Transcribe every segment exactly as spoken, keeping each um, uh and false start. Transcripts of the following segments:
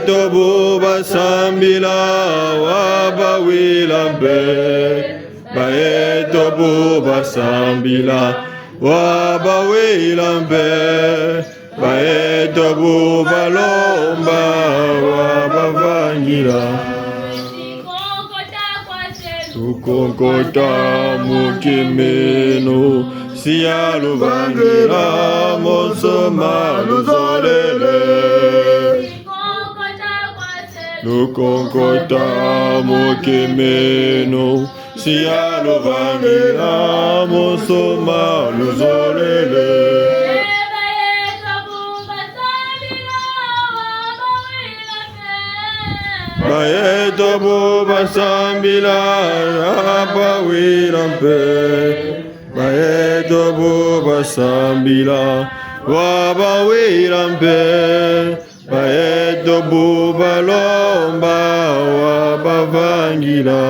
Yeto bu basambila, wabawila mpe. Ba yeto bu basambila, wabawila mpe. Ba yeto bu balomba, wabavangila. Lukonkota mu kiminu, sia luvangila, monso ma luzolele. Lukonkota mu kiminu, sia luvangila, monso ma luzolele. Ba yeto bu basambila, wabawila mpe. Ba yeto bu basambila, wabawila mpe. Ba yeto bu balomba, wabavangila.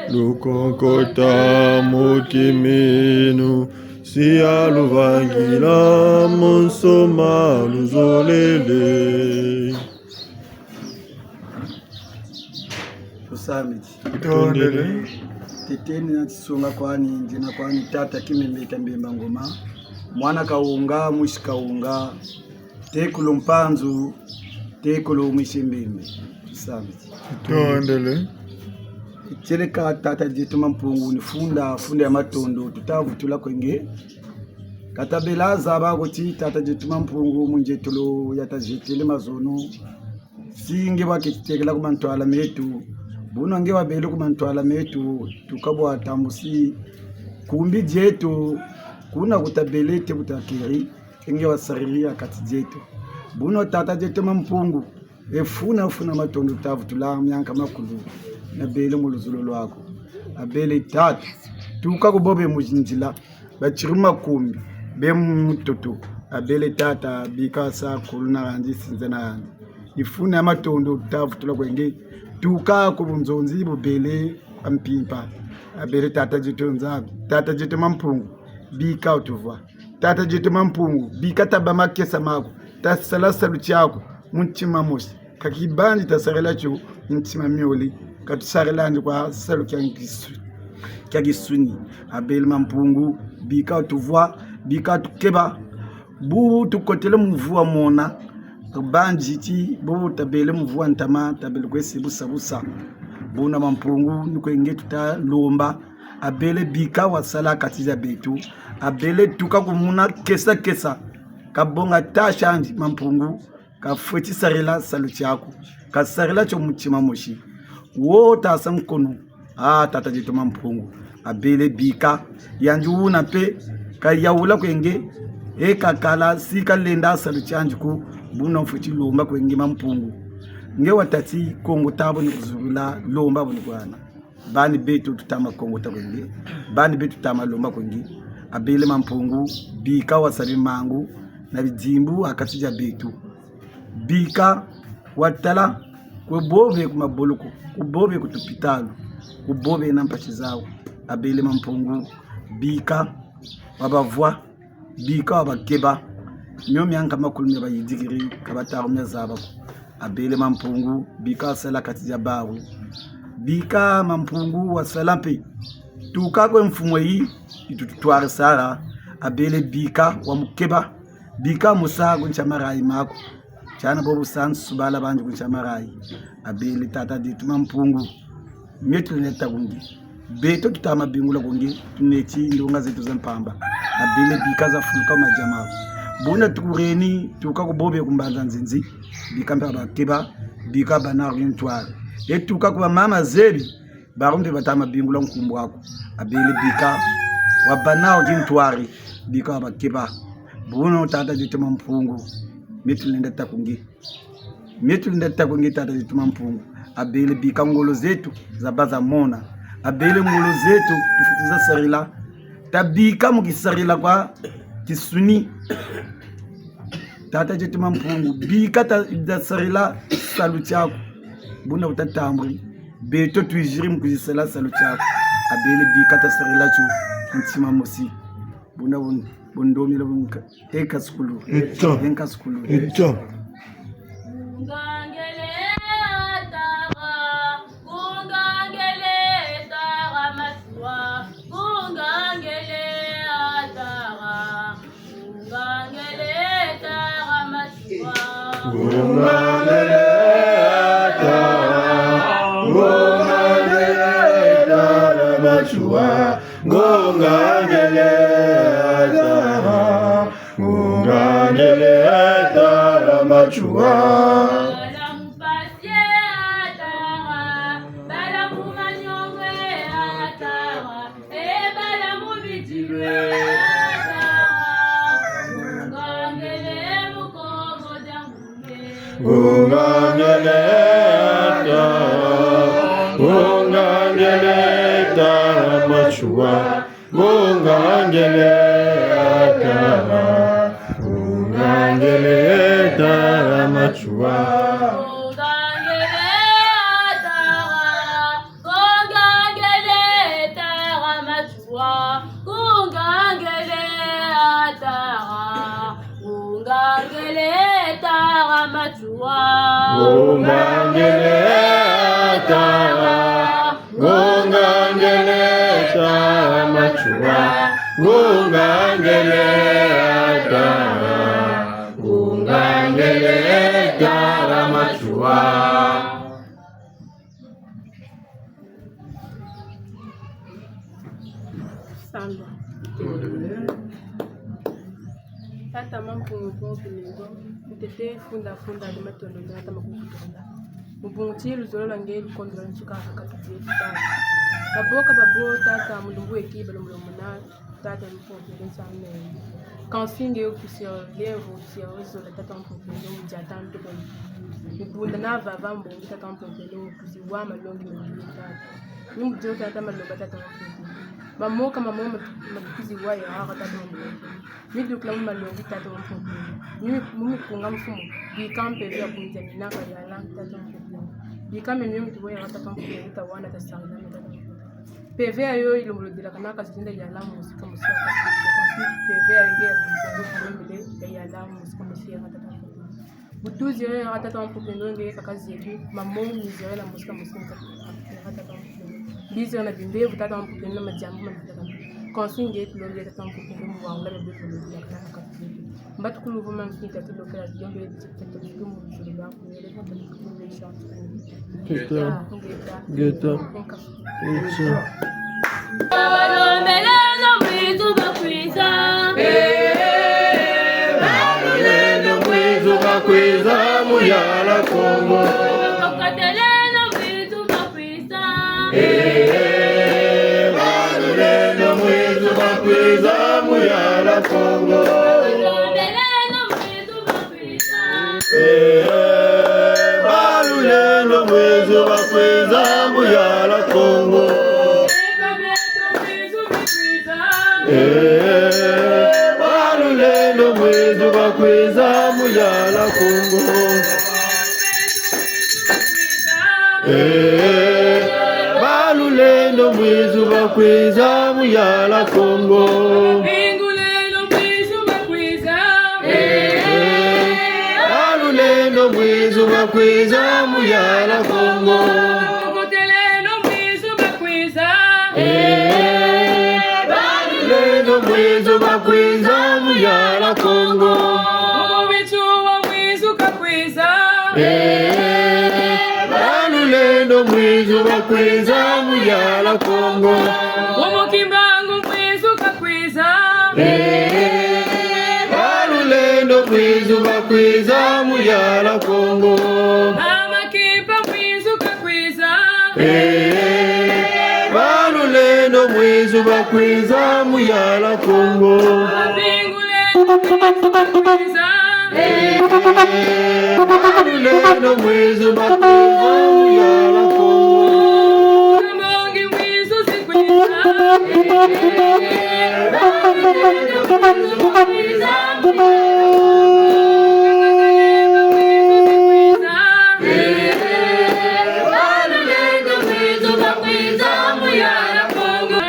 Lukonkota mu kiminu, sia luvangila, monso ma luzolele. Tusambi. Tondele. Teteni na tisonga kwani, nzina kwani, tata Kimembeta Mbemba Ngoma, mwana Kawunga, mwisi Kawunga, tekolo Mpanzu, tekolo mwisi Mbembe. Tusambi. Tondele. Tieleka tata dieto Mampungu ni funda, funda ya matondo, tuta vutula kwe nge. Ka tabela zaba ko ti tata dieto Mampungu, mu ndietolo ya tazietele mazono. Si nge waketi tekela ku mantwala meto. Buna nge wabele ku mantwala meto, tuka bwa tambusi kumbi dieto, kuna ku tabele te ku takeri, nge wasariri ha kati dieto. Buna tata dieto Mampungu, e funa, funa matondo ta vutula mianka makulu, nabele mu luzolo lwaku. Abele tata, tuka ku bobe mu nzila, batiri makumbi, be mu mutoto, abele tata, bika sa kulu na yandi, sinza na yandi. Ni funa ya matondo ta vutula kwe nge, tuka ku bunzonzi bubele kwa mpimpa. Abele tata dieto Nzambi, tata dieto Mampungu, bika wutuvwa. Tata dieto Mampungu, bika tabâ makesa maku, tasala salu tiaku mu ntima mosi. Ka kibandi tasarila tio mu ntima miole, ka tusarila ndi kwa salu kia nkisu-, kia kisuni. Abele Mampungu, bika wutuvwa, bika wutukeba. Bu tukotele muvu wa mona, bandi ti, bu tabele muvu wa ntama, tabele kwe sa busa busa. Buna Mampungu, ni kwe nge tuta lomba. Abele bika wasala kati dia beto. Abele tuka ku muna kesa kesa. Ka bonga tâche andi Mampungu, ka fweti sarila salu tiaku. Ka sarila tio mu ntima mosi. Wo tasa nkono. Ah, tata dieto Mampungu. Abele bika. Yandi wuna mpe, ka yawula kwe nge. E kakala, si kalenda salu tiandi ko. Buna mfweti lomba kwe nge Mampungu. Nge watâ ti Kongo ta bo ni kuzulula, lomba bo ni kuhana. Bani beto tuta ma kongota kwe nge. Bani beto tuta ma lomba kwe nge. Abele Mampungu, bika wasala bimangu na bidimbu ha kati dia beto. Bika watala kwe bobe ku maboloko, kwe bobe ku tupitalu, kwe bobe na mpasi zawu. Abele Mampungu, bika wabavwa. Bika wabakeba. Mio mianka makulu mia bayidikiri, ka bata ko mia zaba ko. Abele Mampungu, bika wasala kati dia bawu. Bika Mampungu wasala mpe. Tuka kwe mfumu yi, yi tututwarisala. Abele bika wamukeba. Bika musa ku ntia marayi maku. Tiana bobu sa nsubala bandi ku ntia marayi. Abele tata dieto Mampungu. Mie tulenda ta kwe nge. Beto tuta ma bingula kwe nge, tuneti ndonga zeto za mpamba. Abele bika zafuluka madia maku. Buna tukureni, tuka ku bobe ku mbanza nzinzi. Bika mpe wabakeba, bika wabâ nawu ntwari. E tuka ku bamama zebi, bawu mpe bata ma bingula nkumbu aku. Abele bika wabâ nawu ntwari, bika wabakeba. Buna tata dieto Mampungu. Mie tulenda ta kwe nge. Mie tulenda ta kwe nge tata dieto Mampungu. Abele bika ngolo zeto zabâ za mona. Abele ngolo zeto tufweti za sarila. Tabika mu kisarila kwa kisuni. Tata dieto Mampungu. Bika ta, ta sarila salu tiaku. Buna wuta tambuli. Beto twiziri mu kuzisala salu tiaku. Abele bika tasarila tio mu ntima mosi. Buna bun-, bundomila bunka. E nkasukulu. Eto. E nkasukulu. Eto. Ngangele atara, ngangele tara Matsoua, ngangele atara, ngangele tara Matsoua. Ngangele atara, ngangele tara Matsoua, ngangele atara. Ngangele tara Matsoua. Bala mu pasi atara, bala mu manyongo atara, e bala mu bidilwe atara. Ngangele mu Kongo dia Ngungangele atara, ngungangele tara Matsoua, ngungangele atara, ngungangele tara Matsoua. Ngungangele atara, ngungangele tara Matsoua, ngungangele atara, ngungangele tara Matsoua. Ngungangele atara, ngungangele tara Matsoua, ngungangele atara, ngungangele tara Matsoua. Samba. Tata Mampungu Mpungu Kiningo, ntete funda funda ni matondo ni tata Mampungu Kiningo. Mu bungu ti luzolo lwa nge lukondo lwa nsuka ha kati dieto tata. Baboka babo tata mu lumbu eki balombo muna tata Mampungu Kiningo nsamu nene. Kansi nge wukusiri lemvo, wukusiri zola tata Mampungu Kiningo mu diata ntoto. Mu bunda na vava mbongi tata Mampungu Kiningo, wukuziwa malongi ma nge tata. Ni mu dio tata malonga tata Mampungu Kiningo. Mamoka mamo matu-, matukuziwa ya hara tata Mampungu Kiningo. Mi dukila mu malongi tata Mampungu Kiningo. Mi, mu mikunga mfumu. Bika mpeve ya kunza minaka ya langi tata Mampungu Kiningo. Bika mi mio mitubo ya tata Mampungu Kiningo, tawana tasangana tata Mampungu Kiningo. Mpeve yayo yilembolo delakana ka zinda ya lamu musika musika. Mpeve yayo nge ya kunza nge kumembele ya lamu musika musika tata Mampungu Kiningo. Bu tuziri ya tata Mampungu Kiningo nge kaka ziri, mamo miziri na musika musika tata Mampungu Kiningo. Biziri na bimbevo tata Mampungu Kiningo na madiambu ma tata Mampungu Kiningo. Kansi nge tulombe tata Mampungu Kiningo mu wangula bebe bulu bila kana kaka ziri. Mbatukulu vuma nki tata lokela ziri, nge tata Mampungu Kiningo mu zulu lwaku. Ngeta. Ngeta. Ngeta. Balombeleno mwizu bakwiza. Eh, balulendo mwizu bakwiza, Muyala Kongo. Bakoteleno mwizu bakwiza. Eh, balulendo mwizu bakwiza, Muyala Kongo. Balombeleno mwizu bakwiza. Eh, balulendo mwizu bakwiza, Muyala Kongo. Eh, balulendo mwizu bakwiza, Muyala Kongo. Eh, balulendo mwizu bakwiza, Muyala Kongo. Balulendo mwizu bakwiza, Muyala Kongo. Eh, balulendo mwizu bakwiza, Muyala Kongo. Eh, balulendo mwizu bakwiza, Muyala Kongo. Omo Kimbangu mwizu kakwiza. Eh, balulendo mwizu bakwiza, Muyala Kongo. Mama Kimpa mwizu kakwiza. Eh, balulendo mwizu bakwiza, Muyala Kongo. Babingule mwizu kakwiza. Eh, balulendo mwizu bakwiza, Muyala Kongo. Kamongi mwizu zikwiza. Eh, balulendo mwizu bakwiza, Muyala Kongo. Eh, balulendo mwizu bakwiza, Muyala Kongo.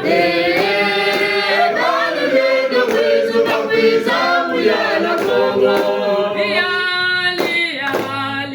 Eh, balulendo mwizu bakwiza, Muyala Kongo. Yali, yali.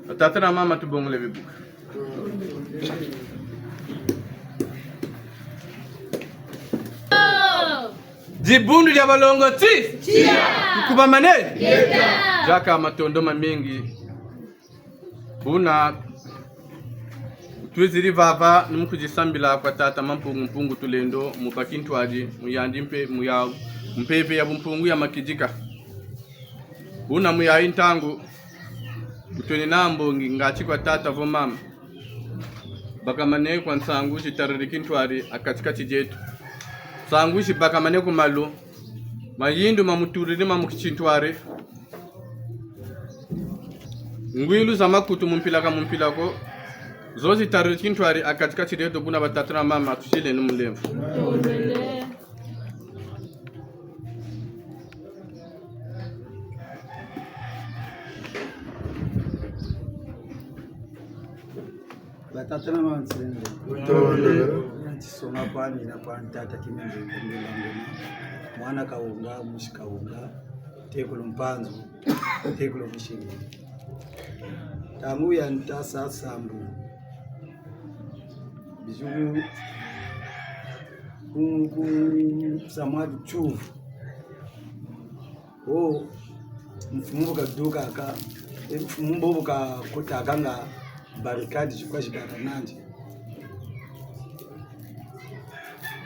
Batata na bamama, tubongole bibuka. Dibundu dia balongo ti? Tia. Tukubamane? Yeta. Diaka matondo mamingi. Buna twiziri vava ni mu kwizi sambila kwa Tata Mampungu, Mpungu Tulendo, mu bâ kintwari, mu yandi mpe, mu ya mpeve ya bumpungu ya makidika. Buna mu yayi ntangu, bu twenina mbongi ngatu kwa tata vo mama. Bakamane kwa nsangu zitariri kintwari ha kati-kati dieto. Nsangu zibakamane ku malu, mayindu mamutuliri ma mu kintwari. Ngwilu za makutu mu mpila ka mu mpila ko, zo zitariri kintwari ha kati-kati dieto. Buna batata na bamama, tusileno mulemvo. Batata na bamama, nsilende. Tole. Ntisonga kwani na kwani tata Kimenge Kumbila Ngoma. Mwana Kawunga, musi Kawunga. Tekolo Mpanzu, tekolo Musinga. Ntangu ya nta sa sambu. Bizuku ku, ku samwa tiyuvu. Oh, mfumu bu kadukaka, eh, mfumu bobu kakotaka nga barricade zikwa zibaka nandi.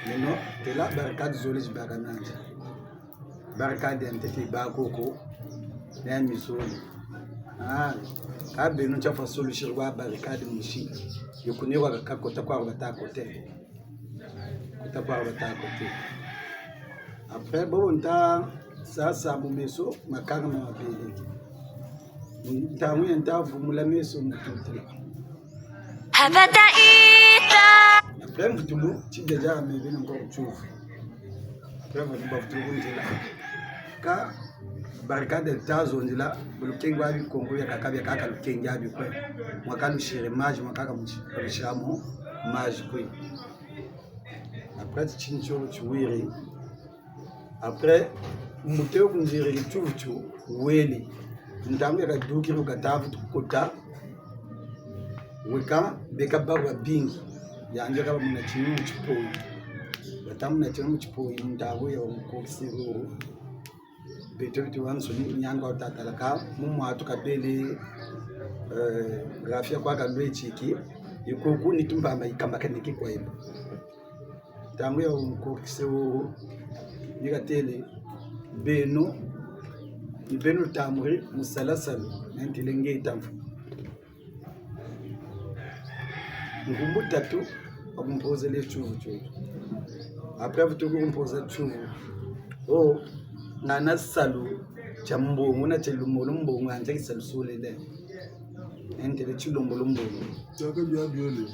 Meno, tela barricade zole zibaka nandi. Barricade ya ntete yibâ koko, na ya mizole. Ah, ka beno ntia fwa solution kwa barricade musi. Yo kune kwa kakota kwa bata kote. Kota kwa bata kote. Après, bobo nta sa sambu meso, makaka ma mabele. Ntangu ya nta vumula meso mvututila. Habata ita. Après mvutulu, ti déjà mebe na nkoko tiyuvu. Après mvutulu bavutulu ku nzila. Ka barricade ta zonzila, bu lukengi bwa bikongo biakaka, biakaka lukengi bia bikwe. Mwa ka lusiri mazi, mwa kaka musi, ka lusiri mo mazi kwe. Après, titini tiolo tiwiri. Après, mbuta yo kunziri tiyuvu tio wele. Ntangu ya kadukiri bu kata vutu kota. Weka, beka baba babingi. Yandi kabamuna tinu mu tipoyi. Batamuna tinu mu tipoyi, ntangu ya wa mukokisi ruru. Beto beto bansoni, nyangu wa tatalaka, mu mwatu kabele, eh, rafia kwa kalwetiki, yikuku ni tumbamba yikambaka niki kwa yimba. Ntangu ya mukokisi wo, ni katele, beno, ni beno tamburi, mu sala salu, na ntele nge tamfu. Nkumbu tatu, bakumpozele tiyuvu tio. Après, vutu kumpoza tiyuvu. Oh, ngana salu tia mbongo, na tia lumbolo mbongo, anza ki salu solele. Ntele tilombolo mbongo. Tiaka bia biole.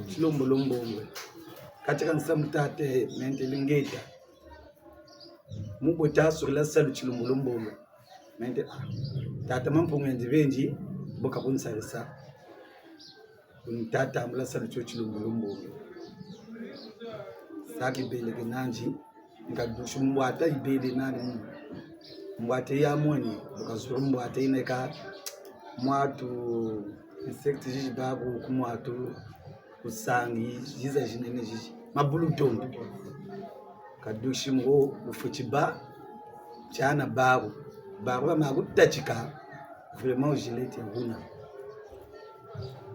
Tilombolo mbongo. Kati ka nsamu tate, ntele ngeta. Mu bwe ta surila salu tilombolo mbongo. Mente, ah, tata Mampungu yandi bendi, bu kakunsarisa. Kunta tambula salu tio tilombolo mbongo. Sa kibele ke nandi, nkadusi mbwata yibele nandi mu. Mbwata ya mweni, bu kazuru mbwata yina ka mwatu, insecte zizi baku ku mwatu, kusangi, ziza zinene zizi. Mabulu dondo. Kadusi mu wo, lufweti bâ, tiana baku. Baku ba maku tatika, vraiment, wu gilete wuna.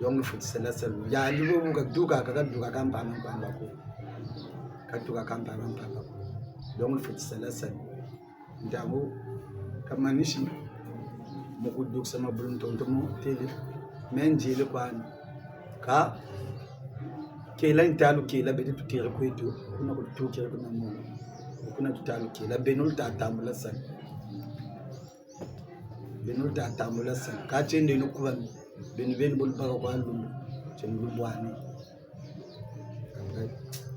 Donc, lufweti sala salu. Yandi bobu kaduka, ka kaduka ka mpamba mpamba ko. Kaduka ka mpamba mpamba ko. Donc, lufweti sala salu. Ntangu kamanisi mu kudukisa mabulu ntonto mo tele, me nzele kwani. Ka kela ntalu kela, beto tukere kweto, kuna kutukere kuna mo. Kuna tutalu kela, beno luta tambula salu. Beno luta tambula salu. Ka tiendeno kuba, beno beno bo lubaka kwa lumbu, tieno lumbwani.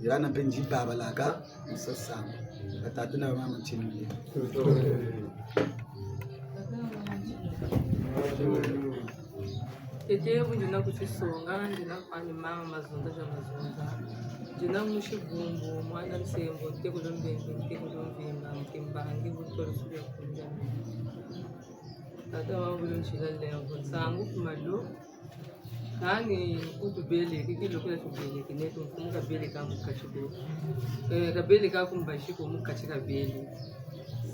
Yirana mpe nzi babalaka, mu sa sambu. Batata na bamama, ntienule. Ntete bu ndiena ku Tisonga, ndiena kwani mama Mazunza za Mazunza. Ndiena musi Bumbu, mwana Nsembo, ntekolo Mbembe, ntekolo Mvimba, Mkimbangi, Buntolo Suya Kunja. Tata wa Bulu Ntila Lemvo, nsangu ku malo. Kani ku tubeleke, ki lokela tubeleke, neto mfumu kabeleka mu kati ko. Eh, kabeleka ku mbazi ko, mu kati kabele.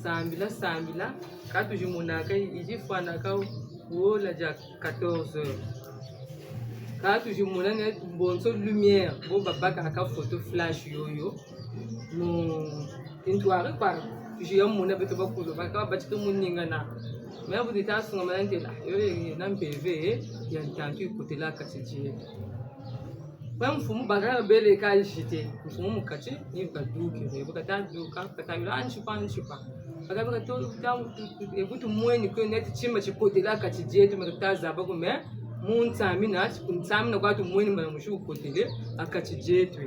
Sambila, sambila, ka tuzimonaka, yi, yi fwanaka wola dia quatorze heures. Ka tuzimona ne bonso lumière, bo babakaka photo flash yoyo. Mu tintwari kwa, tuziya mona beto bakulu, baka batika mu ningana. Mais bu nita sungamana ntela, yo ye na mpeve ya ntantu yikotela kati dieto. Kwa mfumu baka bele ka agiter, mfumu mu kati, ni bu kadukiri, bu kata duka, bu kata yula, ah, nsipa, nsipa. Baka baka to, ta, tu, tu, e bu tumweni ko neti tima tikotela kati dieto, me kata zaba ko, mais mu nsamina, nsamina kwa tumweni mana musi wukotele ha kati dieto.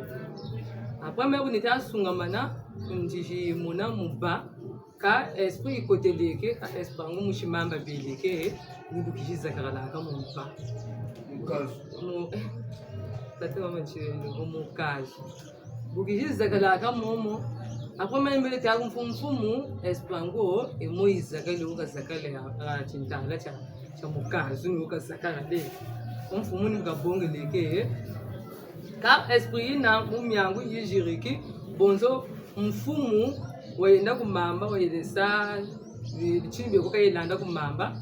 Après, me bu nita sungamana, nzizimona mu bâ, ka esprit yikoteleke, ka esprit yango musi mamba beleke, ni bu kizi zakalaka mu bâ. Mu kazu. Mu, eh, tata mama Ntsilendo, mu kazu. Bu kizi zakalaka momo. Après, me mbele ta ku mfumu, mfumu, esprit yango, e mo yizakale, wo kazakale, ah, ah, tintala tia, tia mu kazu, ni wo kazakale. Mfumu ni bu kabongeleke, eh. Ka esprit yina mu miangu yiziriki, bonso mfumu wayenda ku mamba, wayende sa, eh, bitini bie ko kayelanda ku mamba,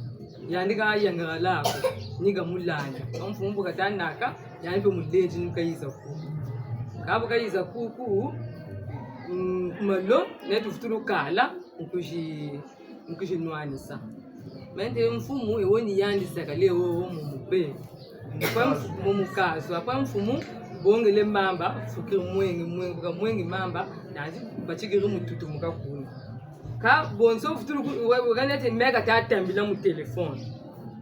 yandi kayangalala ko, ni kamulanda. Ka mfumu bu kata naka, yandi mpe mulendi ni bu kayiza kuku. Ka bu kayiza kuku, mm, ku malo, neto vutulu kala, nkuzi nkuzi nwanisa. Mente mfumu, e wo ni yandi zakale wo, wo mu mubê. Après mf-, mu mukazu. Après mfumu bongele mamba, fukiri mwenge, mwenge, bu kamwenge mamba, nandi batikiri mu tutumuka kuna. Ka bonso vutulu ku, wa, wa kanete meka ta tambila mu téléphone.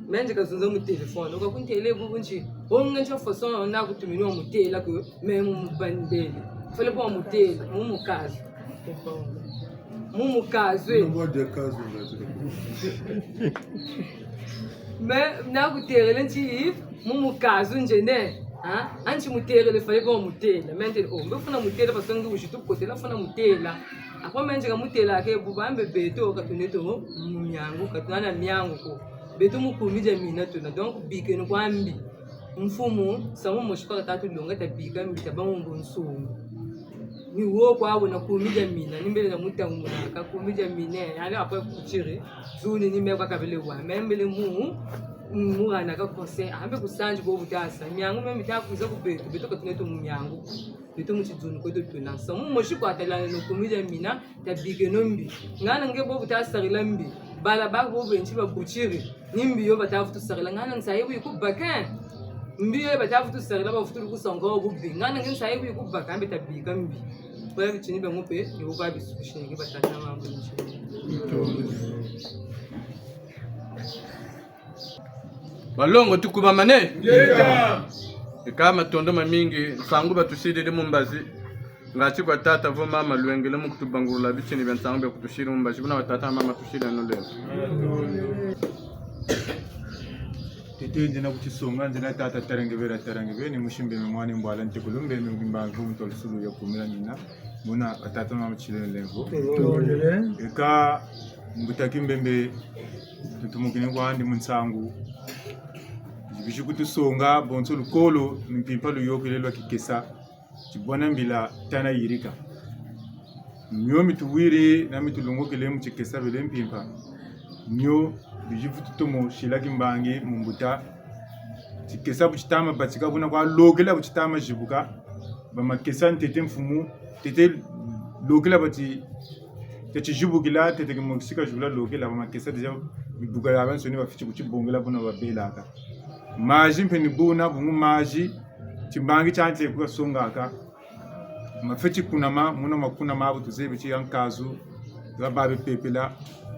Mente kazonza mu téléphone. Wo kakuntele bubu nti, o nge nti façon nakutumini wa mutela ko, me mu mubandele. Fallait pas wa mutela, mu mukazu. Mu mukazu, eh. Nungo de kazu, nga tele. Mais nakuterele nti, mu mukazu nzene, hein? Anti muterele, fallait pas wa mutela. Mente, oh, mbe funa mutela, parce que nge wizi tukotela, funa mutela. Après, mente kamutelaka, bu bambe beto, ka tuna neto mu miangu, ka tuna na miangu ko. Beto mu kumi dia mina tuna, donc, bikeno kwa mbi. Mfumu, samu mosi kwa kata tulonga, tabika mbi, tabâ mu bunsungu. Ni wo kwa wuna kumi dia mina, ni mbele na mutangu muna ka kumi dia mina, yandi après kutiri, zuni ni me kwa kabele wa, me mbele mu, mu hana ka conseil, ambe kusanzi bo bu tasa, miangu me mita kwiza ku beto, beto ka tuna neto mu miangu, beto mu tizunu kweto tuna. Samu mosi kwa talana no kumi dia mina, tabikeno mbi. Ngana nge bo bu tasarila mbi. Bala ba bo benti babutiri. Ni mbi yo bata vutu sarila. Ngana nsayi bu yikubaka. Mbi yo bata vutu sarila, bavutulu kusonga wo bubi. Ngana nge nsayi bu yikubaka, mbe tabika mbi. Kwa bitini bia mpe, ni bu kwa bisukushenge batata mambu nti. Balongo, tukubamane? Ngeta. Eka matondo mamingi, nsangu batusilile mu mbazi. Ngati kwa tata vo mama lwengele mu kutubangulula bitini bia nsangu bia kutusila mu mbazi. Buna batata na mama tusileno lelo. Tete, ndiena ku Tisonga, ndiena tata Tarangibela, Tarangibela, ni musi Mbembe mwana Mbwala, ntekolo Mbembe, Mkimbangi, muntu wa lusulu ya kumila nina. Buna batata na mama tusileno lelo. Eka, mbuta Kimbembe, tutumukine kwandi mu nsangu. Bizi kutusonga, bonso lukolo, ni mpimpa luyôkele lwa kikesa, tibwana mbila tana yirika. Mio mituwiri na mitulongokele mu kikesa bele mpimpa. Mio bizi vutu tomo sila kimbangi mu mbuta. Kikesa bu titama batika buna kwa lokela bu titama zibuka. Bamakesa ntete mfumu, ntete lokela bati, tia tizibukila, ntete kimosi ka zibula lokela, bamakesa déjà bibuka biabiansoni bafweti kutibongela buna babelaka. Mazi mpe ni buna, bungu mazi, timbangi tia nte ku kasongaka. Mafweti kunama, muna makunama bu tuzebi ti ha nkazu, ha babipepela,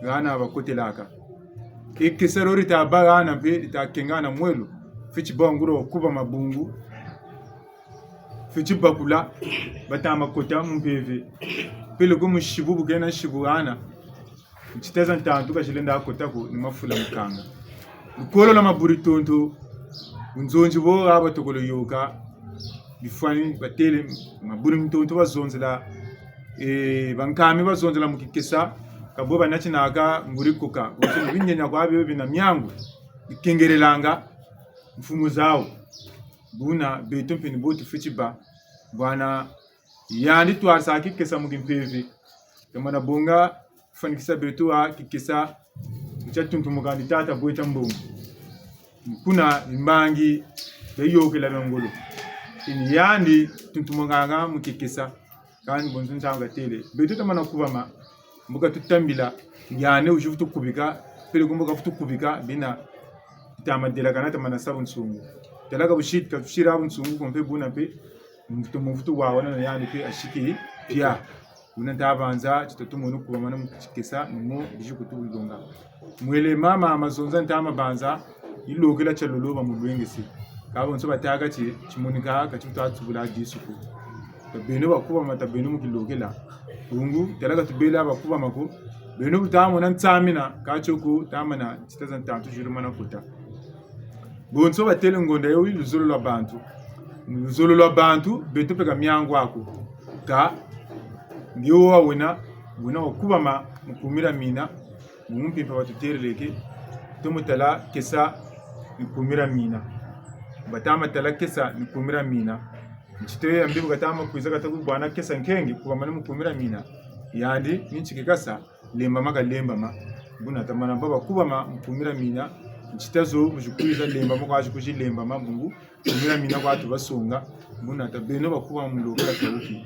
hana bakotelaka. E kesa lo dita bâ hana mpe, dita kenga hana mwelo, fweti bâ nguria wa kuba mabungu, fweti bakula, batama kota mu mpeve. Peleko musibu bu kena sibu hana, ntita za ntantu ka zilenda kota ko, ni mafula mukanga. Lukolo lwa maburi tonto, Bunzonzi bo ha batokolo yôka, bifwani batêle, mabulu mintonto bazonzela, eh, bankami bazonzela mu kikesa, ka bo banatinaka nguri koka, bonso mu binienia kwa bio bina miangu, bikengelelanga mfumu zawu. Buna beto mpe ni bo tufweti bâ, bwana yandi twarisa kikesa mu kimpeve. Tamana bonga fwanikisa beto ha kikesa tia tuntumukandi tata bwe tia mbongo. Kuna mbangi ya yôkela bia ngolo. Ni yandi tuntumukanga mu kikesa. Kani bonso ntangu katêle. Beto tamana kubama, mbo katutambila, yandi wizi vutu kubika, peleko mbo kavutu kubika, bina tama delakana tamana sa bunsungu. Tala ka bushit-, katusila bunsungu ko mpe buna mpe, mvutu, mvutu wawana na yandi mpe asiki, pia. Buna nta banza, ti tatumunu kubamana mu kikesa, ni mo bizi kutu bulonga. Mwele mama mazonza nta mabanza, yilokela tia lolo bamulwengese. Ka bonso batâka ti, timonika, ka ti bu twa tubula disu ko. Tabeno bakubama, tabeno mu kilokela. Bungu, tala ka tubela bakubama ko. Beno bu tamona nsamina, ka tio ko, tamana, tita za ntantu zulu mana kota. Bonso batêle ngonda yo wi luzolo lwa bantu. Luzolo lwa bantu, beto mpe ka miangu aku. Ka, nge wo wa wena, wena wakubama, mu kumira mina, mu mpimpa batutêleleke, tomo tala kesa, mu kumira mina. Batama tala kesa, mu kumira mina. Ntito ya mbi bu katama kwiza kata kubwana kesa nkengi, kubamana mu kumira mina. Yandi, ni nti kikasa, lembama kalembama. Buna tamana bâ bakubama mu kumira mina. Ntita zo bu zikwiza lembama kwa zikuzi lembama bungu. Kumira mina kwa tubasonga. Buna tabeno bakubama mu lokela tawuki.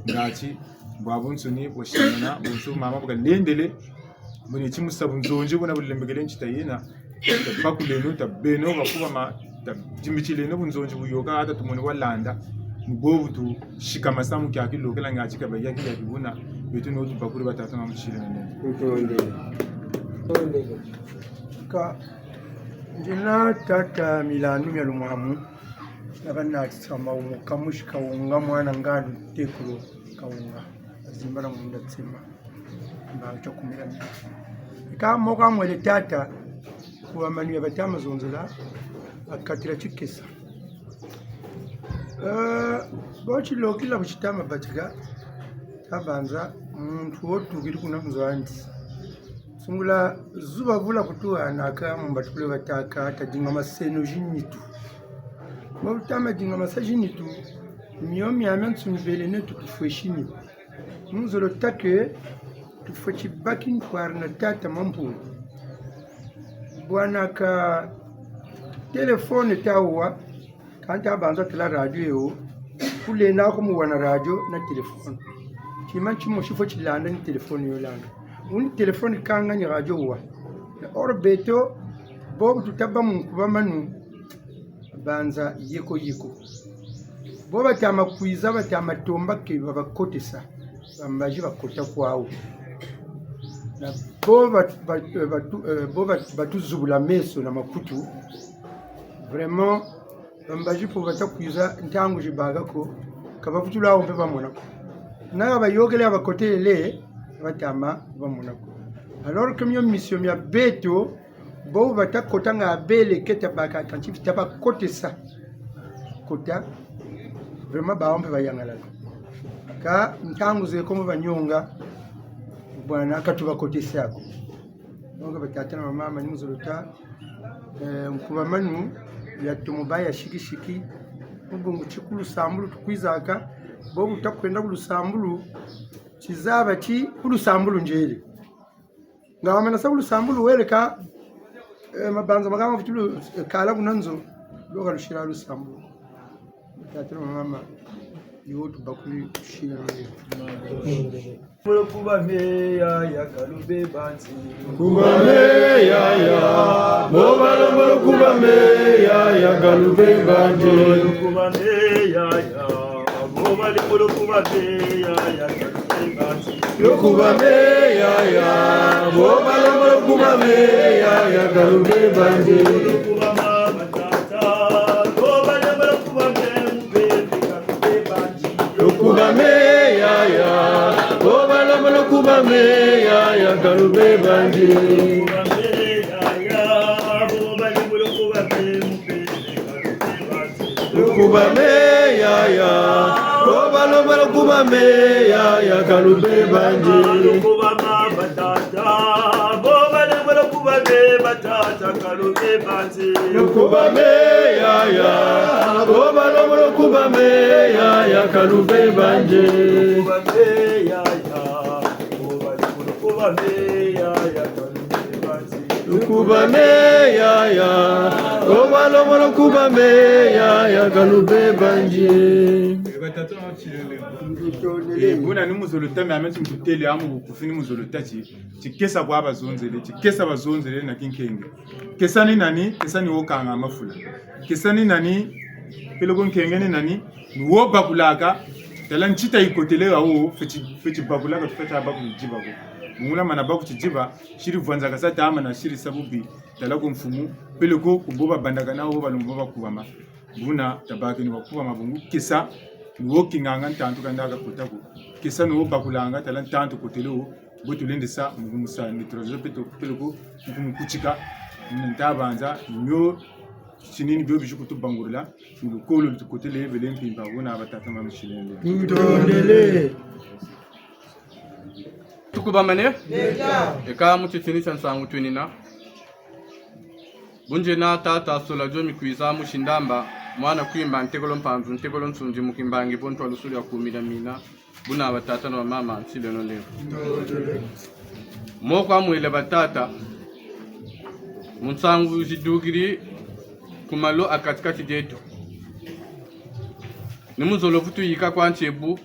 Ngati, bwa bunsoni, bwa simana, bonso mama bu kalendele. Buna ti musabu nzonzi, buna bulembekele ntita yena. Tabakuleno, tabeno bakubama, tadimbitileno bunzonzi buyôka, ata tumoni walanda. Ni bobu tusikama sa mu kiaki lokela ngati ka bayaki yaki buna. Beto no tubakuri batata na musile na nene. Ntondele. Ntondele. Ka, ndina tata Milandu mia Lumwamu. Na bana tisama umuka musi Kawunga mwana Ngandu tekolo Kawunga. Zimbala munda tsema. Mba tia kumira mina. Eka moko amwele tata, kubamanu ya batama zonzela, bakatila tikesa. Eh, bo tilokila bu titama batika, tabanza, muntu wo tukiri kuna nzo andi. Sungula zuba vula kutuhanaka, mu mbatukulu batâka, tadinga maseno zinitu. Bo bu tama dinga masa zinitu, mio miamia nsuni bele neto tufweti ni. Mu nzolo tâ ke, tufweti baki ntwari na tata Mampungu. Bwana ka téléphone ta wa, ka nta banza tala radio yo, kulenda ko mu wana radio na téléphone. Tima timosi fweti landa ni téléphone yo landa. Wuni téléphone kanga ni radio wa. Na or beto, bobu tuta bâ mu kubamanu, banza yeko yeko. Bo batama kwiza, batama tomba ke babakotesa. Bambazi bakota kwawu. Na bo bat-, bat-, eh, batu-, eh, bo bat-, batuzubula meso na makutu. Vraiment, bambazi po bata kwiza ntangu zibâka ko, ka bavutula wo mpe bamona ko. Na ka bayôkele ka bakotele, batama bamona ko. Alors que mio mission mia beto, bo bata kota nga bele keta baka kanti bita bakotesa. Kota, vraiment bawu mpe bayangalala. Ka ntangu ze komo banionga, bwana ka tubakotesa ko. Donc batata na bamama ni mu zolo tâ, eh, nkubamanu ya tomo bâ ya sikisiki. Mu bungu ti ku lusambulu tukwizaka, bobu takwenda ku lusambulu, tizaba ti ku lusambulu nzele. Nga wamana sa ku lusambulu weleka, eh, mabanza makama futilu, eh, kala kuna nzo, loka lusila lusambulu. Tata na mama, ni wo tubakuri tusila na yo. Molo kuba me ya ya kalube banzi. Kuba me ya ya, bo balo molo kuba me ya ya kalube banzi. Kuba me ya ya, bo balo molo kuba me ya ya kalube banzi. Yo kuba me ya ya, bo balo molo kuba me ya ya kalube banzi. Kuba mama tata, bo balo molo kuba me mubebe kalube banzi. Yo kuba me ya ya, bo balo molo kuba me ya ya kalube banzi. Kuba me ya ya, bo balo molo kuba me mubebe. Kubame yaya, ko balomba kubame yaya, ka lubeba nge. Kubama batata, bo balomba kubame batata, ka lubeba nge. Kubame yaya, ko balomba kubame yaya, ka lubeba nge. Kubame yaya, ko balomba kubame yaya, ka lubeba nge. Kubame yaya, ko balomba kubame yaya, ka lubeba nge. Eh, buna ni muzolo tâ, mia meti mututele amu bukufi ni muzolo tâ ti, ti kesa kwa bazonzele, ti kesa bazonzele na kinkenge. Kesa ni nani? Kesa ni wo kanga mafula. Kesa ni nani? Peleko nkenge ni nani? Ni wo bakulaka, tala ntita yikotele ha wo, fweti, fweti bakulaka, tufweti bakula diba ko. Mungula mana baku ti diba, siri vwanzaka sa tamana, siri sa bubi, tala ku mfumu, peleko ku bo babandakana wo balomba bakubama. Buna tabakeno bakubama bungu, kesa, ni wo kinganga ntantu kanda kakota ko. Kesa ni wo bakulanga, tala ntantu kotele wo, bo tulendesa, mu kumusa, ni turazo peto, peleko, mu kumukutika, ntabanza, nio, tinini bio bizi kutubangurila, ni lukolo lutukotele, bele mpimpa, buna batata mama silende. Tutondele. Tukubamane? Leta. Eka mu titini tia nsangu twenina. Bunzena tata Sola Diomi kwiza mu Sindamba, mwana Kwimba, ntekolo Mpanzu, ntekolo Nsundi, mu kimbangi, bo ntwalusulu ya kumi na mina, buna batata na bamama, nsileno lelo. Moko amwele batata, mu nsangu zidukiri ku malo a kati-kati dieto. Ni muzolo vutu yika kwa nti bu,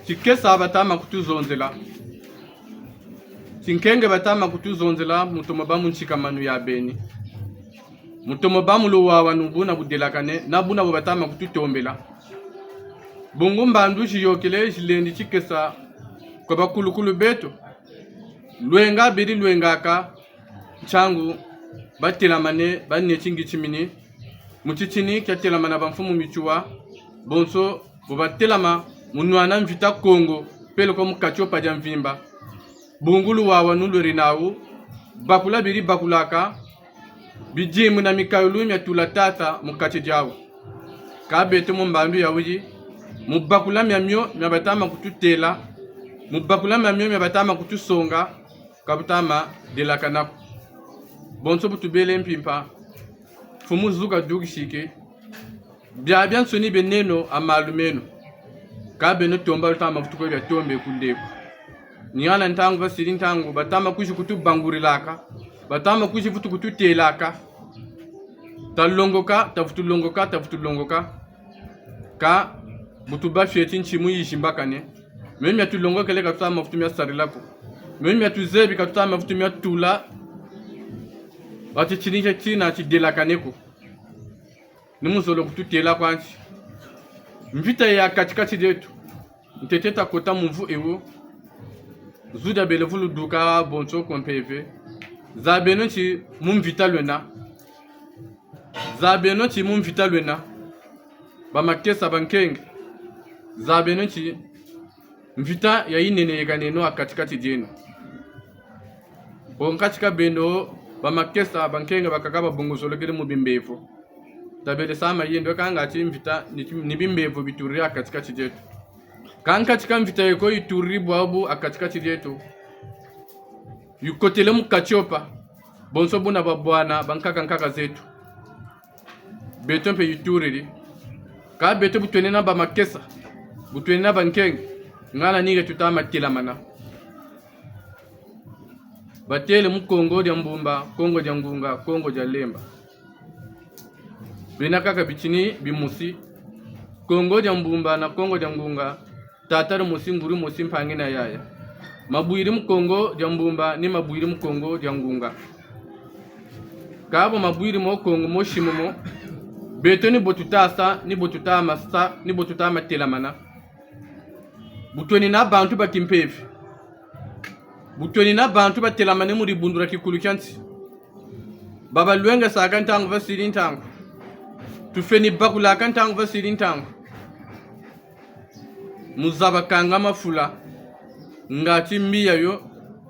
ti kesa batama kutuzonzela. Ti nkenge batama kutuzonzela, mu tomo bâ mu nsikamanu ya beni. Mu tomo bâ mu luwawanu buna budelakane, na buna bu batama kututombela. Bungu mbandu ziyôkele, zilendi ti kesa kwa bakulukulu beto. Lwenga beri lwengaka, ntiangu batelamane, baneti ngitimini, mu titini tiatelamana bamfumu mituwa, bonso bo batelama mu nwana mvita Kongo, peleko mu Katiopa dia mvimba. Bungu luwawanu lweri nawu, bakula beri bakulaka, bidimbu na mikayulu mia tula tata mu kati diawu. Kâ beto mu mbandu yayi, mu bakula miamio mia batama kututêla, mu bakula miamio mia batama kutusonga, ka butama delakana ko. Bonso bu tubele mpimpa, mfumu zuka dukisike, biabiansoni bieneno a malu meno. Kâ beno tomba lutama vutu kwe bia tombe ku ndeku. Ni hana ntangu basiri ntangu, batama kwizi kutubangurilaka, batama kwizi vutu kututêlaka. Talongoka, tavutu longoka, tavutu longoka. Kâ bu tubâ fioti nti mu yizi mbakane. Mio mia tulongokele ka tutama vutu mia sarila ko. Mio mia tuzebi ka tutama vutu mia tula. Wa titini tia tina tidelakane ko. Ni muzolo kututêla kwa nti. Mvita ya kati-kati dieto. Ntete takota mu mvu ewo. Zu dia bele vuluduka bonso kwa mpeve. Zabeno nti mu mvita lwena. Zabeno nti mu mvita lwena. Bamakesa, bankenge. Zabeno nti mvita ya yinene yekaneno a kati-kati dieno. Bo nkatika beno, bamakesa, bankenge bakaka babongozolokele mu bimbevo. Tabele sa mayendo kanga ti mvita ni, ni bimbevo bituriri a kati-kati dieto. Kâ nkatika mvita yeko yituriri bwabu a kati-kati dieto, yikotele mu Katiopa, bonso buna babwana bankaka-nkaka zeto. Beto mpe yituriri. Kâ beto bu twenina bamakesa, bu twenina bankenge, ngana ni nge tutama telamana. Batêle mu Kongo dia Mbumba, Kongo dia Ngunga, Kongo dia Lemba. Bena kaka bitini bimosi. Kongo dia Mbumba na Kongo dia Ngunga, tata dimosi, nguri mosi, mpangi na yaya. Mabwiri mu Kongo dia Mbumba, ni mabwiri mu Kongo dia Ngunga. Kâ bo mabwiri mo Kongo mosi momo, beto ni bo tuta sa, ni bo tutama sa, ni bo tutama telamana. Bu twenina bantu ba kimpeve. Bu twenina bantu batelamane mu dibundu dia kikulu kia nsi. Babalwengesaka ntangu basiri ntangu. Tufweni bakulaka ntangu basiri ntangu. Mu zaba kanga mafula. Ngati mbi yayo,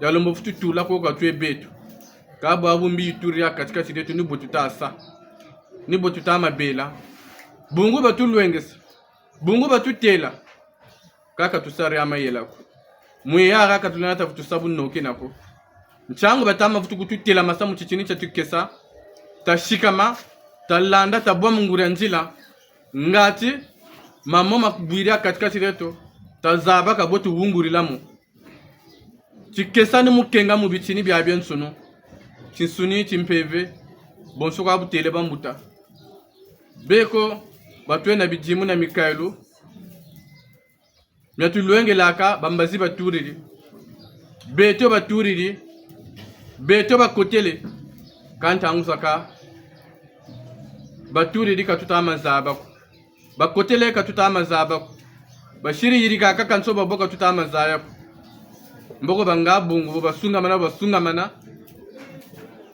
yalembo vutu tula ko kwa twe beto. Kâ bwabu mbi yituriri a kati-kati dieto ni bo tuta sa. Ni bo tuta ma bela. Bungu batulwengesa. Bungu batutêla. Kâ ka tusari a mayela ko. Mu yaya ka tulenda ta vutu sa bu noki na ko. Ntiangu bata ma vutu kututêla masa mu titini tia tikesa. Tasikama, talanda, tabwa mu nguria nzila. Ngati, mamo mabwiri a kati-kati dieto, tazaba ka bwe tuwungulila mo. Tikesa ni mukenga mu bitini biabiansoni, tinsuni, timpeve, bonso kwa butêle bambuta. Beko, batwena bidimbu na mikayulu, mia tulwengelaka, bambazi batudidi. Beto batudidi, beto bakotele, kâ ntangu zakaka, batudidi ka tuta ma zaba ko. Bakotele ka tuta ma zaba ko. Basiri yirika kaka nso babo ka tuta ma zaya ko. Mboko banga bungu, bo basungamana, basungamana.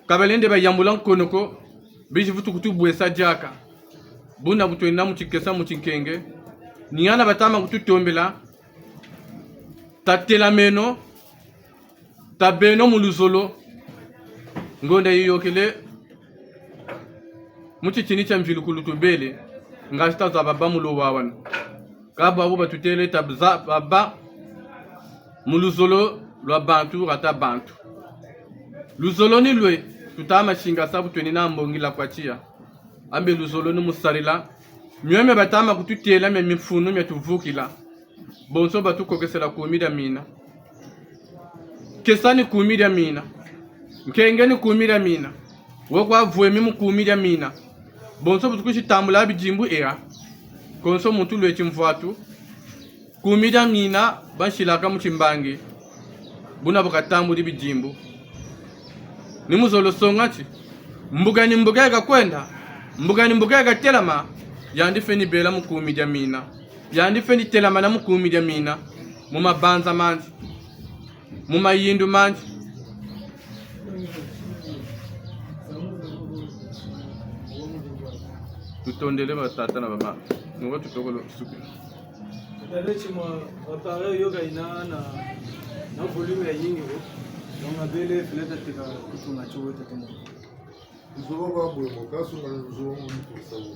Ka balende bayambula nkono ko, bizi vutu kutubwesa diaka. Buna bu twena mu tikesa mu tinkenge. Ni hana bata ma kututombela. Tatelameno. Tabeno mu luzolo. Ngonda yiyôkele. Mu titini tia mvilukulu tubele. Ngati tazaba bâ mu lo wawanu. Kâ bwabu batutêle tazaba bâ mu luzolo lwa bantu, kata bantu. Luzolo ni lwe, tuta ma singasa bu twenina mbongi la kwa tiya. Ambe luzolo ni mu sarila. Mio mia bata ma kututêla mia mifunu mia tuvukila. Bonso batukokesela kumi dia mina. Kesa ni kumi dia mina. Nkenge ni kumi dia mina. Wo kwa vwemi mu kumi dia mina. Bonso bu tukwisi tambula bidimbu eya. Konso muntu lweti mvwatu. Kumi dia mina bansilaka mu timbangi. Buna bu katambudi bidimbu. Ni muzolo songa ti, mbuka ni mbuka ya kakwenda, mbuka ni mbuka ya katelama, yandi feni bela mu kumi dia mina. Yandi feni telamana mu kumi dia mina, mu mabanza mandi, mu mayindu mandi. Tutondele batata na bamama. Nunga tutokolo suki. Tala ti mwa appareil yo ka yina na, na volume ya yingi ko. Donc, mabele fele ta teka kutunga tio weta temo. Nzo ba bwe mo, ka sunga nzo mo ni ko sa wo.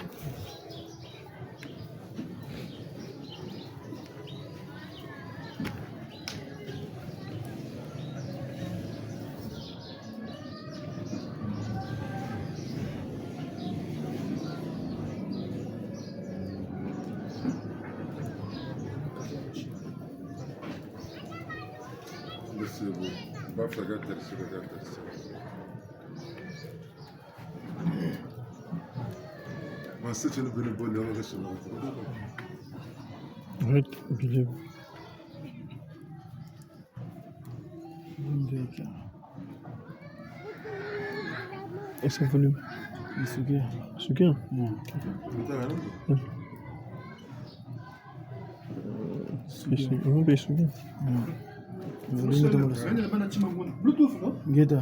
Ese volume. Suki. Suki? Mm. Mm. Ese, ese suki. Mm. Volume de mon. Ngeta.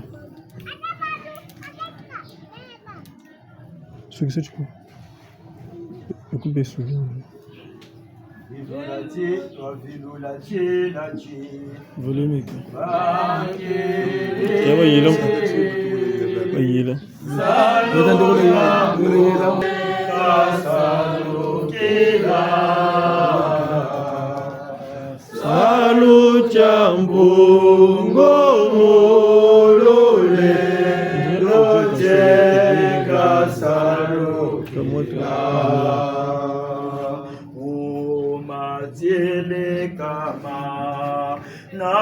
Suki se tiko. Ekubesu. Volume. Ya bayila. Bayila. Salu tia mbungu mu lulendo tieka salu kia. Mu matieleka ma na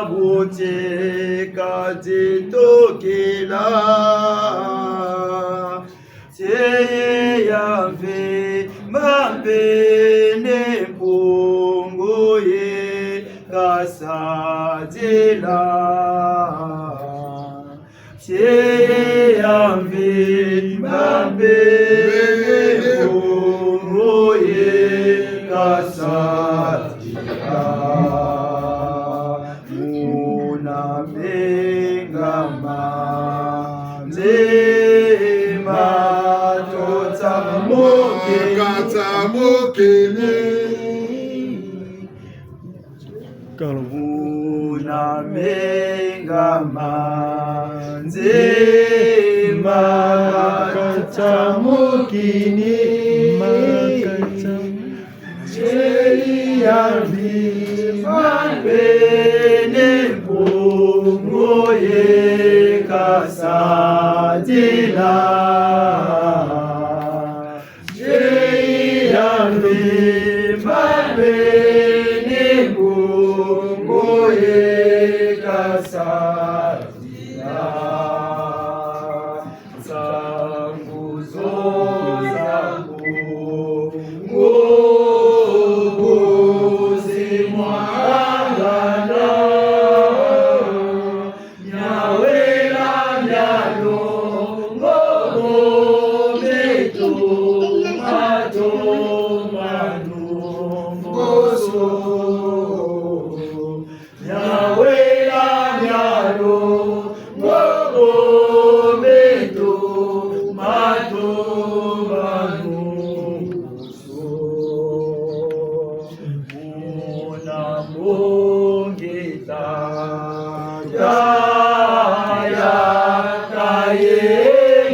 butieka titokela. Tieye ya mvimba mpe ni mpungu ye kasadila. Tieye ya mvimba mpe ni mpungu ye kasadila. Muna menga ma nzima totsamukini. Katsamukini. Kalo. Muna menga ma nzimba, makata mukini, makata nzeyi ya mvimba, beni mbongo ye kasadila. Nzeyi ya mvimba, beni mbongo ye kasadila. Nsangu zo za mbongo zi mwangana. Miawela mialo, ngo bo meto, mato manu mboso. Miawela mialo, ngo bo meto, mato manu mboso. Muna mbongi tata ya kayengele,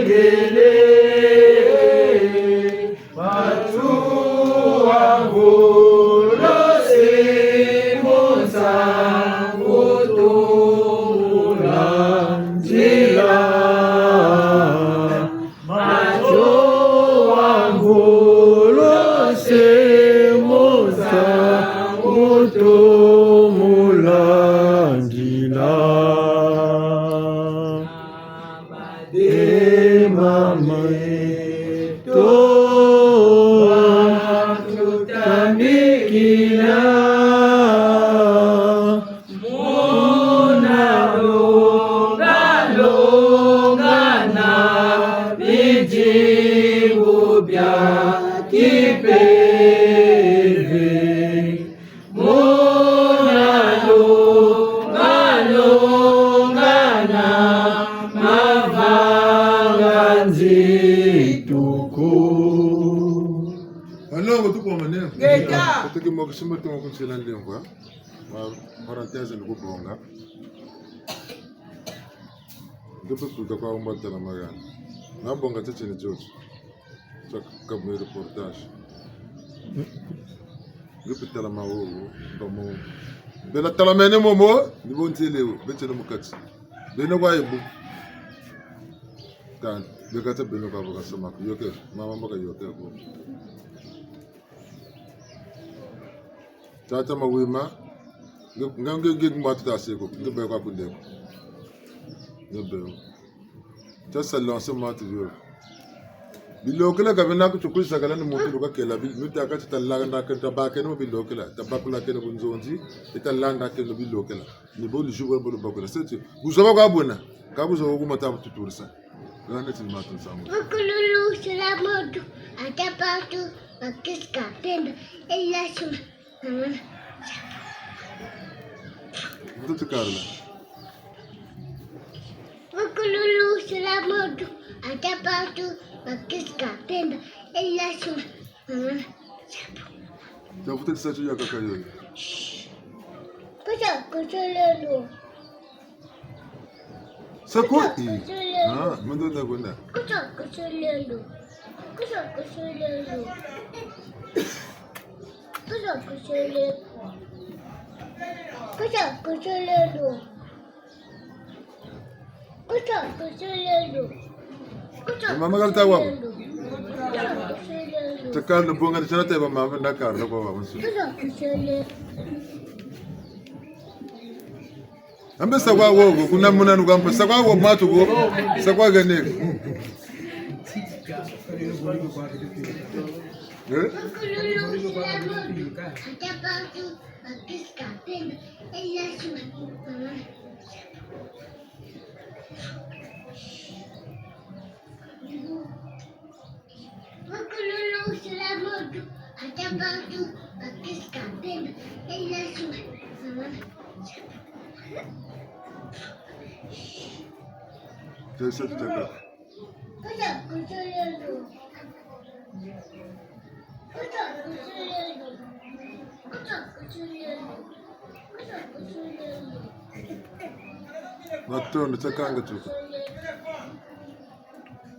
matu wa ngolo se mu nsangu tu mu landila. Mato wa ngolo se mu nsangu tu mu landila. Dema meto ma tutambikila. Muna longa, longa na bidimbu bia kimpeve. Muna longa, longa na mavanga nzituku. Banlongo, tukomane. Ngeta. Tuki mokisi mbo tumo kunsila ndembo. Ma parenthèse ni kubonga. Nge pe kuta kwa umba tala magana. Na bonga tete ni tioto. Sa ka me reportage. Nge pe tala ma wowo, ba mo. Bela tala mene momo, ni bo ntele wo, bete no mu kati. Beno kwa yebu. Tan, beka ta beno kwa baka sama ku yoke, mama mbaka yoke ko. Tata Mawima, nge, nge, nge, nge, matu ta seko, nge be kwa kundeko. Nge be. Ta sa lancer matu yo. Bilokela ka bena ku tukwiza kala ni muntu lukakela, bi-, mita ka ta landa ke ta bakeno bilokela, ta bakula keno bunzonzi, ta landa keno bilokela. Ni bo lujuba bo lubakula. Seti, buzoba kwa bwena, ka buzoba ku mata tuturisa. Gana ti matu nsamu. Vukululu sila moto, ata patu, bakisi ka pembe, ela suma. Mtoto Carla. Vukululu sila moto, ata patu, bakisi ka pembe, ela suma. Tafuta tisacho ya kaka yoyo. Kusa kusolelo. Sako, eh. Ah, mendo da kwenda. Kusa kusolelo. Kusa kusolelo. Kusa kusolelo. Kusa kusolelo. Kusa kusolelo. Kusa. Mama kala ta wa. Kusa kusolelo. Takala bonga tana ta ba mama na kala kwa wa musu. Kusa kusolelo. Ambe sa kwa wogo, kuna muna nuka mpe, sa kwa wo matu ko, sa kwa gane. Eh? Vukululu sila moto, ata patu, bakisi ka pembe, ela suma. Tesa tutaka. Kusa kusolelo. Kusa kusolelo. Kusa kusolelo. Matondo, tiakanga tuka.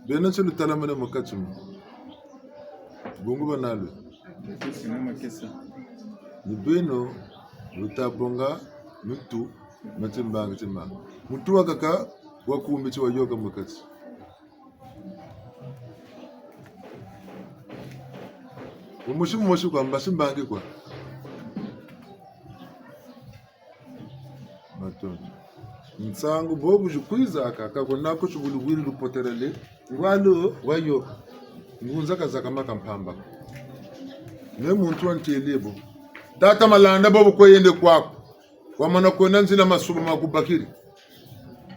Beno ti lutalamane mu kati mu. Bungu bana lwe. Ni beno luta bonga mutu, mati mbangi ti mbangi. Mutu wakaka wa kumbi ti wayoka mu kati. Mumosi mumosi kwa, mbasi mbangi kwa. Matondo. Nsangu bobu zikwizaka, ka kuna ko tibulu bwiri lupoterele, ngwalo wayoka. Ngunza kazaka maka mpamba. Ne muntu wantele bo. Tata Malanda bobu kwe yende kwaku. Wamana kwenda nzila masuba makubakiri.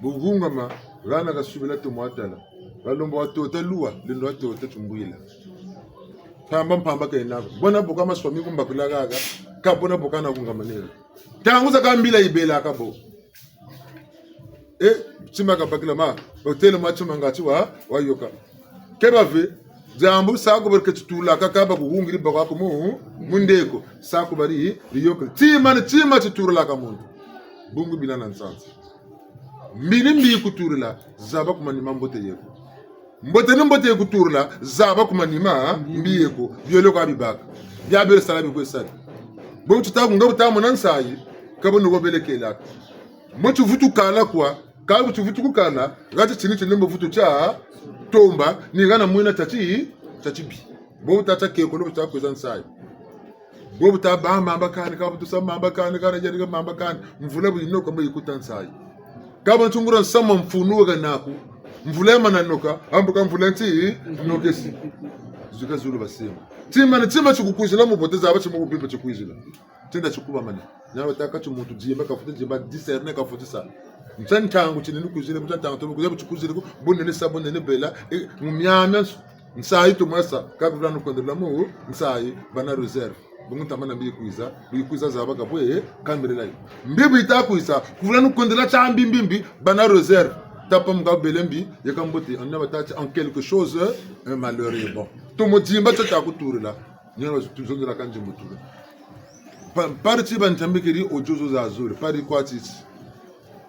Bu vungama, hana kasubila tomo watala. Balomba watota luwa, lendo watota timbwila. Mpamba mpamba kena ko. Bona bu ka maswami kumbakula kaka, ka bona bu kana kungamanela. Ntangu zakaka mbila yibelaka bo. Eh, tima kabakila ma, hôtel mwa tima ngati wa, wayoka. Ke bave, diambu sa ku bari ke titulaka ka bakuhungiri bakwa ku mu, mu ndeko. Sa ku bari, yiyokele. Tima ni tima titulaka muntu. Bungu bina na nsansa. Mbi ni mbi kuturila, zaba ku manima mbote yeko. Mbote ni mbote yikuturila, zaba ku manima mbi yeko. Biole kwa bibaka. Bia biole sala bikwe sala. Bo tuta ku nga buta mona nsayi, ka bo nuko belekelaka. Mo tivutu kala kwa, ka bo tivutu kukala, hati tini tini mbo vutu tia tomba, ni hana mwina tati, tati bi. Bo buta tia kekolo buta kwiza nsayi. Bo buta ba mamba kani, ka butusa mamba kani, kana yari ka mamba kani. Mvula bu yinoka mbo yikuta nsayi. Ka bo ntungura nsamu mfunu weka naku. Mvula ya mana noka, ambuka mvula nti, nokesi. Zuka zulu basema. Tima ni tima tikukwizila mu bote zaba tima ku bimpa tikukwizila. Tenda tikubamane. Nya batâka ti muntu dimba kafuti dimba, discerner kafuti sa. Ntia ntangu tini nukwizile, ntia ntangu tomo kwizile, bu tikwizile ku, bunene sa, bunene bela, e, mu miamia nsu, nsayi tomo sa, ka kuvula nukwendela mu, nsayi, bâ na réserve. Bungu ntama na mbi yikwiza, bu yikwiza zaba ka bwe, kambilila yo. Mbi bu yita kwiza, kuvula nukwendela tia mbi mbi mbi, bâ na réserve. Tapa mu ka bele mbi, yeka mbote, on a batâ ti en quelque chose, un malheur est bon. Tomo dimba tio tia kuturila. Nyo na tuzonzela ka nzimbu tula. Pa, pari ti bantambikiri audio zo zazuri, pari kwa titi.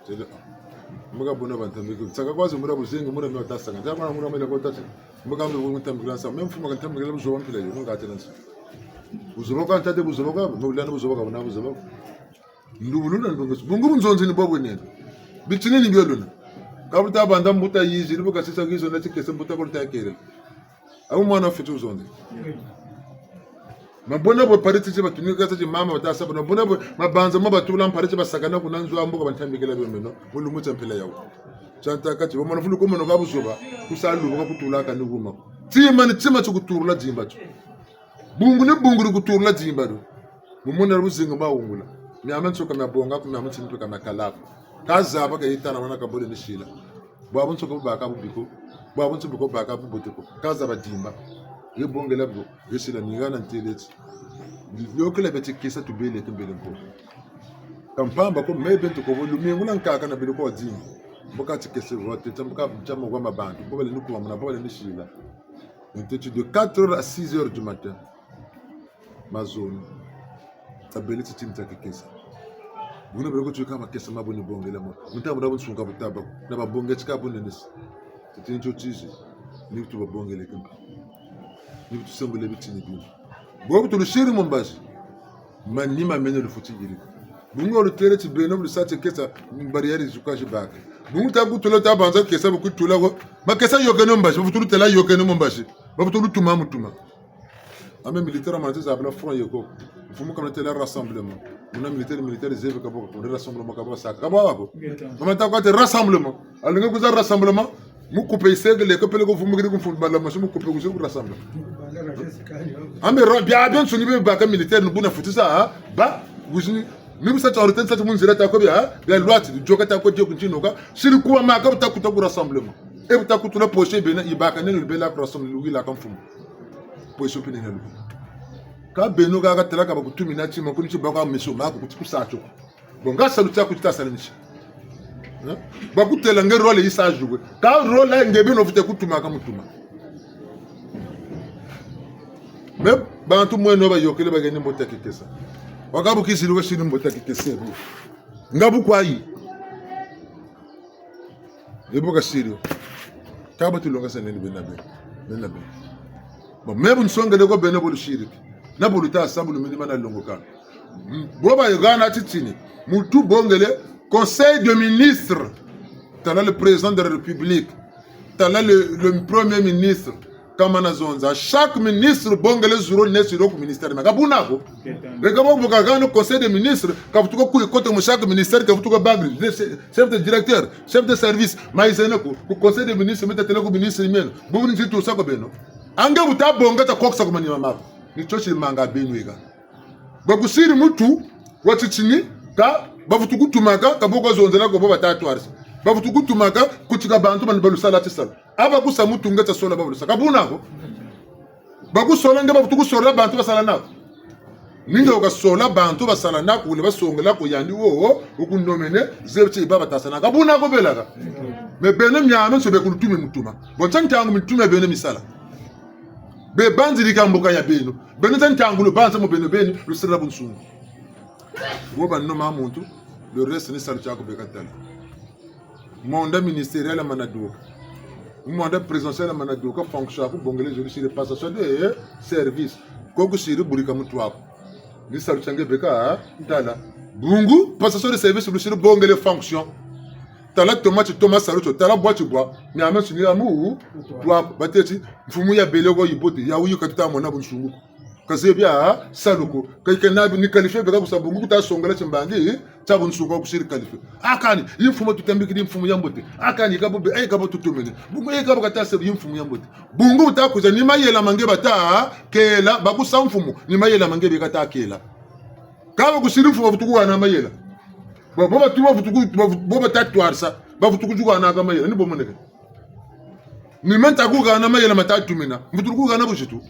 Tele, ah. Mbuka bona bantambikiri. Saka kwa zi mura buzengi, mura mio tasanga. Saka kwa mura mele kwa tati. Mbuka mbe kwa ntambikira nsa. Meme mfumu kantambikira buzoba mpila yo, nunga atela nsa. Buzoba kwa ntete buzoba kwa, no ulana buzoba kwa, na buzoba kwa. Ndubuluna ndungesu. Bungu bunzonzi ni bwa bwenene. Bitini ni bioluna. Ka buta banda mbuta yizi, libu kasisa kizo na tikese mbuta kwa luta kere. Awu mwana fiti wuzonze. Mabona bwe pari titi batunika tati mama bata sa bona. Bona bwe mabanza ma batula mpari ti basakana kuna nzo a mbuka bantambikila bemeno. Mu lumbu tia mpila yawu. Tia ntaka ti, bamona fulu ku mono ka buzoba. Kusa lubu ka kutula ka ni wuma. Tima ni tima ti kuturula dimba ti. Bungu ni bungu di kuturula dimba do. Mu mona buzingu ma wungula. Miama nsoka mia bonga ku miama nsoka mia kala ko. Ka zaba ka yitana wana ka bole ni sila. Bwabu nsoka bubaka bubi ko. Bwabu nsoka bubaka bubote ko. Ka zaba dimba. Ye bongela bo. Ye sila ni hana ntele ti. Yokela beti kesa tubele ke mbele nko. Ka mpamba ko mebe ntuko bo lumingu na nkaka na bele ko dimba. Mbuka ti kese bo teta mbuka tia mo kwa mabantu. Bo bale ni kuwa muna, bo bale ni sila. Ntete de quatre heures à six heures du matin. Mazono. Tabele titini tia kikesa. Buna bele ko tuka makesa ma bo ni bongela mo. Muta muna bo nsunga butaba. Na babonge tika bo nenesi. Titini tio tizi. Ni tu babongele kimpa. Ni tu sembele bitini bini. Bo bu tulusiri mu mbazi. Manima mene lufweti yirika. Bungu lutele ti beno bu lusa ti kesa barrière zuka zibaka. Bungu ta kutula ta banza kesa bu kutula ko. Makesa yokeno mbazi, bu tulutela yokeno mu mbazi. Ba bu tulutuma mutuma. Ame militaire mana ti zabila front yeko. Mfumu kamana tela rassemblement. Muna militaire, militaire zebi ka bo ko, rassemblement ka bo saka. Ka bo ko. Mama ta kwa te rassemblement. Alinga kuza rassemblement. Mu kupe isegele ko peleko vumukiri ku mfumu bala masu mu kupe kuzi ku rassemblement. Ambe ro, bia, biabiansoni bie baka militaire ni buna futisa, ha? Ba, wizini, ni bu sa ti arrêter, sa ti mu nzila ta ko bia, ha? Bia lwati, yoka ta ko dio ku ntinoka, siri kuwa maka bu ta kuta ku rassemblement. E bu ta kutula poche bena, yibaka nene lubela ku rassemblement, luwila ka mfumu. Poche pine nelu. Ka beno ka katela ka bakutumina tima, kuni ti baka meso mako, kuti kusa tio. Bon, nga salu tiaku tita sala nti. Hein? Bakutela nge rôle yisa jouer. Ka rôle nge beno fwete kutuma ka mutuma. Mais bantu mweno bayokele bageni mbote ya kikesa. Wakabu kiziri wa siri mbo ta kikese bu. Nga bu kwa yi. Ebo ka siri. Kaba tulonga sa nene bena be. Bena be. Bon, me bu nsongele ko bena bo lusiri. Na bo luta sa bu lumini mana longoka. Bo ba yogana titini. Muntu bongele Conseil des ministres. Tala le président de la République. Tala le, le premier ministre. Kamana zonza. Chaque ministre bongele zulu nesi lo ku ministère. Maka buna ko. Eka bo buka gano Conseil des ministres. Kavutuka ku kote mu chaque ministère. Kavutuka bagri. Chef de directeur. Chef de service. Maizene ko. Ku Conseil des ministres. Meta tele ku ministre meno. Bubu ni nzitu sa ko beno. Ange buta bonga ta kokisa ku manima mako. Ni tio tiri manga beno eka. Bakusiri muntu wa titini, ka, bavutu kutumaka, ka bo ka zonzela ko bo bata twarisa. Bavutu kutumaka, kutika bantu bani balusala tisalu. Aba kusa muntu nge ta sola ba balusa. Ka buna ko. Bakusola nge bavutu kusola bantu basala nako. Ni nge wukasola bantu basala nako, wule basongela ko yandi wo, wo, wukunomene, zebi ti ba bata sa nako. Ka buna ko belaka. Mais beno miamiansoni be kulutumi mutuma. Bon, nsa ntangu mituma beno misala. Be banziri ka mbuka ya beno. Beno nsa ntangu lubanza mu beno beni, lusirila bunsungu. Wo banoma muntu, le reste ni salu tiaku beka tala. Mandat ministériel mana duka. Mandat présidentiel mana duka, fonction yaku bongele zulu siri passation de service. Ko kusiri burika muntu waku. Ni salu tia nge beka tala. Bungu, passation de service, lusiri bongele fonction. Tala toma ti toma salu tio, tala bwa ti bwa. Miamiansoni ya mu, twa, bateti, mfumu ya bele ko yibote, ya wuyu ka tuta mona bunsungu ko. Ka zebi a salu ko, ka yikena bi ni qualifié beka kusa bungu kuta songela timbangi, tia bunsungu ko kusiri qualifié. A kani, yi mfumu tutambikiri mfumu ya mbote. A kani, ka bo be, e ka bo tutumene. Bungu e ka bo kata sebi yi mfumu ya mbote. Bungu buta kwiza ni mayela ma nge bata kela, bakusa mfumu, ni mayela ma nge beka ta kela. Ka bakusiri mfumu bavutu kuhana mayela. Bo, bo batu bavutu ku, bavutu, bo bata twarisa, bavutu kuhana ka mayela, ni bo moneke. Ni me nta kuhana mayela mata tumina. Mvutu kuhana buzitu.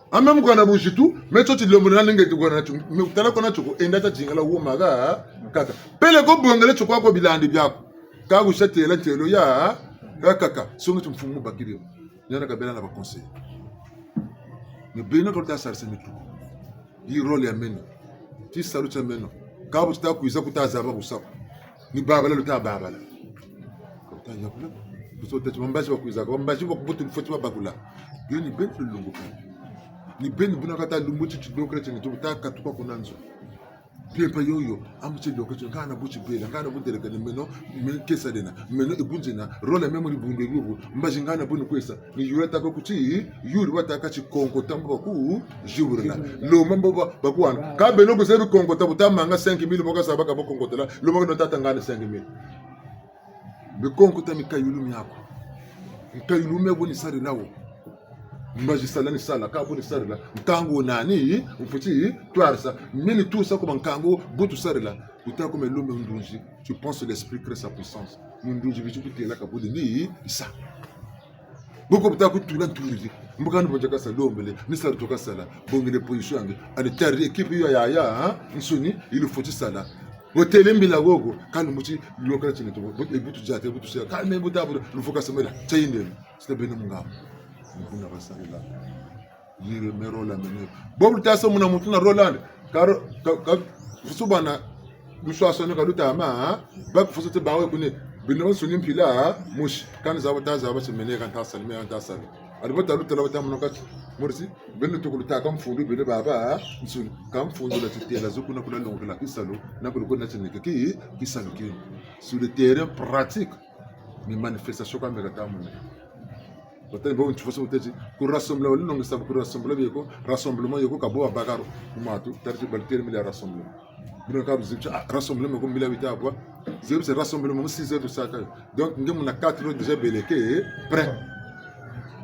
A me mu kuhana buzitu, me tio tilembolo na nge ti kuhana tio. Me tala ko na tio ko, enda ta zingala wo maka, kaka. Peleko bongele tio kwaku bilandi biaku. Ka kusa tela ntelo ya, ya kaka. Songa ti mfumu bakiri. Ni hana kabela na ba conseil. Mais beno ka luta sarisa nitu. Yi rôle ya meno. Tisalu tia meno. Ka bu tuta kwiza kuta zaba busa ko. Ni babala luta babala. Ka luta yabula. Buso tati bambazi bakwiza ko. Bambazi bakubutu fweti babakula. Yo ni beno lulungu ka. Ni beno buna kata lumbu ti tilokela tiena ti buta katuka kuna nzo. Mpempa yoyo, a mu tilokela tio, ngana bu tibela, ngana bu delekane meno, me nkesa dena, meno e bu nzena, rôle me mu dibundu e bubu, mbazi ngana bu ni kwesa, ni yula ta ko kuti, yuri batâka ti konkota mbo baku, ziburila. Lomba mbo ba, bakuhana. Ka beno kuzebi konkota buta manga cinq mille, mbo kazaba ka bo konkotela, lomba keno tata ngana cinq mille. Bikonkota mikayulu miaku. Mikayulu mia bu ni sarila wo. Mbazi sala ni sala, ka bu ni sarila. Nkangu wo nani, mfweti twarisa. Mini tusa ku ba nkangu bu tusarila. Buta ku me lumbu ndunzi. Tu penses l'esprit crée sa puissance. Mu ndunzi bi ti kutêla ka bu ni sa. Boko buta kutula nturiri. Mbuka ni bonza kasa lombele, ni salu tio kasala, bongele position ya nge. Ani tari équipe yo ya, ya, ha? Nsoni, yi lufweti sala. Wotele mbila gogo, ka lumbu ti lokela tiena to, but, e bu tudiate, bu tusela, ka me buta bu, lufweti kasa mela, tia yindele. Sita beno mu ngambu. Ni buna basarila. Yire me rôle mene. Bo bu luta sa muna muntu na rôle andi. Ka ro-, ka, ka, fusu bana, luswaswanu ka luta ma, ha? Ba ku fusu ti bawe kune. Beno bansoni mpila, ha? Musi. Kani zaba ta zaba ti mene ka nta sala, me ka nta sala. Adi bo ta luta la bo ta mona kati. Morisi, beno tuku luta ka mfundu, beno baba, ha? Nsoni. Ka mfundu la ti têla zo kuna kula longokela kisalu, na kulu kuna ti neke ki, kisalu ki. Sur le terrain pratique, ni manifestation ka me kata mona. Batani bo nti foso muteti, ku rassemblement, wali nongesa ku rassemblement bieko, rassemblement yeko ka bo wa bakaro, ku matu, tari ti bali têle mbila rassemblement. Bino ka bu zebi ti, ah, rassemblement ko mbila bita bwa. Zebi ti rassemblement mu six heures tusaka yo. Donc, nge muna quatre heures déjà beleke, prêt.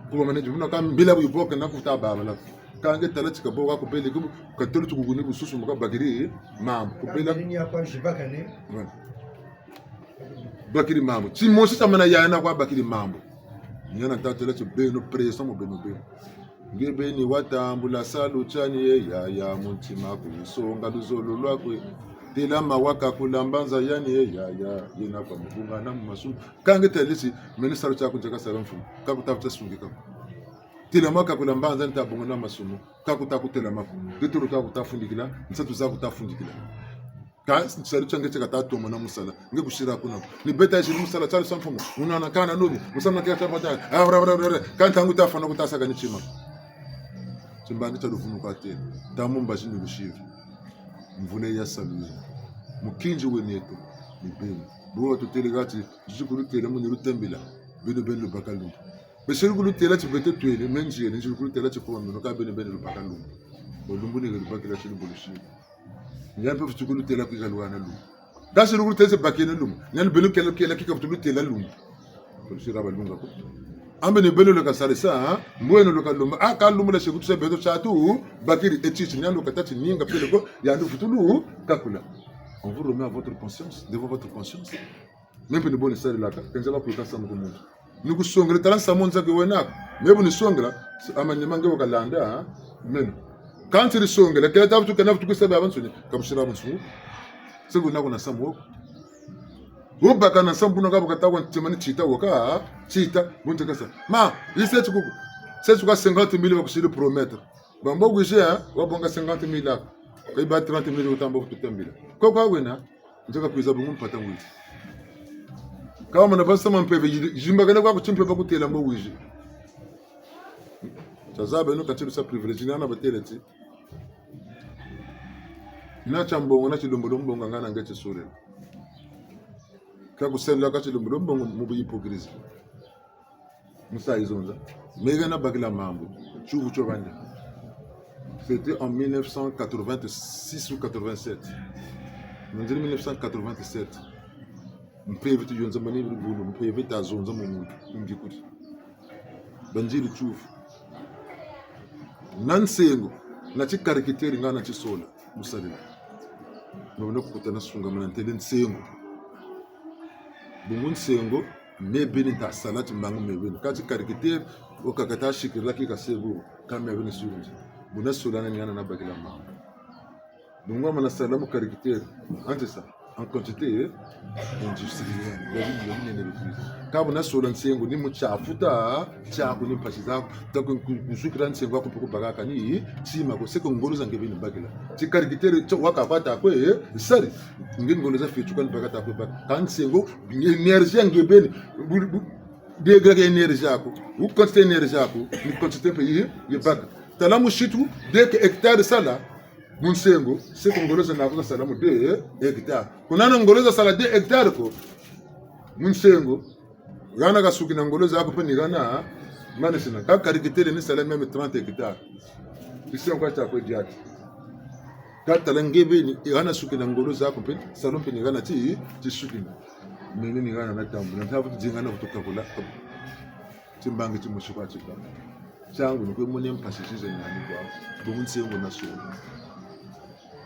Ku ba manage, bino ka mbila bu yiboke na kuta babala. Ka nge tala ti ka bo ka ku beleke, ka tolo ti ku kuni bususu mu ka bakiri, mambu. Ku bela. Ka mbila ni ya kwa zibakane. Voilà. Bakiri mambu. Timosi tamana yana kwa bakiri mambu. Ni hana nta têla ti beno présent mu beno beno. Nge beni watambula salu tiani e yaya, mu ntima ku songa luzolo lwaku e. Têla mawa ka kula mbanza yani e yaya, yena kwa mubunga na mu masumu. Ka nge têla ti, meni salu tiaku nzeka sala mfumu. Ka kuta vuta sungika. Telama kakula mbanza nta bonga na masumu. Ka kuta kutelama ko. Nge tolo ka kuta fundikila, nsatu za kuta fundikila. Ka tisalu tia nge tie kata tomo na mu sala. Nge kusira kuna. Ni beta yisiri mu sala tialu sa mfumu. Munana kana nobi. Musamu na kia tia mata. Ah, bra, bra, bra, bra. Ka ntangu ta fwana kuta saka ni tima. Timbangi tia luvunu kwa tele. Tamu mbazi ni lusiri. Mvula ya salu yena. Mukinzi wena eto. Ni beno. Bo watutêle kati, nzikulu têla mu ni lutambila. Beno beno lubaka lumbu. Besi lukulutêla ti beto twele, me nzele, nzele lukulutêla ti kwa meno, ka beno beno lubaka lumbu. Bo lumbu ni lubakila ti lumbu lusiri. Nia mpe futi kulutêla kwika luhana lumbu. Kasi lukulutêla ti bakeno lumbu. Nia beno kela, kela kika futi lutêla lumbu. Kulusira balunga ko. Ambe ni beno luka sarisa, ha? Mbweno luka lumbu. Ah, ka lumbu la sikutu se beto tiatu, bakiri etiti, nia luka tâ ti ninga peleko, yandi futi lu, kakula. On vous remet à votre conscience, devant votre conscience. Me mpe ni bo ni sarilaka, ka nzaba kuluta nsamu ku muntu. Ni kusongela tala nsamu nzaki wena ko. Me bu ni songela, s-, amanima nge wakalanda, ha? Meno. Ka nsiri songela, kela ta futu kena futu kisa babansoni, ka busira bansoni. Se kuna kuna nsamu wo ko. Wo baka na nsamu buna ka bu kata kwa ntima ni tita wo ka, tita, bu nte kasa. Ma, yi se ti kuku. Se ti kwa cinquante mille bakusiri promettre. Bambo wizi, ha? Wabonga cinquante mille ako. Ka yiba trente mille kutamba futu tambila. Ko kwa wena. Nzeka kwiza bungu mpata ngwizi. Ka wamana basa ma mpeve, yi-, yimbakana kwa ku timpeve kutêla mbo wizi. Tazaba eno kati lusa privilège, ni hana batêle ti. Na tia mbongo, na tilembolo mbongo, ngana nge tisulila. Ka kusela ka tilembolo mbongo mu bu hypocrisie. Mu sa yi zonza. Me hana bakila mambu. Tiyuvu tio banda. C'était en mille neuf cent quatre-vingt-six ou quatre-vingt-sept. Mu nziri mille neuf cent quatre-vingt-sept. Mpeve ti yonza mani bulu, mpeve ta zonza mu muntu, mu mbikuri. Banziri tiyuvu. Na nsengo, na ti caractère nga na ti sola. Mu sarila. Mabona kukuta na sungamana ntele nsengo. Bungu nsengo, me beni nta sala ti mbangu me beni. Ka ti caractère, wo kakata sikirila ki kase bu, ka me beni surunzi. Buna sola na ni hana na bakila mambu. Bungu wamana sala mu caractère, ante sa. En quantité, eh, industrielle. Bia bi, bia binene bikuiza. Ka buna sola nsengo ni mu tia futa tiaku ni mpasi zaku. Ta ku, ku, kusukila nsengo aku mpe ku bakaka ni tima ko, se ko ngolo za nge beni bakila. Ti caractère, ti waka kwata kwe, eh, sari. Nge ngolo za fioti kani bakata kwe baka. Ka nsengo, énergie ya nge beni. Bu, bu, degré ya énergie aku. Ou quantité énergie aku. Ni quantité mpe yi, yi baka. Tala musitu, deux hectares sala. Mu nsengo, se ko ngolo za naku za sala mu deux hectares. Kuna na ngolo za sala deux hectares ko. Mu nsengo, hana kasukina ngolo zaku mpe ni hana, manisina, ka caractère ni sala même trente hectares. Ti nsengo kwa tia kwe diati. Ka tala nge beni, hana sukina ngolo zaku mpe, sala mpe ni hana ti, ti sukina. Meni ni hana na tambula, nta futu dinga na futu kakula. Timbangi timosi kwa ti baka. Tiangu ni kwe mona mpasi zize nani kwa. Bungu nsengo na sola.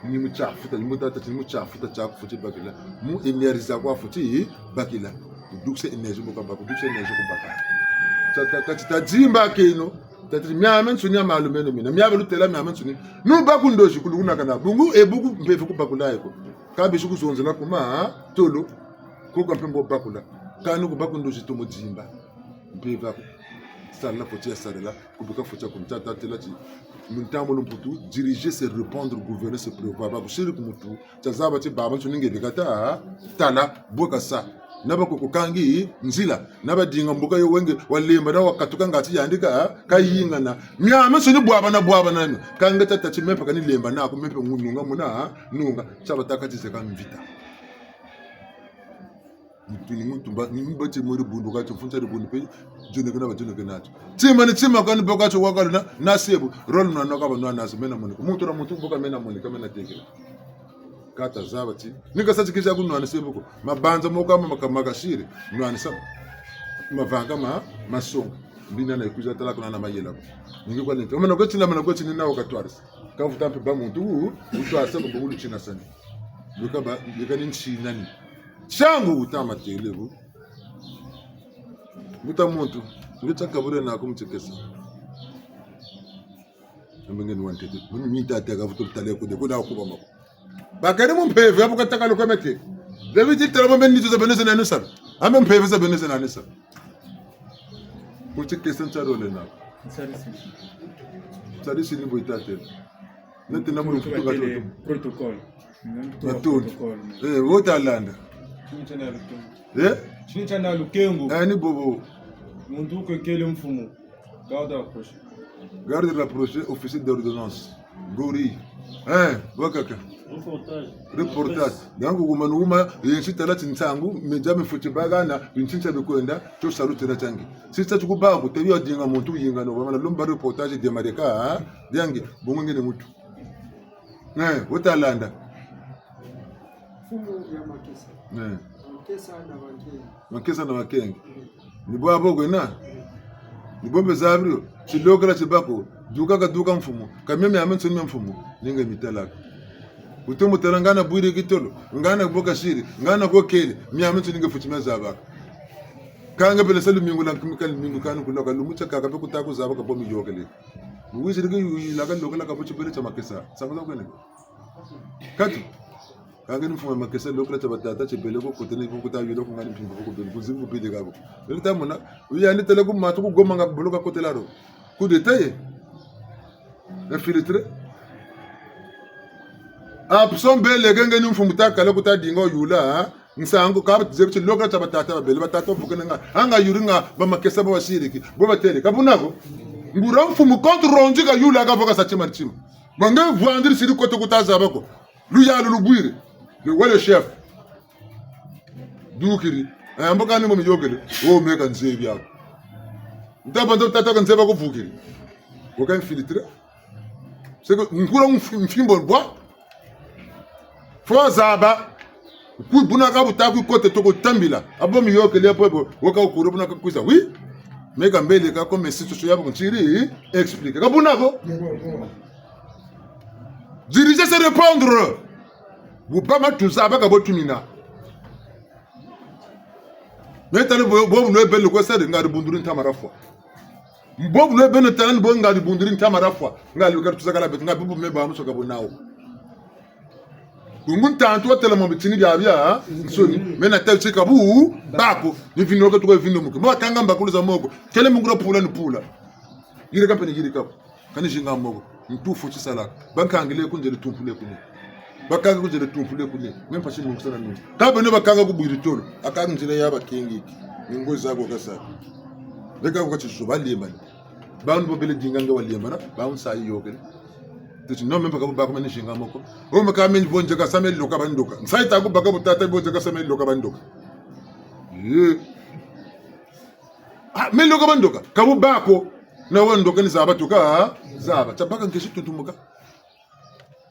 Ni mu tia futa, ni mu tata, ni mu tia futa tiaku futi bakila. Mu énergie zaku futi bakila. Kudukisa énergie mu kabaka, kudukisa énergie ku baka. Ta, ta, ta, ta, ta dimbakeno. Tata, miamiansoni ya malu meno mina. Miabe lutêla miamiansoni. Nu baku ndozi kulu kuna kana. Bungu e buku mpeve ku bakula eko. Ka bisi kuzonzela ku ma, tolo. Ko ka mpe mbo bakula. Kani ku baku ndozi tomo dimba. Mpeve aku. Sala futi ya sarila, kubika futi ya kunta tatela ti. Mu ntambulu mputu, diriger c'est répondre, gouverner c'est prévoir. Bakusiri ku mutu, tazaba ti babansoni nge bika ta, tala, bwe kasa. Na ba kukukangi nzila, na ba dinga mbuka yo wenge, walemba na wakatuka ngati yandi ka, kayingana. Miamiansoni bwabana, bwabana mio. Ka nge tata ti me mpe kani lemba naku, me mpe ngununga muna, nunga. Tia batâka ti zeka mvita. Muntu ni muntu mba, ni mba ti mwe dibundu ka ti mfunza dibundu mpe, dionekene ba dionekene natio. Tima ni tima kani boka tio wakalu na, na sebu, rôle nwana ka ba nwana nazo, mena monika. Muntu na muntu boka mena monika, mena tekela. Ka tazaba ti. Ni kasa ti kiza ku nwana sebu ko. Mabanza mo ka ma, ma, ma kasiri, nwanisa. Mavanga ma, masonga. Mbina na yikuza tala kuna na mayela ko. Ningi kwa lente. Mana kwe tina, mana kwe tina na wakatwarisa. Ka vuta mpe bâ muntu, wu, wutwarisa ko bo wulu tina sani. Luka ba, luka ni ntina ni. Tiangu wuta matele bu. Mbuta muntu, nge tia kabure naku mu tikesa. Ambe nge ni wa ntete. Muni mi tata ka vutu tale ko de, ko da kuba mako. Bakari mu mpeve, abu kataka luka mete. David tala mbe nitu za beno zena nusala. Ambe mpeve za beno zena nusala. Mu tikesa ntia rôle naku. Nsarisi. Nsarisi ni bo yi tatela. Nete na mulu kutuka. Protocole. Matondo. Protocole. Eh, wo ta landa. Tini tiena lukengo. Eh? Tini tiena lukengo. Eh, ni bobo. Muntu kwe kele mfumu. Garde rapproché. Garde rapproché, officier d'ordonnance. Gori. Eh, wakaka. Reportage. Reportage. Donc, wuma ni wuma, yinsi tala ti nsangu, media mifweti bakana, yinsi nsa bikwenda, tio salu tena tiangi. Sisa ti ku baku, tebi wa dinga muntu yinga no, bamana lomba reportage de mareka, ha? Diangi, bongo nge ni mutu. Eh, wo ta landa. Mfumu ya Makesa. Eh. Makesa na Makenge. Makesa na Makenge. Mm. Ni bo abo kwena? Mm. Ni bo mbe zabiri yo. Tilokela ti bako. Duka ka duka mfumu. Ka mia miamiansoni mia mfumu. Ni nge mi talaka. Wutomo tala ngana bwiri kitolo. Ngana bo kasiri. Ngana ko kele. Miamiansoni nge fweti mia zabaka. Ka nge bele sa lumingu lwa nkimika lumingu kani kuloka. Lumbu tiakaka mpe kuta ku zabaka bo miyokele. Wiziri ki yu-, yilaka lokela ka bo tibele tia Makesa. Nsangu za kwena. Kati. Ka nge ni mfumu ya Makesa, lokela tia batata, tibele ko, kotele ko, kuta yula ko ngani mpimpa ko bele, kuzibu kubele ka ko. Bele ta mona, yandi tele ku matu ku Goma nga boloka kotela ro. Coup d'État ye. Infiltré. Absent bele ke nge ni mfumu ta kala kuta dinga yula, ha? Nsangu ka batizebi ti lokela tia batata babele, batata bavukene nga. Anga yuri nga ba Makesa ba wasiriki. Bo batele. Ka buna ko. Nguria mfumu compte rendu ka yula ka voka sa tima tima. Ba nge vwandiri siri kote kuta zaba ko. Luyalu lubwiri. Ni wele chef. Dukiri. Eh, mbo kani mo miyokele. Wo meka nzebi ako. Ntaba ndo tata ka nzebi ako vukiri. Wo ka infiltré. C'est que nkula mfi-, mfimbo bwa. Faut zaba. Ku buna ka buta ku kote toko tambila. Abo miyokele ya pwebo. Wo ka ukure buna ka kwiza. Oui. Meka mbele ka comme situation ya bo ntiri. Explique. Ka buna ko. Diriger, c'est répondre. Bu bâ ma tuzaba ka bo tumina. Me tala bo, bo bu lwe beno kwe sari, ngari bunduri ntama rafwa. Bo bu lwe beno tala ni bo ngari bunduri ntama rafwa. Ngari kari tuzakala beto, ngari bubu me ba musoka bo nawo. Bungu ntantu watela mo bitini biabiansoni. Me na tala ti ka bu bako. Ni vino ka tuka vino muke. Mo kanga mbakulu za moko. Kele mungura pula ni pula. Yirika mpe ni yirika ko. Kani zinga moko. Ntufu tisala. Bankangile ku nzele tumpule kuni. Bakanga ku nzele tumpule kuni. Me mpasi mungu sana nungu. Ka beno bakanga ku bwiri tolo. Aka nzila ya bakengiki. Ni ngo za ko kasa. Leka ko kati zo balembani. Banu bo bele dinga nge walembana. Banu sa yiyokele. Teti no me mpaka bo bako mene zinga moko. O me ka mene bo nzeka sa me loka bandoka. Nsa yita ku baka bo tata bo nzeka sa me loka bandoka. Ye. Ah, me loka bandoka. Ka bu bako. Na wandoka ni zaba tuka, zaba. Tabaka nkesi tuntumuka.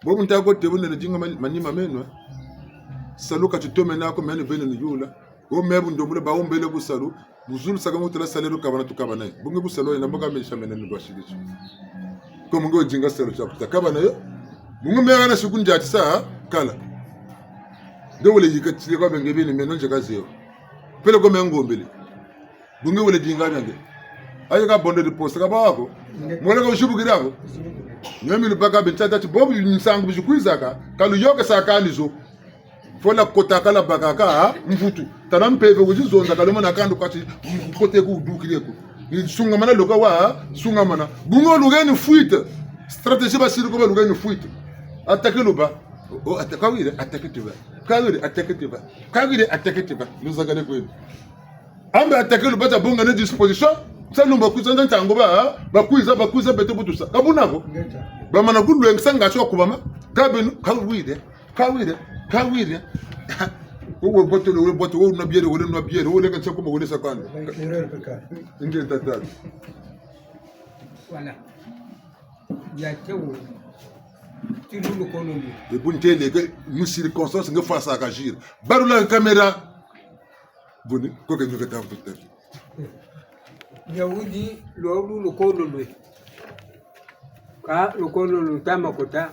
Bobu nta ko te bu nene dinga mani-, manima meno. Salu ka ti tome na ko mene bene ni yula. Wo me bu ndombolo ba wo mbele ku salu. Bu zulu saka mo tela salaire kabana tukabana. Bungu ku salu yena mboka me sa mene ni kwa sidi. Ko mungu dinga salu tia kuta kabana yo. Mungu me kana siku ndia ti sa, kala. Nde wele yika tile kwa benge bene meno nzeka zeo. Pele ko me ngombele. Bungu wele dinga nyange. Aye ka bonde de poste ka bako. Mwele ka ushibukira ko. Nyo mi lubaka bintata ti bobu nsangu bizi kwizaka. Ka luyoke sa ka nizo. Faut la kotaka la bakaka, ha? Mvutu. Tala mpeve wizi zonza ka lumona kandu kati kote ku dukire ko. Ni sungamana loka wa, sungamana. Bungu lugeni fuite. Stratégie basiri ko ba lugeni fuite. Attaquer luba. Oh, attaquer, oui, attaquer tu vas. Ka wiri, attaquer tu vas. Ka wiri, attaquer tu vas. Luzakale kwenu. Ambe attaquer luba ta bonga ne disposition. Sa lumba kwiza ntangu ba, bakwiza, bakwiza beto butusa. Ka buna ko. Bamana kulwengisa ngati wa kubama. Ka beno, ka wiri, ka wiri, ka wiri. Wo we bote, wo we bote, wo nwa bière, wo nwa bière, wo leka nsa kuma, wo lesa kanda. Nge tata. Voilà. Ya te wo. Ti lulu ko lulu. E bu ntele ke, mu circonstance nge face à agir. Barula caméra. Buni, ko ke nyoka ta mputa. Yawudi, lo lulu ko lulu. Ka lukolo lutama kota.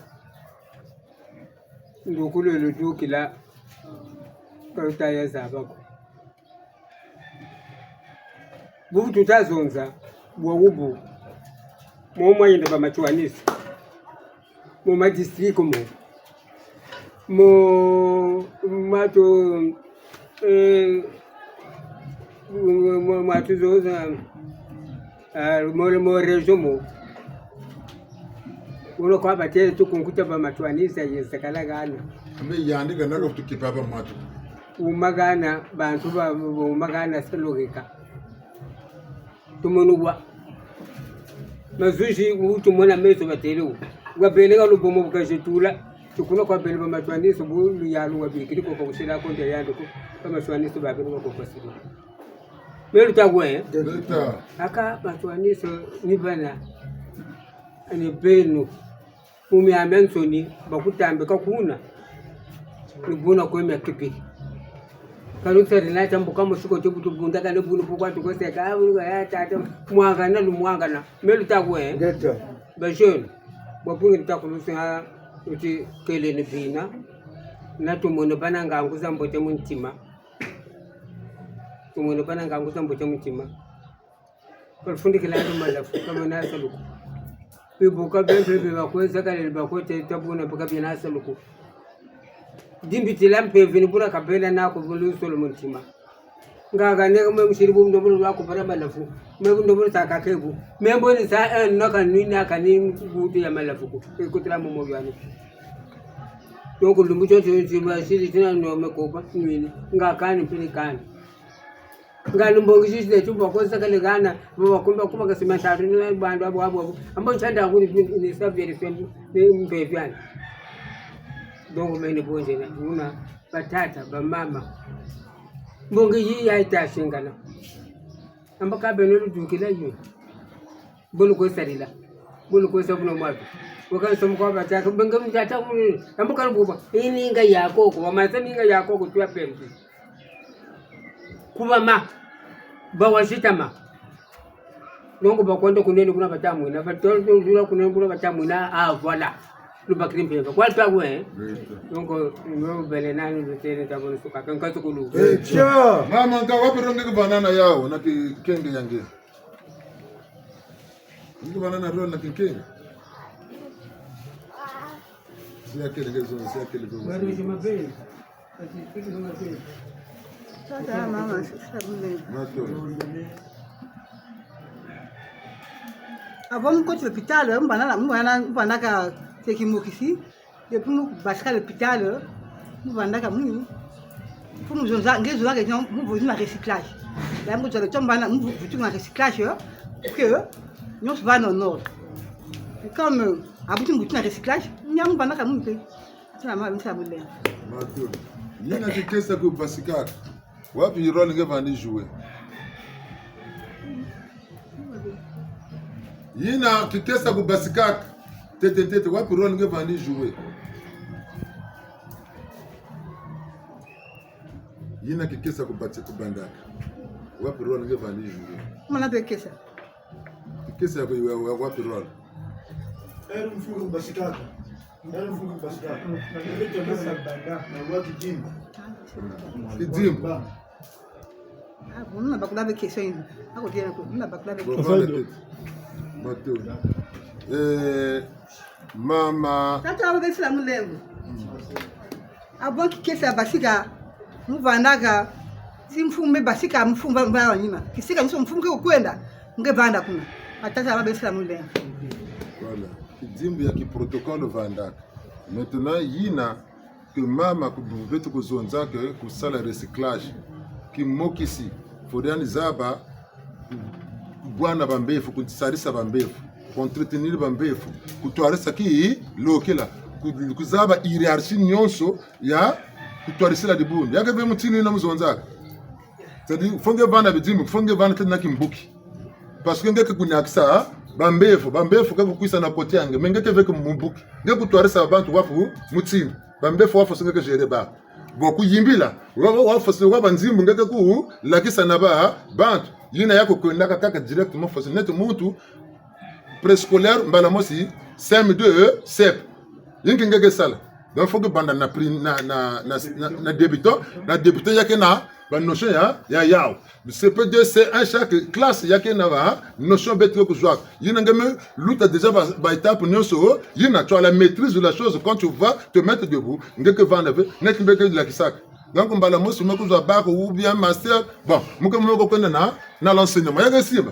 Ndukulu ludukila. Ka luta ya zaba ko. Bubu tuta zonza, bwa wubu. Mo mwa yenda ba Matsouanistes. Mo ma district mo. Mo, matu, eh, mo, mo, matu zonza. Ah, mo, mo région mo. Wuno kwa batêle tukunkuta ba matwanisa ye sakala hana. Mbe yandi kana ko tukipa ba matu. Wuma hana, bantu ba, ba wuma hana sa logika. Tumona wa. Mazuzi wu tumona meso batêle wu. Wabele ha lubomo bu kazitula. Tukuna kwa bele ba matwanisa bu luyalu wabikiri ko kwa kusila konte yandi ko. Ba matwanisa babele ko kwa sila. Melu ta kwe? Melu ta. Aka matwanisa ni bana. Ani beno. Mu miamiansoni, bakutambika kuna. Ni buna kwe mia kipi. Kanu tsari na tambuka musiko ti bu tubundakane buna bu kwa tukoseka, ah, buna ya tata, mwangana, lumwangana. Melu ta kwe? Ngeta. Ba jeune, bwa bungi ta kulusa, uti kele ni bina. Na tumone bana ngangu za mbote mu ntima. Tumone bana ngangu za mbote mu ntima. Kalufundikila andi malafu, ka bena salu ko. Bibuka bia mpe bia bakwe zakalele bakwe te tabuna mpaka bia na salu ko. Dimbitila mpe vini buna ka bena nako bu lusolo mu ntima. Nga ka neka me musiri bu ndomolo lwa ko bara malafu. Me bu ndomolo sa ka ke bu. Me mbo ni sa, eh, no ka nwini aka ni butu ya malafu ko. E kutila momo yani. Donc lumbu tio tio tio ba siri tina no me ko ba nwini. Nga kani mpili kani. Nga ni mbongi sisi ne tuba ko sakale hana, baba kumba kuba kasi matatu ni bandu abo, abo, abo. Ambo ntanda kuni ni sa vérifier ni mpe viana. Donc, mene bonze na, wuna, batata, bamama. Mbongi yi ya yita singana. Ambo ka beno ludukila yi. Bulu kwe sarila. Bulu kwe sa buna mwatu. Waka nsomo kwa batata, mbenge mtata kuni. Ambo ka lububa. Ini nga ya koko, wamasa ni nga ya koko, tuwa pempi. Kuba ma. Ba wasita ma. Donc, bakwenda kunene kuna batamwina. Batolo zula kunene kuna batamwina. Ah, voilà. Lubakiri mpemba. Kwa ta kwe, eh? Donc, no bele nani lutene tabona suka. Kanka tukulu. Echa. Mama, nka wapi ronge kubana na yawu, na ki-, kenge yange. Nge bana na rôle na kinkenge. Si ya kele nge zo, si ya kele zo. Tata, mama, sisa mule. Mato. Avant mu koti l'hôpital, mu bana, mu bana, mu bana ka teki mokisi. Depuis mu basika l'hôpital, mu vandaka mu, pour mu zonza, nge zonza ke mu vutu na recyclage. Ya mu zonza ke mu vanda, mu vutu na recyclage, pour que nyonso vanda en ordre. Et comme, euh, abuti mu vutu na recyclage, nya mu vandaka mu mpe. Tina ma, misa mu le. Mato. Yina kikesa ku basikaka. Wapi rôle nge vandi jouer? Yina kikesa ku basikaka. Tete, tete, wapi rôle nge vandi jouer? Yina kikesa ku bati-, ku bandaka. Wapi rôle nge vandi jouer? Mana be kesa. Kikesa ya ku, wa-, wa-, wapi rôle? Eri mfumu basikaka. Kidimu. Ah, bon, na bakula be question yina. Ako tiena ko, na bakula be question. Bon, voilà, tete. Mato. Eh, mama. Tata, abo besila mulembo. Abo kikesa basika, mu vandaka, si mfumu me basika, mfumu ba, ba nima. Kisika niso mfumu ke kwenda, nge vanda kuna. Batata, abo besila mulembo. Voilà. Kidimu ya ki protocole vandaka. Maintenant, yina ke mama ku bu-, beto ku zonza ke ku sala recyclage. Kimokisi, faut yandi zaba, ku bwana bambevo, ku sarisa bambevo, ku entretenir bambevo, ku twarisa ki lokela, ku, ku zaba hiérarchie nyonso ya ku twarisila dibundu. Ya ke ve mutinu yina mu zonzaka. C'est-à-dire, faut nge vanda bidimu, faut nge vanda tena kimbuki. Parce que nge ke kunyakisa bambevo, bambevo ke kukwisa na côté ya nge, mais nge ke ve ke mumbuki. Nge ku twarisa bantu wafu mutinu. Bambevo wafu nge ke gérer ba. Bon, ku yimbila, wa, wa, wafu wa banzimbu nge ke ku lakisa na ba, bantu. Yina ya ku kwendaka kaka directement fosi. Neti muntu, préscolaire, mbala mosi, C M deux, C E P. Yinki nge ke sala. Donc, faut que banda na pri-, na, na, na, na, na débutant, na débutant ya ke na ba notion ya, ya yawu. C P deux, C un, chaque classe ya ke na ba notion beto ku zwaka. Yina nge me luta déjà ba, ba étape nyonso, yina tu as la maîtrise de la chose quand tu vas te mettre debout, nge ke vanda ve, neti mbe ke lakisaka. Donc, mbala mosi, mu ke zwa bac ou bien master. Bon, mu ke mu ke kwenda na, na l'enseignement. Ya ke simba.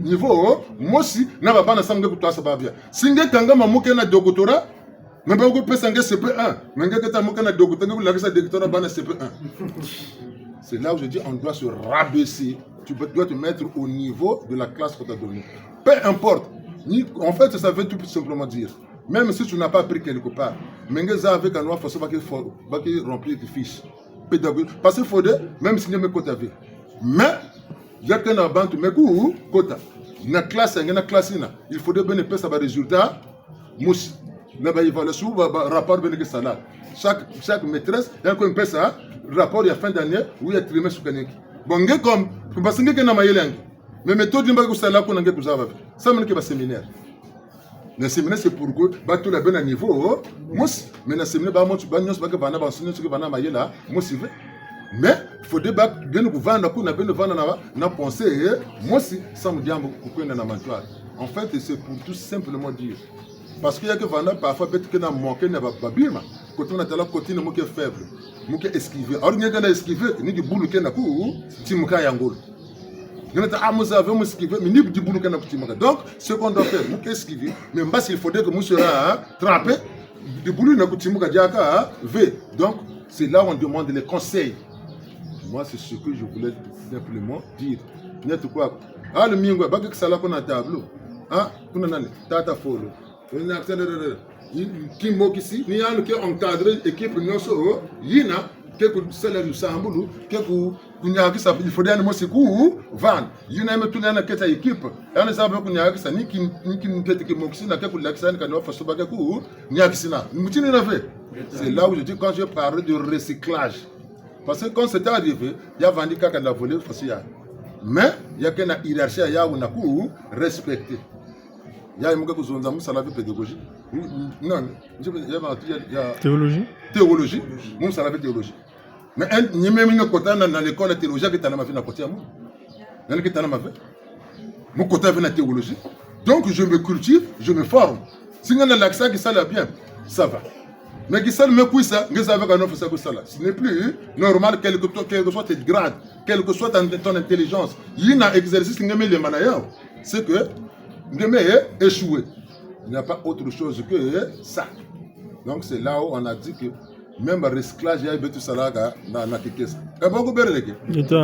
niveau mosi na ba bana samu nge kutwasa ba bien. Si nge kangama mu ke na doctorat, mais ba kupesa nge C P un. Mais nge keta mu ke na doctorat, nge kulakisa doctorat bana C P un. C'est là où je dis, on doit se rabaisser. Tu peux- dois te mettre au niveau de la classe qu'on t'a donnée. Peu importe. Ni- En fait, ça veut tout simplement dire, même si tu n'as pas appris quelque part, mais nge zaba ve kani wa façon ba ke for- ba ke remplir ki fiche pédagogique. Parce que faut de, même si nge me kota ve. Mais, ya ke na bantu me kukota. Na classe, nge na classe yina, il faudrait beno pesa ba résultat mosi. Na ba évaluation, ba, ba rapport beno ke sala. Chaque, chaque maîtresse, ya ke pesa rapport ya fin d'année, ou ya trimestre kaniki. Bon, nge comme, parce que nge ke na mayela ya nge. Mais méthode ni ba ke kusala kuna nge kuzaba ve. Samu nge ke ba séminaire. Na séminaire, c'est pour que ba tula beno na niveau mosi. Mais na séminaire, ba mosi, ba nyonso ba ke vanda, ba nyonso ke vanda mayela mosi ve. Mais, faut de ba, beno kuvanda kuna, beno vanda na, na pensée mosi, samu diambu kukwenda na mantwala. En fait, c'est pour tout simplement dire. Parce que ya ke vanda, parfois, beto ke na manque na ba, ba bima. Kote na tala kote yina mu ke faible, mu ke esquiver. Alors, nge ke na esquiver, ni dibulu ke na kutimuka ya ngolo. Nge na ta, ah, mu zaba ve mu esquiver, mais ni dibulu ke na kutimuka. Donc, ce qu'on doit faire, mu ke esquiver, mais parce qu'il faudrait que mu se rattraper, dibulu na kutimuka diaka ve. Donc, c'est là où on demande les conseils. Moi, c'est ce que je voulais simplement dire. Nge tu kwa. Ah, le mingo, ba ke sala kuna tableau. Ah, kuna nani? Tata Folo. Kimokisi, ni yandi ke encadrer équipe nyonso yina ke kusala lusambulu, ke ku- kuniakisa, il faut yandi mosi kuvanda. Yina me tula yandi keta équipe. Yandi zaba kuniakisa, ni ki- ni ki- ntete kimokisi yina ke kulakisa yandi kani wa façon ba ke kuniakisina. Mutindu yina ve. C'est là où je dis, quand je parle de recyclage. Parce que quand c'est arrivé, ya vandi kaka la volée façon ya. Mais, ya ke na hiérarchie yawu na ku respecter. Ya mu ke kuzonza mu sala ve pédagogie. Non, ya, ya, ya théologie. Théologie. Mu sala ve théologie. Mais un, ni même ni kota na, na l'école de théologie, ke tala ma ve na kote yamu. Nani ke tala ma ve? Mu kota ve na théologie. Donc, je me cultive, je me forme. Si nge na lakisa ki sala bien, ça va. Mais ki sala me kwisa, nge zaba ve kani wa façon kusala. Ce n'est plus normal, quel que, quel que soit tes grades, quel que soit ton, ton intelligence. Yina exercice nge me lembana yawu, c'est que nge me échouer. Il n'y a pas autre chose que ça. Donc c'est là où on a dit que même recyclage, ya beto salaka na, na kikesa. Ka ba ku bele leke.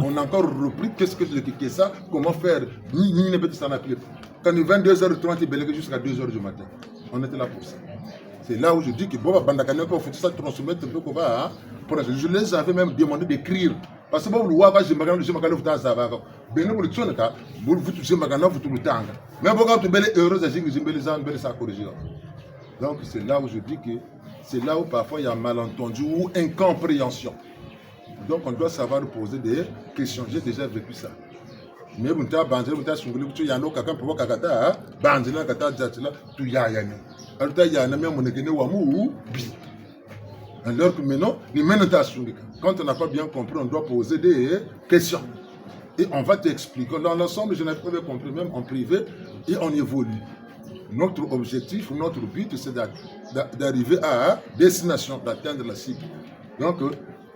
On a encore repris qu'est-ce que le kikesa, comment faire, ni, ni, ni beto sala na clip. Kani vingt-deux heures trente, beleke jusqu'à deux heures du matin. On était là pour ça. C'est là où je dis que bon, ba banda kani ko faut ça transmettre un peu ko ba, hein. Pour ça, je les avais même demandé d'écrire. Parce que bon, le wa ka zimbakana, zimbakana vutu zaba ko. Beno bu lutsoneka, bu vutu zimbakana vutu lutanga. Mais bon, quand tu bele erreur zazingi zimbele za, bele sa corriger. Donc c'est là où je dis que c'est là où parfois il y a malentendu ou incompréhension. Donc on doit savoir poser des questions. J'ai déjà vécu ça. Mais bu nta banzila, bu nta sungula ku tio yano kaka mpe wakaka ta, hein? Banzila kata diatila, tu yaya ni. Alu ta yana mia monekene wa mu bi. Alors que maintenant, ni meno ta sungika. Quand on n'a pas bien compris, on doit poser des questions. Et on va t'expliquer. Dans l'ensemble, je n'avais pas bien compris, même en privé, et on évolue. Notre objectif, notre but, c'est d'a- d'a- d'arriver à destination, d'atteindre la cible. Donc, euh,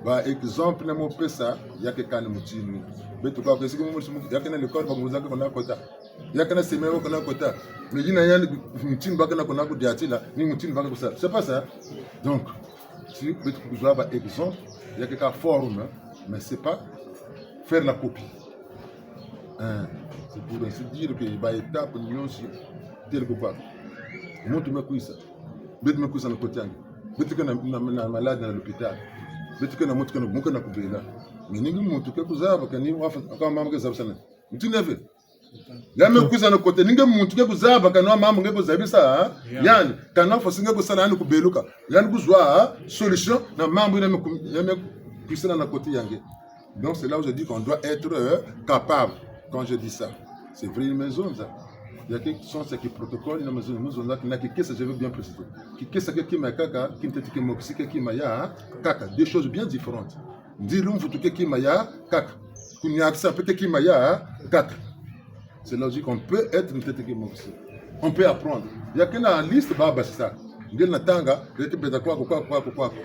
ba exemple na mu pesa, ya ke kani mutindu. Beto kwa kwesi ke mu- ya ke na l'école, ba mu zaka kuna kota. Ya ke na séminaire kuna kota. Mais yina yandi mutindu ba ke na kuna kudiatila, ni mutindu ba ke kusala. C'est pas ça. Donc, si beto kuzwa ba exemple, ya ke ka forme, mais c'est pas faire la copie. Hein, c'est pour ainsi dire que ba étape nyonso tel que quoi. Muntu me kwisa. Beto me kwisa na kote yandi. Beto ke na, na, na malade na l'hôpital. Beto ke na muntu ke na, mu ke na kubela. Mais ni nge muntu ke kuzaba kani wa fa- kani mama ke zabisa na. Mutindu ve. Ya me kwisa na kote, ni nge muntu ke kuzaba kani wa mama nge kuzabisa, hein? Yandi. Kani wa façon nge kusala yandi kubeluka. Yandi kuzwa solution na mambu yina me ku- ya me kwisa na kote ya nge. Donc c'est là où je dis qu'on doit être, euh, capable. Quand je dis ça, c'est vrai, ni me zonza. Il y a quelque chose qui protocole, ni me zonza, me zonza, na kikesa, je veux bien préciser. Kikesa ke kima ya nkaka, kintete kimokisi ke kima ya nkaka. Deux choses bien différentes. Nziri mvutu ke kima ya nkaka. Kuniakisa mpe ke kima ya nkaka. C'est logique, on peut être ntete kimokisi. On peut apprendre. Ya ke na liste ba basisa. Nge na tanga, ya ke beta kwaku, kwaku, kwaku, kwaku.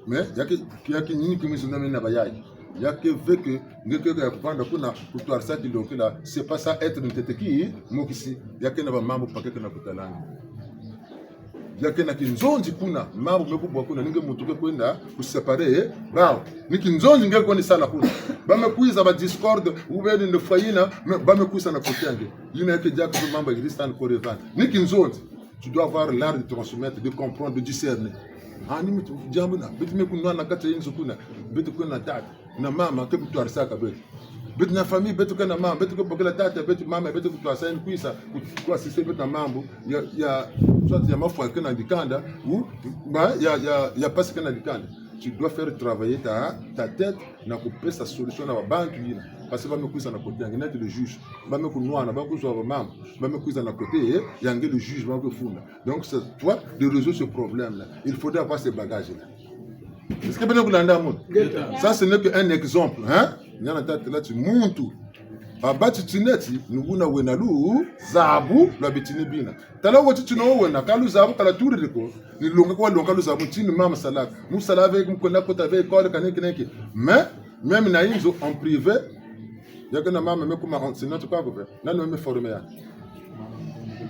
Mais ya ke, ya ke nini kimisi na mena bayayi. Ya ke ve que nge ke ya kuvanda kuna kutwarisa kilokela, c'est pas ça être ntete kimokisi. Ya ke na ba mambu bakaka na kutalanga. Ya ke na kinzonzi kuna, mambu me kubwa kuna, ni nge muntu ke kwenda kuséparer bawu. Ni kinzonzi nge kwenda sala kuna. Ba me kwiza ba discorde, ou bien nde fwa yina, mais ba me kwiza na côté ya nge. Yina ya ke diaka mambu ya Christian Corevan. Ni kinzonzi. Tu dois avoir l'art de transmettre, de comprendre, de discerner. Ah, ni mutu, diambu na, beto me kunwana kati ya nzo kuna, beto kwenda tata na mama ke kutwarisaka beto. Beto na famille, beto ke na mama, beto ke bokela tata, beto mama, beto kutwarisa, ni kwiza, kutwarisa beto na mambu ya, ya, soit ya mafwa ke na dikanda, ou, ba, ya, ya, ya mpasi ke na dikanda. Tu dois faire travailler ta, ta tête na kupesa solution na ba bantu yina. Parce que ba me kwiza na côté ya nge, net le juge. Ba me kunwana, ba kuzwa ba mambu, ba me kwiza na côté, eh, ya nge le juge, ba me kufunda. Donc, c'est toi de résoudre ce problème-là. Il faudrait avoir ces bagages-là. Est-ce que beno kulanda munu? Ngeta. Ça, ce n'est qu'un exemple, hein? Ntiana tata la ti muntu. Aba ti ti neti, ni wuna wena luzabu lwa bitini bina. Tala wo ti ti no wena, ka luzabu ka lwa turiri ko. Ni longa kwa longa luzabu, ti ni mama salaka. Mu sala avec, mu kwenda kota avec école, kaniki, kaniki. Mais, même na inzo en privé, ya ke na mama me kuma enseignante kwa kuve. Nani me former ya?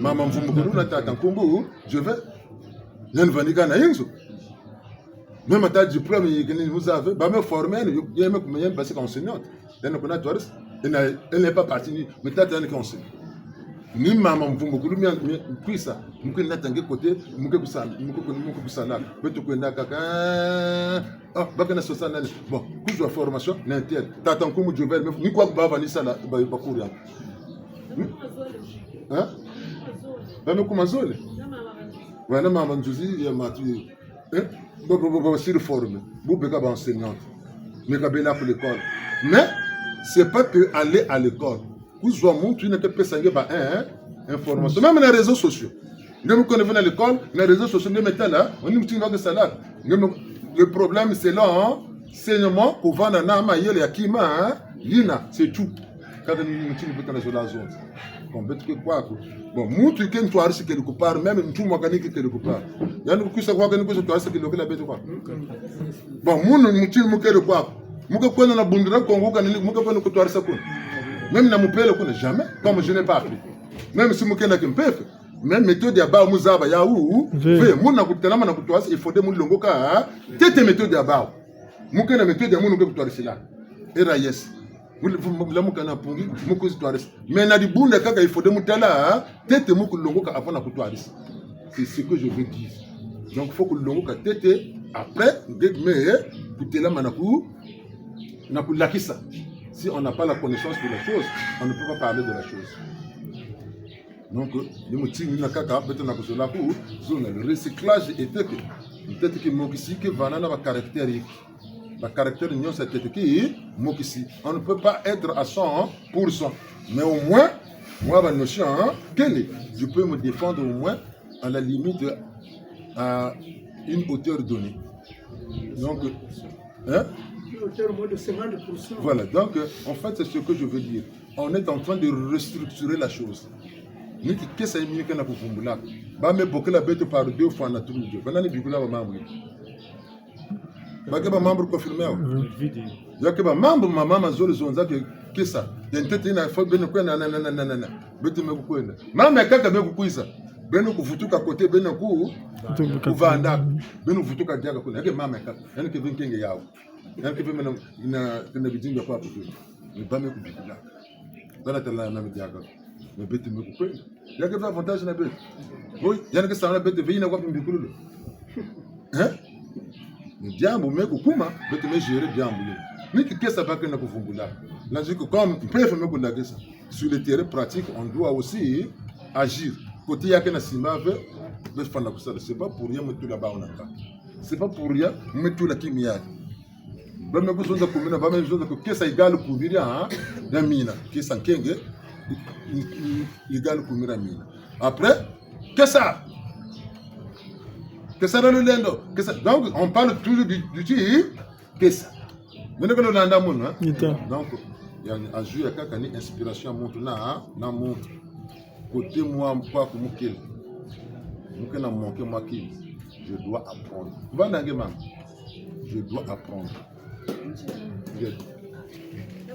Mama Mvumbukulu na tata Nkumbu, je vais. Nani vanika na inzo. Même ata diplôme yi ke ni mu zaba, ba me former, ya me kuma ya me passer comme enseignante. Yandi kuna twarisi, elle n'a, elle n'est pas partie ni, mais tata yandi ke enseignant. Ni mama Mvumbukulu mi, mi, kwiza, mu ke nata nge côté, mu ke kusa, mu ke, mu ke kusala. Beto kwenda kaka, ah, ba ke na sosa nani. Bon, kuzwa formation, na intel. Tata Nkumbu Jovel, mais ni kwa ba va ni sala, ba, ba cours ya. Hmm? Hein? Ba me kuma zole. Voilà, mama Nzuzi, ya matu. Hein? Bon, bon, bon, bon, sur forme. Bo beka ba enseignante. Mais ka bela ku l'école. Mais, c'est pas que aller à l'école. Kuzwa muntu yina ke pesa nge ba, hein, hein, information. Même na réseaux sociaux. Nge mu kwenda vena l'école, na réseaux sociaux, nge me tala, on dit, mutindu ke sala. Nge me, le problème, c'est l'enseignement, kuvanda na mayele ya kima, hein, yina, c'est tout. Kaka ni mutindu beto na zola zonza. Bon, beto ke kwaku. Bon, muntu ke ntwarisi quelque part, même ntumwa kani ke quelque part. Yandi kwiza kwaku, ni kwiza twarisa kilokela beto kwaku. Bon, munu mutindu mu kele kwaku. Mu ke kwenda na Bundu dia Kongo, kani mu ke kwenda kutwarisa kuna. Même na mupele kuna, jamais, comme je n'ai pas appris. Même si mu ke na kimpeve, même méthode ya bawu mu zaba yawu, ve. Ve, munu na kutelama na kutwarisa, il faut de mu longoka, hein, ntete méthode ya bawu. Mu ke na méthode ya munu ke kutwarisila. Era yes. Mu, mu, mu lamuka na mpungi, mu kwiza twarisa. Mais na dibundu kaka, il faut de mu tala, hein, ntete mu kulongoka avant na kutwarisa. C'est ce que je veux dire. Donc, faut kulongoka ntete, après, nge me kutelama na ku, na kulakisa. Si on n'a pas la connaissance de la chose, on ne peut pas parler de la chose. Donc, ni mutindu yina kaka, beto na kuzola ku, zonza le recyclage ethnique. Ntete kimokisi ke vanda na ba caractères yingi. Ba caractères nyonso ya ntete kimokisi. On ne peut pas être à cent pour cent. Mais au moins, moi, ba notion, hein, kele, je peux me défendre au moins à la limite à une hauteur donnée. Donc, hein? Une hauteur au moins de cinquante pour cent. Voilà, donc, euh, en fait, c'est ce que je veux dire. On est en train de restructurer la chose. Ni kikesa yi mi ke na kuvumbula. Ba me bokela beto par deux fois na tumudio. Ba nani bikula ba mambu yi? Ba ke ba mambu confirmé awa. Ya ke ba mambu ma mama zole zonza ke kesa. Ya ntete yina faut beno kwenda na, na, na. Beto me kukwenda. Mama ya nkaka me kukwiza. Beno kuvutuka côté, beno ku, kuvanda. Beno vutuka diaka kuna. Ya ke mama ya nkaka. Yandi ke ve nkenge yawu. Yandi ke ve mena na, na bidinga kwa kutu. Ni ba me kubikula. Ba na tala na me diaka. Mais beto me kukwenda. Ya ke ve avantage na beto. Oui, yandi ke sala na beto ve yina kwa mbikululu. Hein? Ni diambu me kukuma, beto me gérer diambu yina. Ni kikesa ba ke na kuvumbula. Là, je dis que comme mpeve me kulakisa, sur le terrain pratique, on doit aussi agir. Côté ya ke na sima ve, beto fwana kusala. C'est pas pour rien me tula bawu na ka. C'est pas pour rien me tula kimia. Ba me kuzonza ku mina, ba me zonza ku kesa égale ku bira, hein, na mina. Kesa nkenge, égale ku bira mina. Après, kesa. Kesa na lulendo. Kesa. Donc, on parle toujours du, du ti, kesa. Beno ke landa munu, hein? Ita. Donc, ya ni ajout ya nkaka ni inspiration ya muntu na, na muntu. Côté mwa kwaku mu kele. Mu ke na manquer mwa kima. Je dois apprendre. Vanda nge mama. Je dois apprendre. Nge.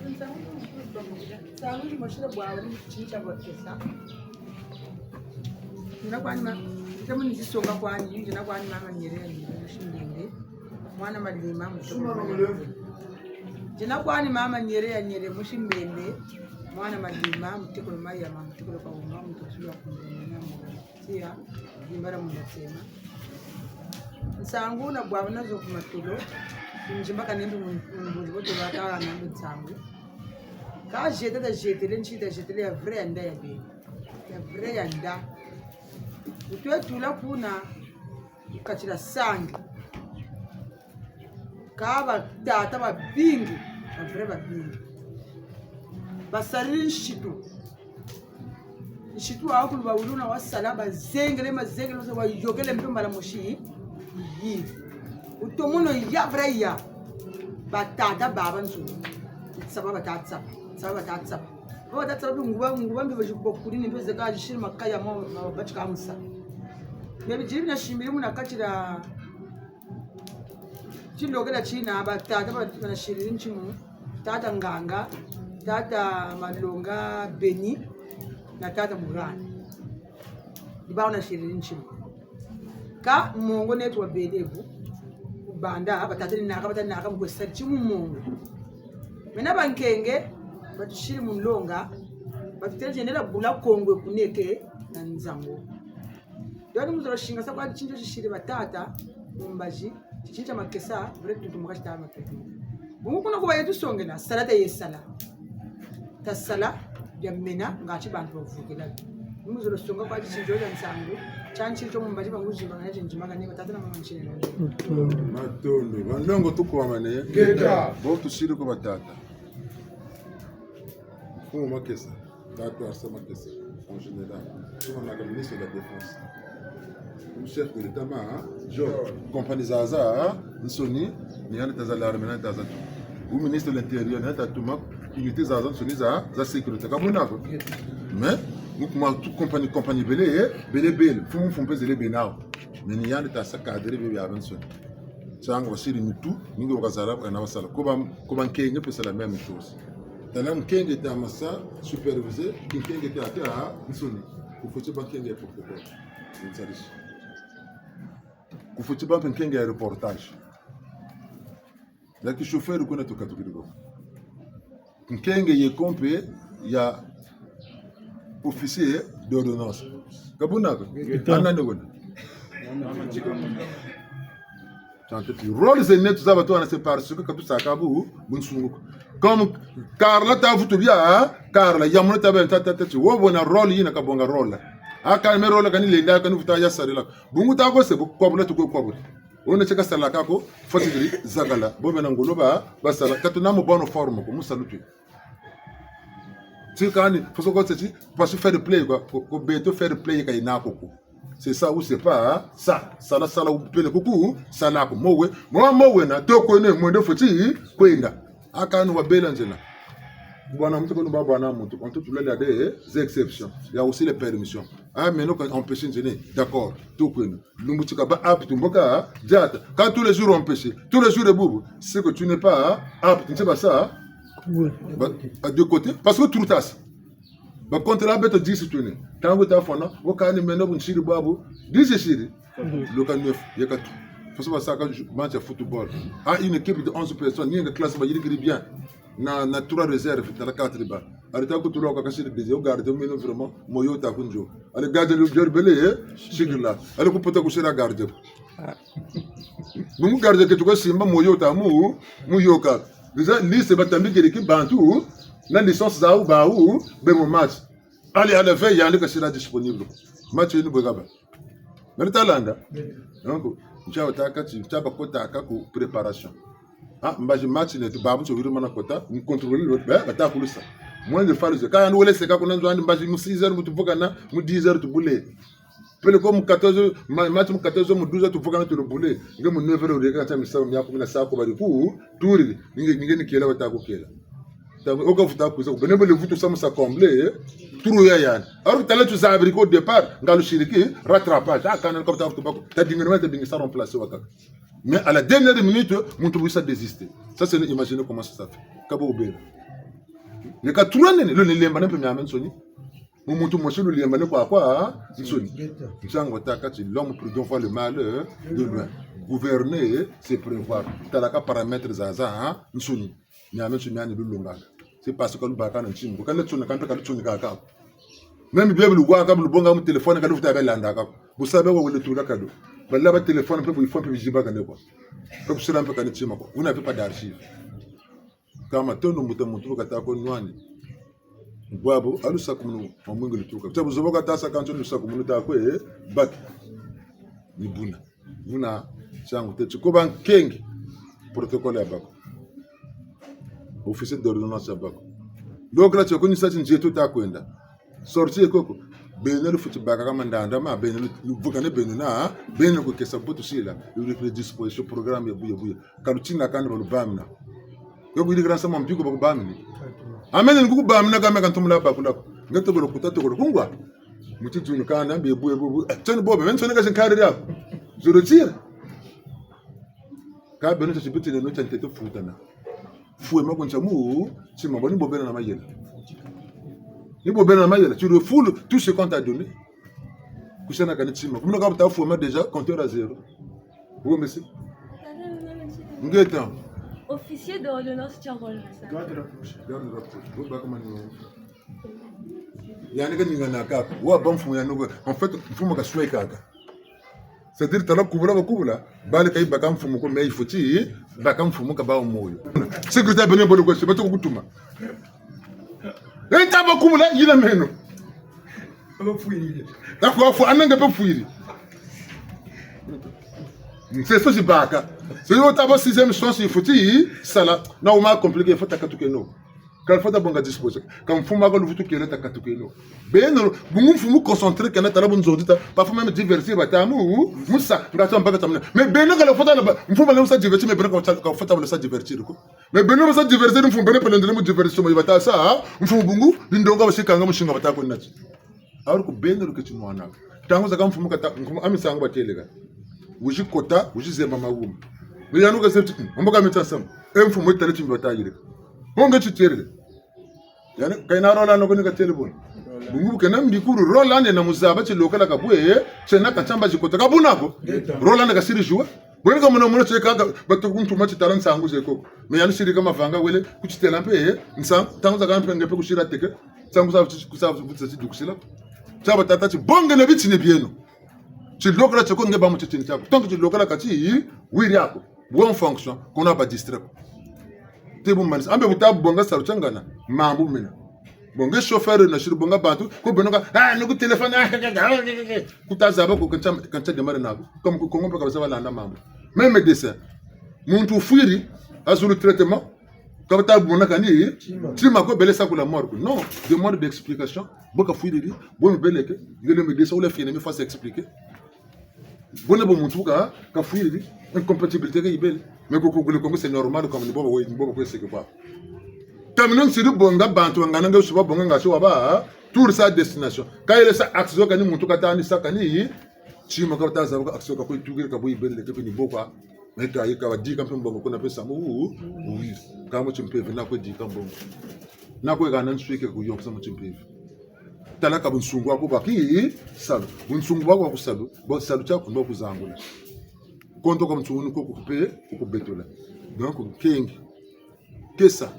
Nsangu, nsangu ni mashira bwa wani chincha kwa kesa. Nina kwani ma, nina kwani ma, nina kwani mama Nyere ya Nyere, musi Mbembe. Mwana Malima, musi Mbembe. Nina kwani mama Nyere ya Nyere, musi Mbembe. Mwana Malima, mutekolo Mayama, mutekolo Kawunga, mutekolo ya Kundana, mwana. Tiya, dimbala muna tsema. Nsangu na bwabu nazo ku matolo. Nzimba kanembe mu, mu mbuzi bote bakala na mbe nsangu. Ka jete ta jetele, nti ta jetele ya vrai ya nda ya beni. Ya vrai ya nda. Wutwe tula kuna, katila sangi. Ka batata babingi, ba vrai babingi. Basariri nsitu. Nsitu wawu kulu bawuluna wasala, bazengele, mazengele, wayokele mpe mbala mosi. Yi. Wutomono ya vrai ya. Batata babansoni. Tsaba batata tsaba. Tsaba batata tsaba. Ba batata tsaba nguba, nguba mpe bazi kubakuri ni mpe zeka zisiri makaya mo, ma batika musa. Mpe bidiri bina simbiri muna kati dia tilokela tina, batata ba, banasiriri ntimu, tata Nganga, tata Malonga Beni, na tata Mugani. Ni bawu nasiriri ntimu. Ka mongo neto wabele bu, kubanda, batata ni naka, batata ni naka, mu kwe sari timu mongo. Mena bankenge, batusiri mu nlonga, batutele tiendela bula Kongo kuneke na nzango. Yo ni mu zolo singasa kwa tinzo tisiri batata, mu mbazi, titinza makesa, vrai tuntumuka tita makesa. Bungu kuna kuba yetusongela, sala ta ye sala. Tasala, bia mena, ngati bantu bavukila. Ni mu zolo songa kwa titinzo tia nsangu, tia nti tio mu mbazi bangu zimba ngana tinzimba ngani batata na mama ntine na. Matondo, banlongo tukwamane. Ngeta. Bo tusiri ku batata. Mfumu Makesa, tata Arsa Makesa, en général. Tumanaka ministre de la Défense. Comme chef de l'État-major. Compagnie zazansoni, ni yandi tazala armée, ni yandi tazatu. Ou ministre de l'Intérieur, ni yandi tatuma unité zazansoni za, za sécurité. Ka buna ko. Mais, mu kuma tu compagnie, compagnie bele, eh, bele, bele. Mfumu, mfumu mpe zele bena wo. Mais ni yandi tasa cadre bebe yabansoni. Nsangu basiri nitu, ni nge wakazala, kana wasala. Ko ba, ko bankenge mpe sala même chose. Tala nkenge ta masa superviser, nkenge ta, ta nsoni. Kufweti bankenge ya protocole. Nsalisi. Kufweti bankenge ya reportage. Laki chauffeur kuna tukatukiri ko. Nkenge ye ko mpe ya officier d'ordonnance. Ka buna ko? Ngeta. Ana ne ko na. Tant pis. Rôle zena tuzaba twana, c'est parce que ka tusaka bu, bunsungu ko. Comme Carla tavutu bia, Carla, ya muna tabe, ta, ta, ta, ti, wo bona rôle yina kabonga rôle. A kani me rôle kani lenda, kani vuta ya sarila. Bungu ta ko se bu, kwa bula tu ko kwa bula. Wuna ti kasalaka ko, fweti diri zakala. Bo bena ngolo ba, basala. Ka tuna mu bonne forme ko, mu salu twe. Ti kani, faut que c'est, parce que fair play, quoi. Ko, ko beto fair play ka yina ko ko. C'est ça ou c'est pas, hein? Ça, sala, sala, ou pele kuku, sala ko. Mo we, mo, mo wena, to kwene, mwendo fweti kwenda. A kani wabela nzena. Bwana muntu kono ba bwana muntu. En tout, il y a des exceptions. Il y a aussi les permissions. Ah, mais non, qu'on empêche nzena. D'accord. To kwene. Lumbu ti kaba apte, mbo ka diata. Quand tous les jours empêché, tous les jours de boubou, c'est que tu n'es pas apte, tu ne sais pas ça. Ouais. Ba, à deux côtés. Parce que tout tas. Ba contrat beto dix tourné. Ntangu ta fwana, wo kani meno bu nsiri bwabu, dix siri. Mhm. Loka neuf, yeka tu. Faut que ça, quand je, match à football. Ah, une équipe de onze personnes, ni une classe, ba yirikiri bien. Na, na trois réserves, na la quatre ba. Allez, ta kutula kwa kasiri deuxième, gardien, mais non, vraiment, moyo ta kunjo. Allez, gardien, le joueur belé, eh, sikila. Allez, kupota kusira gardien. Bungu gardien ke tuka simba, moyo ta mu, mu yoka. Déjà, liste batambikiri ki bantu, na licence zawu, bawu, be mu match. Allez, à la veille, yandi kasira disponible. Match yinu bwe kaba. Meri ta landa. Donc, ntia batâka ti, ntia bakotaka ku préparation. Ah, mbazi match neto babu nso wiri mana kota, ni contrôler le, ba, bata kulusa. Moins de phase, ka yandi wele seka kuna nzo andi mbazi mu six heures mu tuvukana, mu dix heures tubule. Peleko mu quatorze heures, ma, match mu quatorze heures, mu douze heures tuvukana tulubule. Nge mu neuf heures wuleka ntia misamu mia kumi na sa ko bari ku, turi, nge, nge ni kela bata kukela. Ntangu wo kavuta kwiza, beno bele vutu samu sa combler, eh, trou ya yandi. Alors que tala tuzabiri ko au départ, nga lusiri ki rattrapage. Ah, kana ko bata vutu bako, ta dingana, ta dingisa remplacer wakaka. Mais à la dernière minute, muntu bu sa désister. Ça, c'est, imaginez comment ça, ça fait. Kabo ubela. Leka tulwanene, lo ni lembane mpe miamiansoni. Mu muntu mosi lulembane kwakwansoni. Ntiangu batâka ti l'homme prudent voit le mal, euh, de loin. Gouverner, c'est prévoir. Talaka paramètres zazansoni. Miamiansoni miani lulongaka. C'est parce que lubâka na ntima ko. Ka lutsonika mpe ka lutsonikaka ko. Même bia bi lubwaka, bi lubonga mu téléphone, ka luvutu bia landaka ko. Bu sa bia wele tula kado. Balaba téléphone mpe bu il faut mpe bizibakane ko. Mpe kusila mpe ka ni ntima ko. Vous n'avez pas d'archives. Kâ matondo mbuta muntu bu kata ko nwani. Bwabu, ha lusakumunu, mwa mwingi lutuka. Tia buzoba kata sa kanso lusakumunu ta kwe, eh, baki. Ni buna. Buna, ntiangu teti. Ko bankenge. Protocole ya bako. Officier d'ordonnance ya bako. Lokela tio ko ni sa ti nzieto ta kwenda. Sortie koko. Beno lufweti bakaka mandanda ma, beno lu-, luvukane beno na, beno kukesa butu sila. Yuri kule disposition programme ya buya buya. Ka lutina kani balubamina. Yo kuyirikila nsamu mbi ko bakubamini. Amene ni kukubamina kâ me ka ntumula bakula ko. Nge tokolo kuta tokolo kungwa. Muti tunu kanda mbi ebu ebu ebu. Eh, tiani bobe, meni soneka zinkariri ako. Zolo tira. Kâ beno tia tibitile no tia ntete futana. Fwema ku ntia mu, tima bo ni bo bena na mayela. Ni bo bena na mayela. Tu refoules tout ce qu'on t'a donné. Kusana kani tima. Kumina ka buta fwema déjà, compteur à zéro. Bon, monsieur. Ngeta. Officier d'ordonnance, tu as rôle ça. Garde rapproché. Garde rapproché. Bon, bah, comment nous... Yandi ka ninganaka ko. Wa bâ mfumu yandi ko. En fait, mfumu ka swekaka. C'est-à-dire, tala kubula bakubula. Bale ka yibaka mfumu ko, mais il faut ti baka mfumu ka bâ moyo. Sécurité bene bolo ko, c'est pas tout kutuma. Enta bakubula, yina meno. Abafwiri. D'accord, faut anenge pe fwiri. C'est ça, c'est baka. C'est yo taba sixième sens, il faut ti sala. Na wuma compliqué, faut takatukeno. Ka lufweti bonga disposer. Ka mfumu ko luvutu kele takatukeno. Beno, bungu mfumu concentré kena tala bunzonzi ta. Parfois même divertir bata mu, mu sa, nga sa mbaka tamuna. Mais beno ka lufweti na ba, mfumu na sa divertir, mais beno ka lufweti na sa divertir ko. Mais beno basa divertir mfumu, beno pelendele mu divertissement yi bata sa, mfumu bungu, bindonga basikanga musinga bata ko nati. Alors que beno luketi nwana. Ntangu zakaka mfumu kata, mfumu a misangu batêleka. Wizi kota, wizi zemba mawuma. Mais yandi ka septi, mbo ka mita samu. E mfumu yi tala timbi bata yirika. Ho nge titêle. Yandi, kayina rôle andi ko ni katêle buna. Bungu bu kena mbi kulu rôle andi na mu zaba ti lokala ka bwe, tiena ka tiamba zi kota ka buna ko. Rôle andi kasiri jouer. Bwene ka muna muna tieka ka, bata kuntuma ti tala nsangu ze koko. Mais yandi siri ka mavanga wele, kutitêla mpe, eh, nsa-, ntangu zakaka mpe nge mpe kusira teke, nsangu za vuti, kusa vuti za tidukusila. Tia batâ ti bongeno bitini bieno. Tilokala tieko nge bâ mu titini tiaku. Tant que tilokala ka ti, wiri ako. Bo en fonction, ko na ba distrait ko. Te bu manisa. Ambe bu ta bonga salu tia ngana, mambu mena. Bon, nge chauffeur na siri bonga bantu, ko beno ka, ah, ni ku téléphone, ah, kuta zaba ko, ka ntia, ka ntia démarrer naku. Comme ku Congo mpe ka bazaba landa mambu. Même médecin. Muntu wufwiri, azulu traitement, ka bata mona kani, tima ko bele sa ku la morgue. Non, demande d'explication. Bo kafwiriri, bo mibeleke, nge le médecin, ou l'infirmier, faut s'expliquer. Bwena bo muntu ka, kafwiri, incompatibilité ka yibele. Mais ku, ku, ku le Congo, c'est normal, comme ni bo ba, ni bo ba kwe seke kwa. Kamino nsiri bonga bantu bangana nge suba bonga ngasi wabâ, tour sa destination. Ka yele sa action kani muntu kata ni sa kani, tima ka bata zaba ka action ka kwe tukiri ka bo yibele ke pe ni bo kwa. Mais ka yika ba dika mpe mbongo kuna pesa mu, u, u, ka mu timpeve na kwe dika mbongo. Na kwe kana nsweke kuyonsa mu timpeve. Tala ka bunsungu aku baki salu. Bunsungu bwaku baku salu, bo salu tiaku ndo kuzangula. Konto ka bunsungu ni ko kukupe, kukubetola. Donc, nkengi. Kesa.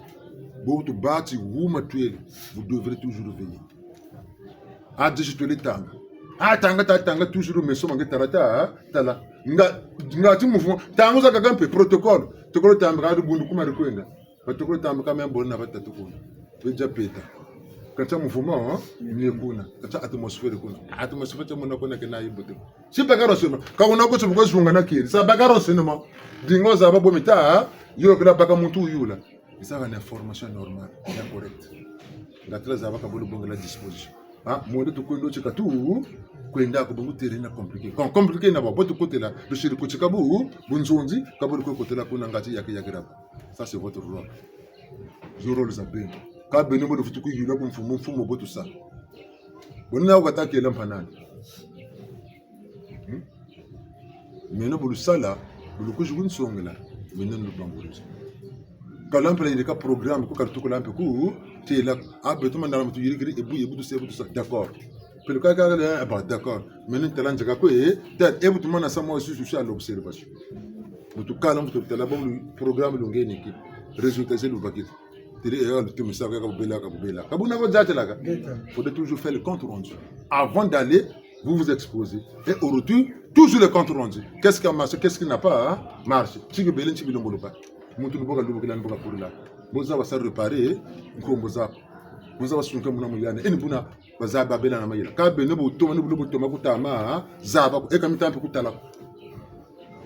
Bo tubâ ti wuma twele, vous devrez toujours veiller. A disi twele tanga. A tanga ta tanga toujours meso ma nge tala ta, tala. Nga, nga ti mouvement. Ntangu zakaka mpe protocole. Tokolo tambika adi bundu kuma di kwenda. Batokolo tambika me bole na batatu kuna. Bedia peta. Ka tia mouvement, hein? Ni kuna. Ka tia atmosphère kuna. Atmosphère tia mona kuna kena yibote. Si baka renseignement. Ka kuna ko tsobuko zunga na kiri. Sa baka renseignement. Dingo zaba bo mita, hein? Yo kila baka muntu yula. Zaba na information normale, ya correcte. Nga tila zaba ka bo lubongela disposition. Ah, mwendo tukwenda ti ka tu, kwenda ko bungu terrain na compliqué. Quand compliqué na ba, bo tukotela, lusiri kutika bu, bunzonzi, ka bo lukwe kotela kuna ngati yaki yaki rabo. Ça, c'est votre rôle. Zo rôle za beno. Ka beno bo lufutu kuyula ku mfumu, mfumu bo tusa. Boni na wukata kela mpanani. Hmm? Meno bu lusala, bu lukwizi kunsongela, meno ni lubanguluza. Ka lwa mpe la yirika programme, ko ka lutukula mpe ku, Têla, ah, beto manda na mutu yirikiri, ebu, ebu tu sa, ebu tu sa, d'accord. Peleko ka, ka, eh, bon, d'accord. Meno ntala nzeka ko, eh, tel, ebu tu mana sa moi aussi, je suis à l'observation. Mutu kala, mutu tala, bon, le programme lo nge niki. Résultat, c'est le paquet. Têle, eh, le tumi sa, ka bubela, ka bubela. Ka buna ko diatêlaka. Faudrait toujours faire le compte rendu. Avant d'aller, vous vous exposez. Et au retour, toujours le compte rendu. Qu'est-ce qui a marché, qu'est-ce qui n'a pas, hein, marché. Tiki bele, tiki bilongolo pa. Mutu luboka, lubokela, luboka kurila. Bo zaba sa réparer, nkombo zaku. Bo zaba sunka muna muyane. Eni buna, bazaba bela na mayela. Ka beno bu toma, ni bu lo bu toma kutama, ha? Zaba ko. E ka mita mpe kutala ko.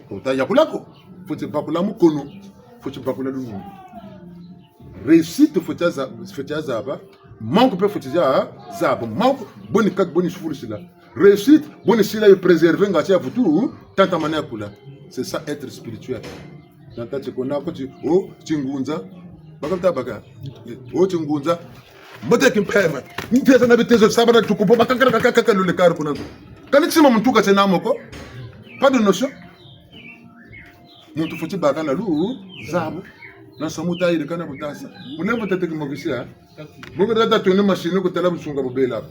Ko ta yakula ko. Fweti bakula mukono. Fweti bakula lunungu. Réussite, fweti ya za-, fweti ya zaba. Manque mpe fweti ya zaba. Manque, boni kati, boni sufulu sila. Réussite, boni sila yo préserver ngatu ya vutu, tatamana ya kula. C'est ça, être spirituel. Nata ti ko na ko ti, oh, tingunza. Baka ta baka. Oh, tingunza. Mbote kimpeve. Nteza na bitezo, sabana tukupo, bakakara, kakaka, lule kari kuna zo. Kani tima muntu ka tiena mo ko. Pas de notion. Muntu fweti baka na luzabu. Na samu ta yirika na bu ta sa. Mulemvo tata ki mokisi, ha? Bongo tata tuni machine kutala busunga bubela.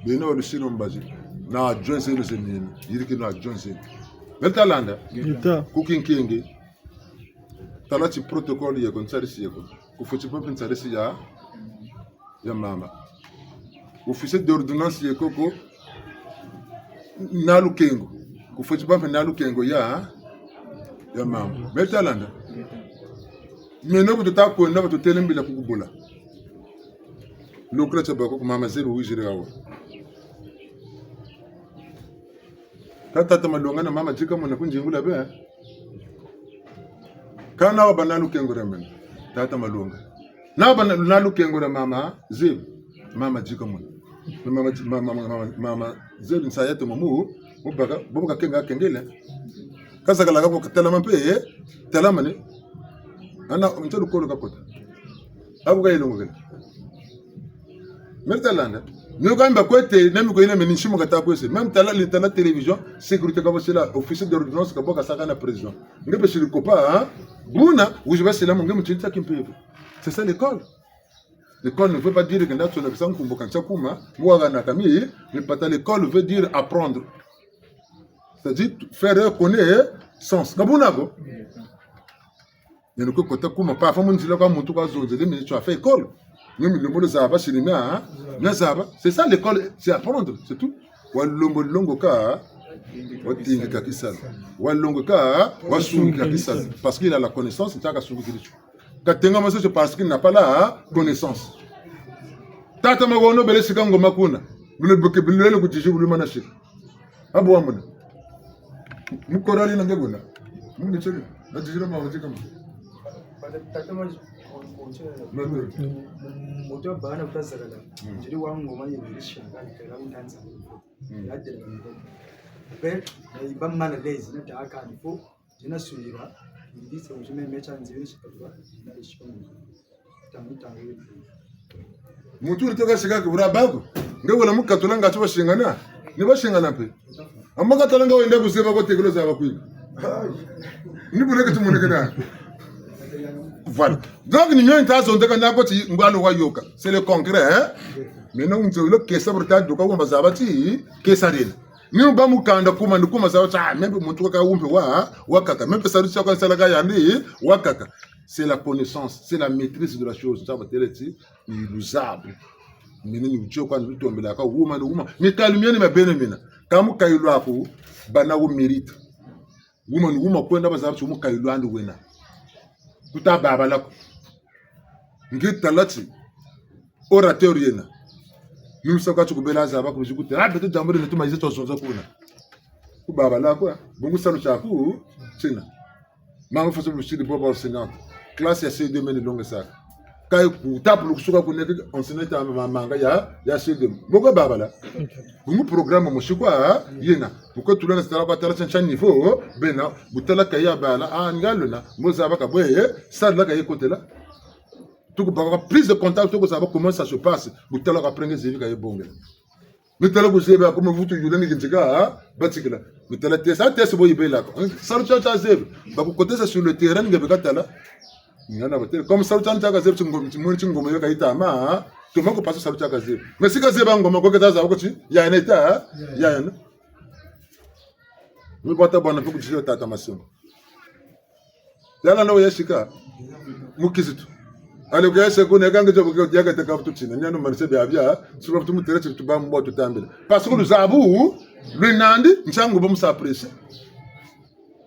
Beno wa lusino mbazi. Na adjoint zeno zenene. Yiriki na adjoint zeno. Meta landa. Ngeta. Ku kinkenge. Tala ti protocole yeko, nsarisi yeko. Ku fweti bâ mpe nsarisi ya, ya mama. Officier d'ordonnance yeko ko na lukengo. Ku fweti bâ mpe na lukengo ya, ya mama. Meta landa. Meno bu tuta kwenda, bu tutele mbila ku kubula. Lokula tia bako ku mama Zebi wizire awa. Ka tata Malonga na mama Dika mona kunzingula be. Kana wabâ na lukengo dia meno. Tata Malonga. Na wabâ na, na lukengo dia mama Zebi. Mama Dika mona. Mama, mama, mama, mama, mama Zebi nsa ya to mamu. Mubaka, bobo kakenga kengele. Kazakala kako katelama mpe, eh? Telamane. Ana, nta lukolo kakota. Abu ka yilongokela. Meta landa. Nio ka mba kwete, na mi ko yina meni nsimu kata kwese. Même tala, li tala télévision, sécurité ka basila, officier d'ordonnance ka bo kasaka na président. Nge mpe siri kopa, hein? Buna, wizi basila mu nge mu tinta kimpeve. C'est ça l'école. L'école ne veut pas dire que nda tsona kisa nkumbu ka ntia kuma, mu wagana kami, mais pata l'école veut dire apprendre. C'est-à-dire faire connaissance. Ka buna ko? Neno ko kota kuma, parfois mu nzila kwa muntu kwa zonzele, mais tu as fait école. Mio milembolo zaba, sini mia, hein? Mia zaba. C'est ça l'école, c'est apprendre, c'est tout. Walombo longoka, watindika kisalu. Walongoka, wasungika kisalu. Parce qu'il a la connaissance, ntaka sungikiri tio. Katengama soso parce qu'il n'a pas la connaissance. Tata Mawono bele sika ngoma kuna. Bule buke, bule le kutiji, bule mana sika. Abu wamona. Mu korali na nge kuna. Mu ni tsiri. Na tijira ma wajika ma. Tata ma, moto bana kutazakala. Mm. Njiri wa ngoma ye biri shanga, kala undanza. Mm. Ya dela ngoma. Be, na iba mana lezi, na ta ka ni fo. Dina suyira, indi se ujime mecha nzibiri shikatwa, dina ishikoni. Tangu, tangu. Muntu uri toka shika kibura bago. Nge wala mukatula ngati bashingana. Ni bashingana mpe. Ama katala nga wenda kuzeba ko tekelo zaba kwini. Ni bule kati monekena. Voilà. Donc, ni mio nta zondeka na ko ti ngwalo wayoka. C'est le concret, hein? Maintenant, nzo lo kesa bruta doka wamba zaba ti, kesa dina. Ni wubâ mukanda kuma, ni kuma zaba ti, ah, même muntu kaka wumpe wa, wakaka. Même salu tia kwa salaka yandi, wakaka. C'est la connaissance, c'est la maîtrise de la chose. Ntia batêle ti, ni luzabu. Mina ni wutio kwa ni lutombelaka, wuma ni wuma. Mikalu miani mia beno mina. Ka mukayulu aku, bâ na wo mérite. Wuma ni wuma kwenda bazaba ti mukayulu andi wena. Kuta babala ko. Nge tala ti orateur yena. Ni musa kwa ti kubela zaba ku bizi kutêla, ah, beto diambu dina tuma yize twazonza kuna. Ku babala ko, bungu salu tiaku, tina. Mama fasa lusiri bobo cinquante. Classe ya C deux meni longesaka. Ka yi ku table kusuka ku neke enseignant ta ma-, manga ya, ya C deux. Boko babala. Bungu programme mosi kwa, yena. Buko tulana tala kwa tala tia, tia niveau, bena, bu tala ka ya bala, ah, ngalo na, mo zaba ka bwe, eh, salu la ka ye kotela. Tuku baka prise de contact, tuku zaba comment ça se passe. Bu tala ka prendre zebi ka ye bonge. Ni tala ku zebi, ah, comme vutu yula ni kintika, ah, batikila. Ni tala test, ah, test bo yibela ko. Salu tia tia zebi. Ba ku kotesa sur le terrain, nge beka tala. Ngana batêle, comme salu tiandi tia kazebi, tingoma, timoni tingoma yo kayitama, toma ko pasa salu tia kazebi. Mais si kazeba ngoma ko keta zaba ko ti, ya yena yita, ya yena. Mu bata bwana mpe ku tizio tata Masengo. Yala na wo yasika. Mu kizitu. Ale ku yasika kuna, kanga tio bu ke diaka teka vutu tina. Niano manise biabia. Suba vutu mutêle ti tuba mbo tutambila. Parce que luzabu, lwe nandi, ntiangu ba mu sa presse.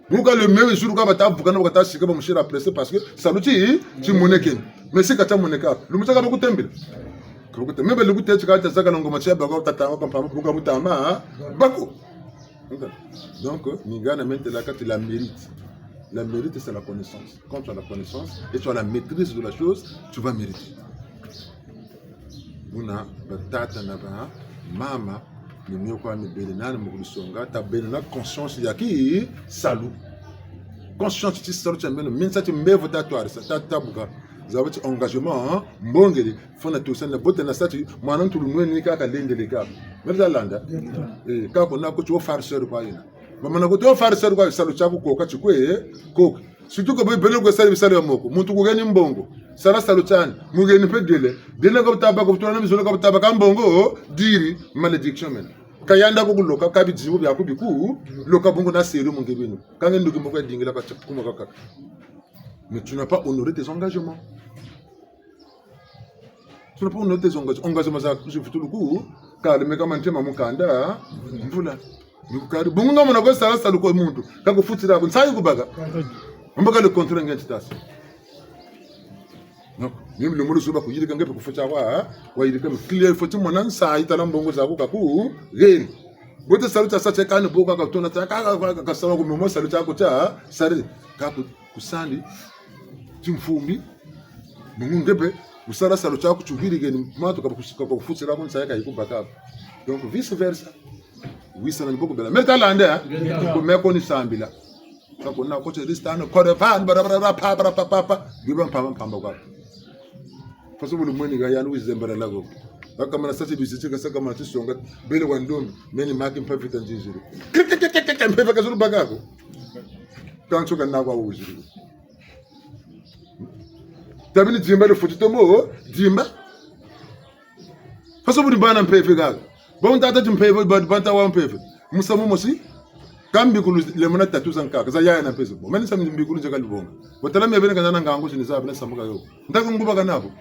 Buka le même jour ka bata vuka na bu kata sika ba mu sila presse parce que salu ti, timonekene. Mais si ka tiamoneka, lumbu tia ka bakutambila. Ka bakutambila. Mais ba lukutêle ti ka tia zaka na ngoma tia bako tata wa kampama, buka mutama, bako. Donc, ni ngana maintenant la carte, la mérite. La mérite, c'est la connaissance. Quand tu as la connaissance et tu as la maîtrise de la chose, tu vas mériter. Buna, batata na bamama, ni mio kwa mibele nani mu kulusonga, tabeno na conscience ya tisalu. Conscience ti salu tia meno, minsa ti mbevo ta twarisa, ta tabuka. Zaba ti engagement, hein, mbongele, fona tusa na bote na sa ti, mwana ntulu nweni kaka lendele kaka. Meri ta landa? Eh, kaka na ko ti wo farceur kwa yena. Bamana ko ti wo farceur kwa salu tiaku koka tikwe, koka. Surtout ko bele kwe sala bisalu ya moko. Muntu kuheni mbongo. Sala salu tiani. Muheni mpe dele. Dele ka butaba ko butula na mizolo ka butaba ka mbongo, diri, malédiction mena. Ka yandi ko kuloka, ka bidibu biaku biku, loka bungu na selu mu nge beno. Ka nge nduki mboko ya dingila ka kuma kaka. Mais tu n'as pas honoré tes engagements. Tu n'as pas honoré tes engagements. Engagement za kuzifutuluku, kali meka mantema mukanda, mvula. Ni kukari, bungu nga mona kwe sala salu kwa muntu, ka kufutila ko, nsayi kubaka. Mbo ka le contrat nge ntitasi. Donc, mimi le mulu suba kuyirika nge mpe kufutila kwa, wayirika mu client, faut ti mona nsayi tala mbongo zaku kaku, geni. Bote salu tia sa tia kani boka ka tona tia ka, ka, ka, ka sala ku momo salu tiaku tia, sari, kaku, kusandi, timfumbi, bungu nge mpe, usala salu tiaku tiubiri geni, matu ka, ka, ka kufutila ko nsayi ka yikubaka. Donc, vice versa. Wisa na ni boko bela. Meri ta landa, eh? Ko meko ni sambila. Kako na ko ti ristano, kore van, bara, bara, bara, pa, pa, pa. Biba mpamba, mpamba kwa. Faso bulu mweni ga yandi wizi zembala lago. Baka mana sati bizi tika saka mana tisonga. Bele wa ndombi. Meni maki mpa vita nziziri. Krik, krik, krik, krik, mpe vaka zulu bakako. Kanso ka na kwa wuziri. Tabini dimba le foti tomo, dimba. Faso buni bana mpeve kaka. Ba ntata ti mpeve, ba, ba nta wa mpeve. Musamu mosi. Ka mbikulu lemona tatu za nkaka, za yaya na mpeve. Bon, meni sa mbikulu nzeka lubonga. Botala mebene kana na ngangu zini za bena samuka yo. Ntaka nguba kana ko.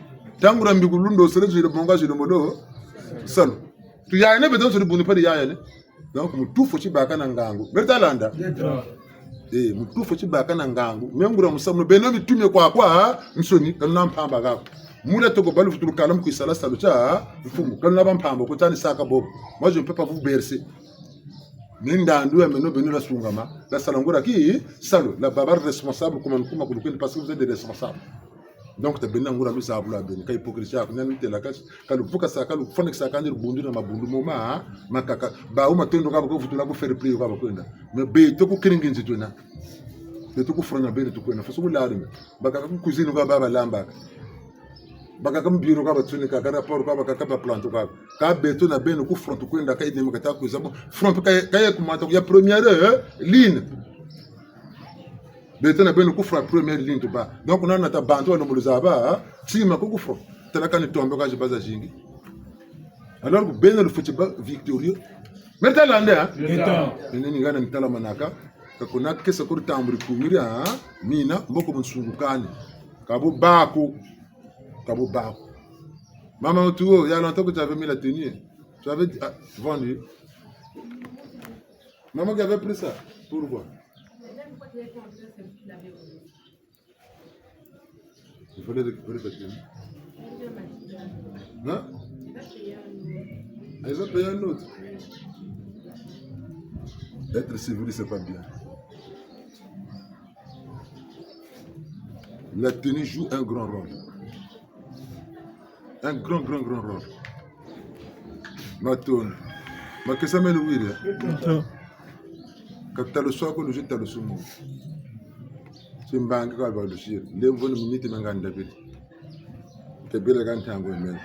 Tangula mbikulu ndo sele zile bonga zile molo. Salu. Tu yaya ne beto sele buni pari yaya ne. Donc, mutu foti baka na ngangu. Meri ta landa? Eh, mutu foti baka na ngangu. Me nguria musamu, beno bitumie kwa kwa, nsoni, ka luna mpamba kako. Mula toko balu futulu kala mu kwisala salu tia mfumu, ka luna ba mpamba, ko tani saka bobo. Moi, je ne peux pas vous bercer. Ni ndandu ya meno beno la sungama, la sala nguria tisalu, la baba responsable, kuma nkuma kulukeni, parce que vous êtes des responsables. Donc, ta bena nguria luzabu lwa beno, ka hypocrisie, ka nani tela, ka, ka luvuka sa, ka lufondekisa, ka nziri bundu na mabundu moma, makaka, bawu matondo ka bako vutula ku fair play ka bakwenda. Mais beto ku kiringi nzi twena. Beto ku front na beno tukwenda. Faso ku lari me. Bakaka ku cuisine ka baba lambaka. Bakaka mu bureau ka batsunika, ka rapport ka bakaka ba plante ka. Ka beto na beno ku front tukwenda, ka ennemi kata kwiza bo. Front ka, ka ye ku mata ya première, eh, ligne. Beto na beno ku front première ligne tuba. Donc, nana ta bantu wa lombo luzaba, tima ku ku front. Tala kani tombe ka ziba zazingi. Alors que beno lufweti ba victorieux. Meri ta landa, hein? Ngeta. Nene ni ngana ni tala manaka. Ka kuna kesa kuri tamburi kumiri, hein? Mina, mboko mu nsungu kani. Ka bo bako. Ka bo bako. Maman, tu vois, il y a longtemps que tu avais mis la tenue. Tu avais dit, ah, vendu. Maman qui avait pris ça. Pourquoi? Il fallait récupérer cette tenue. Hein? Ah, ils ont payé un autre. Être civil, c'est pas bien. La tenue joue un grand rôle. Un grand, grand, grand rôle. Matondo. Makesa meno wiri, eh? Matondo. Ka taluswa ko luzi talusu mo. Timbangi ka balusiri. Lemvo ni miniti menga ndabiri. Tebele ka ntangu emene.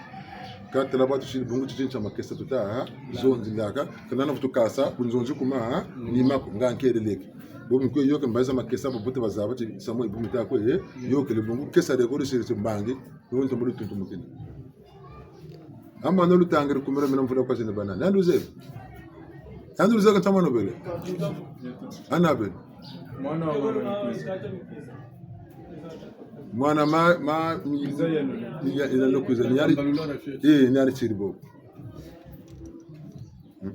Ka tala batu siri bungu titi ntia makesa tuta, ha? Zonzi ndaka. Ka nana vutu kasa, ku nzonzi kuma, ha? Ni mako, nga nkeleleke. Bo mu kwe yôka mbazi za makesa, bo bote bazaba ti samu yi bu mita kwe, eh, yôkele bungu, kesa de ko di siri ti mbangi, yo ntomo lu tuntumukini. Ama na lutangiri kumira mina mvula kwa zine banani. Yandi luzebi. Yandi luzebi ka ntama no bele. Ana bele. Mwana wa mama ni kwiza. Mwana ma, ma, ni, ni, ni, ni, ni kwiza. Ni yari, eh, ni yari tiri bo. Hmm.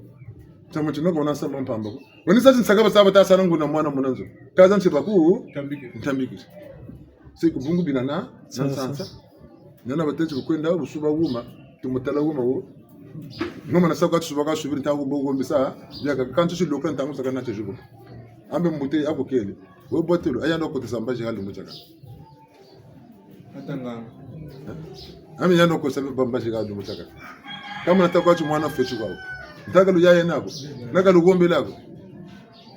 Tama tino kona samba mpamba ko. Wani sa ti nsaka basa bata sana nguna mwana muna nzo. Kaza ntiba ku ntambiki. Ntambiki. Se ku bungu bina na, na nsansa. Nana batêti ku kwenda, busuba wuma, tumutala wuma wo. Ngoma na sa kwa tisuba ka subiri ntangu mbo wombisa, biaka kantu si lokula ntangu saka na tijubu. Ambe mbute ako kele. Wo botelo, aya ndo kotesa mbazi ha lumbu tiakaka. Atanganga. Eh? Ami yandi kotesa mbazi ha lumbu tiakaka. Kama nata kwa ti mwana feti kwa wo. Ntaka lu yaya nako. Naka lu wombela ko.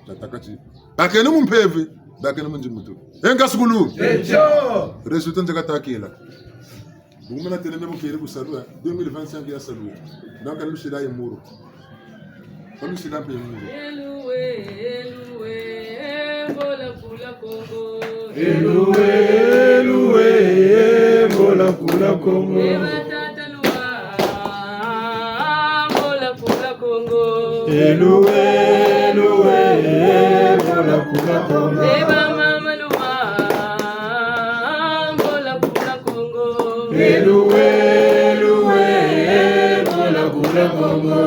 Tataka ti. Bakene mu mpeve, bakene mu nzimutu. Enga sukulu. Ejo. Résultat nzeka takela. Bungu mena tene me bukele ku salu, eh. Deux mille vingt-cinq ya salu. Donc, nous sila ye muru. Nous sila mpe ye muru. Eluwe, eluwe, mbola kula Kongo. Eluwe, eluwe, mbola kula Kongo. Eba tata luwa, mbola kula Kongo. Eluwe, eluwe, mbola kula Kongo. Eba mama luwa, mbola kula Kongo. Eluwe, eluwe, mbola kula Kongo.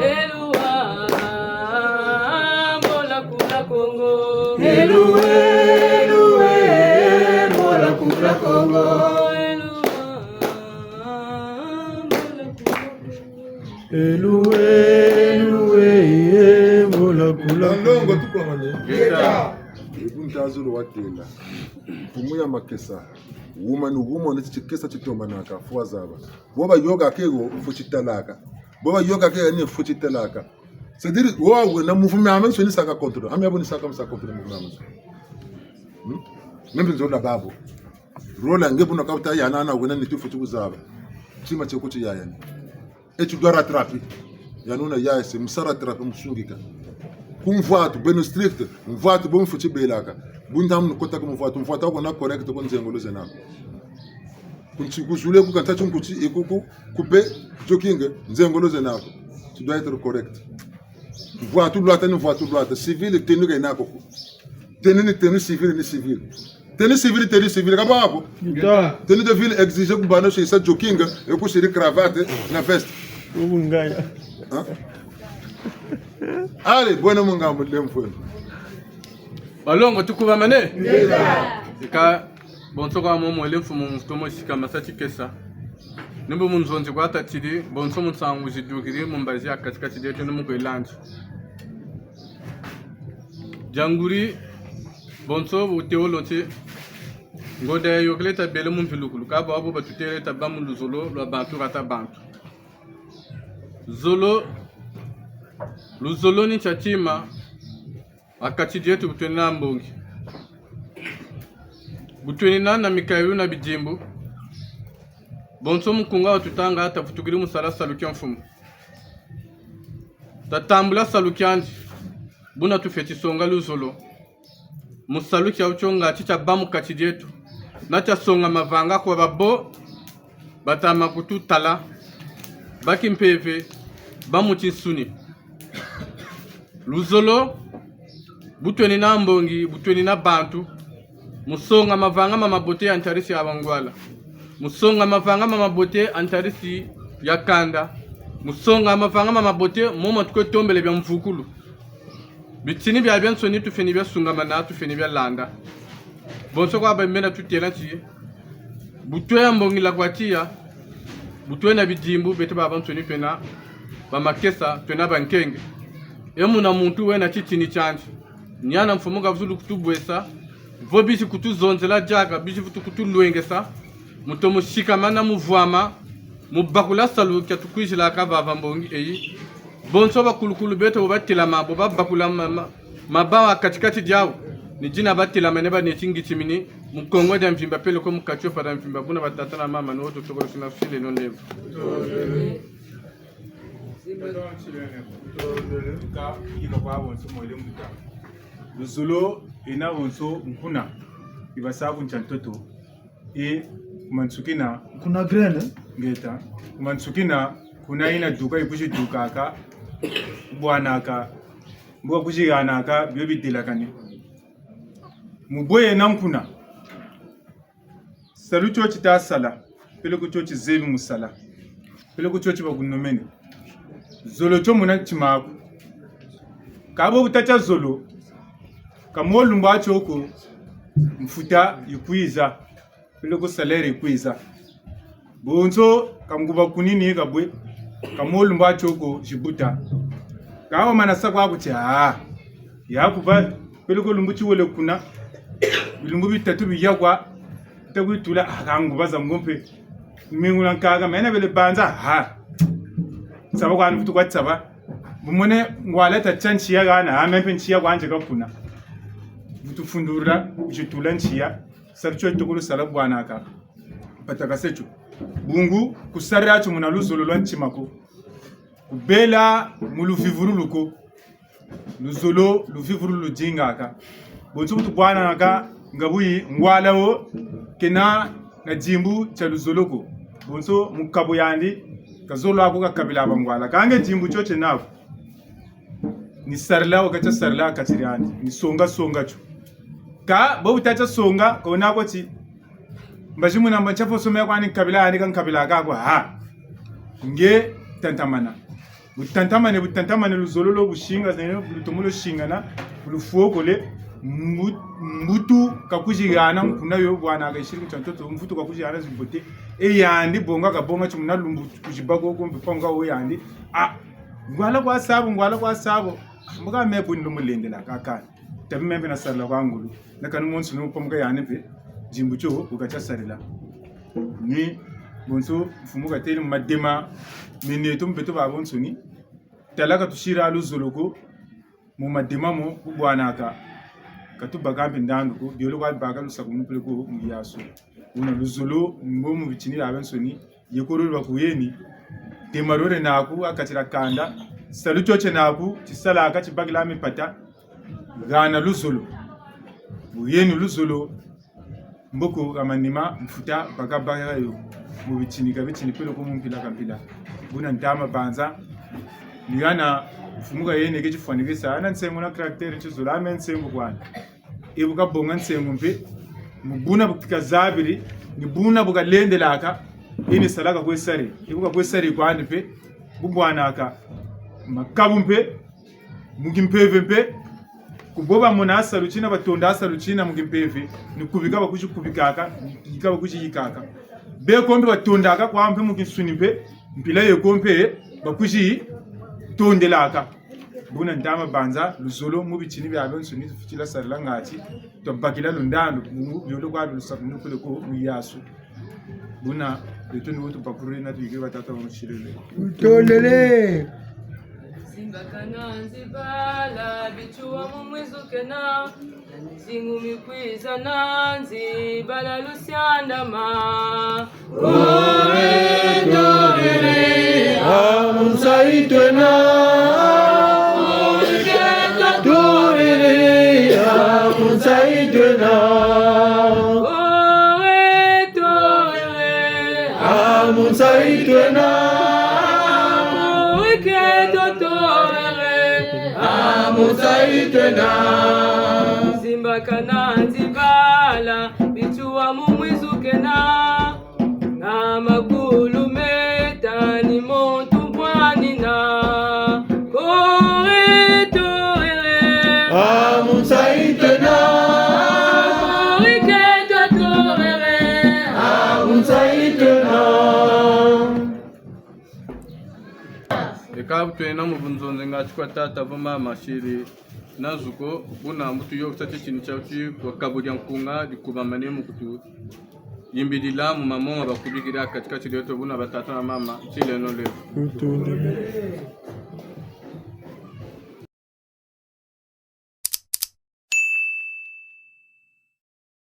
Eluwa, mbola kula Kongo. Eluwe, eluwe, mbola kula Kongo. Eluwa, mbola kula Kongo. Eluwe, eluwe, mbola kula Kongo. Balongo tukwamane. Ngeta. Ebu ntazolo watela. Mfumu ya makesa. Wuma ni wuma, neti tikesa titombanaka, fwa zaba. Bo bayôka ke wo, fo titalaka. Bo bayôka ke ni fo titalaka. C'est-à-dire, wo wena mouvement ame nsoni saka contre. Ame abo ni saka, saka contre mouvement ame nsoni. Hmm? Même nzola babo. Rola nge buna kabuta ya nana wena nitu fo ti kuzaba. Tima tie kuti yaya ni. Et tu dois rattraper. Yandi wuna yaya se, mu sa rattraper, mu sungika. Ku mvwatu, beno strict, mvwatu bo mfweti belaka. Bunda mu kota ku mvwatu, mvwatu wako na correct ko nzengolo zena ko. Kunti kuzule ku kanta ti nkuti, e ku, ku, kupe, jogging, nzengolo zena ko. Tu dois être correct. Mvwatu lwata ni mvwatu lwata, civil tenue ka yena ko ko. Tenue ni tenue, civil ni civil. Tenue civile, tenue civile, ka bwa ko? Nta. Tenue de ville exige ku bana sirisa jogging, e ku siri cravate na veste. Ubu ngaya. Hein? Allez, bwena mu ngambu lemfweno. Balongo tukubamane? Ngeta. Ika, bonso kwa momo lemfumu mfutomo sika masa tikesa. Ni mbo mu nzonzi kwa tatiri, bonso mu nsangu zidukiri, mu mbazi ya kati-kati dieto ni mu kwe landi. Dianguri, bonso bu teolo ti, ngonda yayôkele tabele mu mvilukulu, ka bwa bo batutêle tabâ mu luzolo lwa bantu kata bantu. Zolo, luzolo ni ntia tima, ha kati dieto bu tweni na mbongi. Bu tweni na, na mikayulu na bidimbu. Bonso mukunga watutanga, tavutukiri mu sala salu kia mfumu. Tatambula salu kiandi, buna tufweti songa luzolo. Mu salu kiawu tio ngatu tia bâ mu kati dieto. Na tia songa mavanga kwa babo, bata ma kututala, ba kimpeve, ba mu tinsuni. Luzolo, bu tweni na mbongi, bu tweni na bantu, mu songa mavanga ma mabote ya ntarisi ya bangwala. Mu songa mavanga ma mabote ya ntarisi ya kanda. Mu songa mavanga ma mabote, mo ma tukwe tombele bia mvukulu. Bitini biabiansoni tufweni bia sungamana, tufweni bia landa. Bonso kwa bamena tutêla ti, bu twe ya mbongila kwa tiya, bu twe na bidimbu, beto babansoni twena bamakesa, twena bankenge. E muna muntu wena titini tiandi. Niana mfumu ka vuzulu kutubwesa, vo bizi kutuzonzela diaka, bizi vutu kutulwengesa, mu tomo sikamana mu vwama, mu bakula salu kia tukwizilaka vava mbongi eyi. Bonso bakulukulu beto bo batelama, bo babakula ma-, ma-, mabâ ha kati-kati diawu. Ni dina batelamane baneti ngitimini, mu Kongo dia mvimba peleko mu kati yo fada mvimba buna batata na mama, ni wo tutokolo sina file no ndembo. Ka, ino kwa bonso mwele muta. Luzolo yena bonso nkuna, yi basa ku ntia ntoto, yi ku mansukina. Nkuna graine. Ngeta, ku mansukina, kuna yina duka, yi kwizi dukaka, bwanaka, mbo kwizi hanaka, bio bidelakane. Mu bwe yena nkuna. Salu tio ti ta sala, peleko tio ti zebi mu sala, peleko tio ti bakunomene. Zolo tio muna ntima aku. Kâ bo bu ta tia zolo, ka mu lumbu tio ko, mfuta yi kwiza, peleko salaire yi kwiza. Bonso ka nguba kunini kabwe, ka mu lumbu tio ko zibuta. Kâ wamana sa kwaku ti, ah, ya kuba, peleko lumbu ti wele kuna, bilumbu bitatu biya kwa, ta kwitula, ah, ka nguba za ngompe. Mingula nkaka, mena bele banza, ah. Tsaba kwani vutu kwa tsaba. Bu mone ngwala ta tia ntia hana, ah, me mpe ntia kwandi ka kuna. Vutu fundula, zitula ntia. Salu tio tokolo sala bwanaka. Mpata ka se tio. Bungu, ku sarila tio muna luzolo lwa ntima ko. Ku bela mu luvivululu ko. Luzolo, luvivululu ludingaka. Bonso bu tubwanaka, nga buyi, ngwala wo, kena na dimbu tia luzolo ko. Bonso mu kabu yandi, ka zolo ko ka kabila bangwala. Kâ nge dimbu tio tiena ko. Ni sarila wo ka tia sarila kati diandi, ni songa songa tio. Kâ, bo bu ta tia songa, ka wena ko ti, mbazi muna mba ntia foso me kwani nkabila yandi ka nkabila ka ko, ha. Nge tantamana. Bu tantamane, bu tantamane luzolo lo bu singa, zene, bu lutomolo singana, bu lufwokole, mbu-, mbutu ka kwizi hana nkuna yo bwanaka yisiri ku ntia ntoto, mvutu ka kwizi hana zibote, e yandi bonga ka bonga ti muna lumbu kwizi bâ ko ko mpe pa nga wo yandi, ah, ngwala kwa sa bo, ngwala kwa sa bo. Mbuka me buni lumulendela kaka. Tabi me mpe na sarila kwa ngolo. Na kani monso ni mu pamuka yandi mpe, dimbu tio bu ka tia sarila. Ni bonso mfumu katêle mu madema, mene neto mpe to babansoni. Tala ka tusira luzolo ko, mu madema mo, bu bwanaka. Ka tubaka mpe ndandu ko, biole kwa baka lusakumunu peleko mu yasu. Buna luzolo, mbo mu bitini biabiansoni, yekolo lwa kuyeni, dema lole naku, ha kati dia kanda, salu tio tiena ku, tisalaka, tibakila mipata, hana luzolo. Bu yeni luzolo, mboko ha manima, mfuta, baka baka yo, mu bitini ka bitini, peleko mu mpila ka mpila. Buna ntama banza, ni hana, mfumu kayeni ke tifwanikisa, hana nsengo na caractère tizolo, ha me nsengo kwani. E bu kabonga nsengo mpe, mu buna bu kazabiri, ni buna bu kalendelaka, e ni sala kakwe sari. E bu kakwe sari kwandi mpe, bu bwanaka makabu mpe, mu kimpeve mpe, ku bo bamona salu tina, batonda salu tina mu kimpeve, ni kubika bakwizi kubikaka, ni yika bakwizi yikaka. Beko mpe batondaka kwa mpe mu kinsuni mpe, mpila yeko mpe, bakwizi tondelaka. Buna ntama banza, luzolo mu bitini biabiansoni tufweti la sarila ngatu, twabakila lo ndandu, bungu biole kwa bi lusakumunu peleko mu yasu. Buna, beto ni wo tubakuriri na tuyikiri batata ba musilele. Tutondele. Zimbakana nzibala, bituwa mu mwizu kena. Nzingu mi kwiza na nzibala lusiandama. Ore torere, amu nsayi twena. Ore torere, amu nsayi twena. Ore torere, amu nsayi twena. Ore torere, amu nsayi twena. Zimbakana nzibala, bituwa mu mwizu kena. Na makulu meta ni muntu bwanina. Kore torere. Amu nsayi twena. Kore keto torere. Amu nsayi twena. Eka bu twena mu bunzonzi ngatu kwa tata vo mama siri na zuko, buna mbutu yo kusa titini tia uti kwa kabu dia nkunga dikubamane mu kutuyimbidila mu mamo ma bakubikila kati-kati dieto, buna batata na mama, nsileno leo.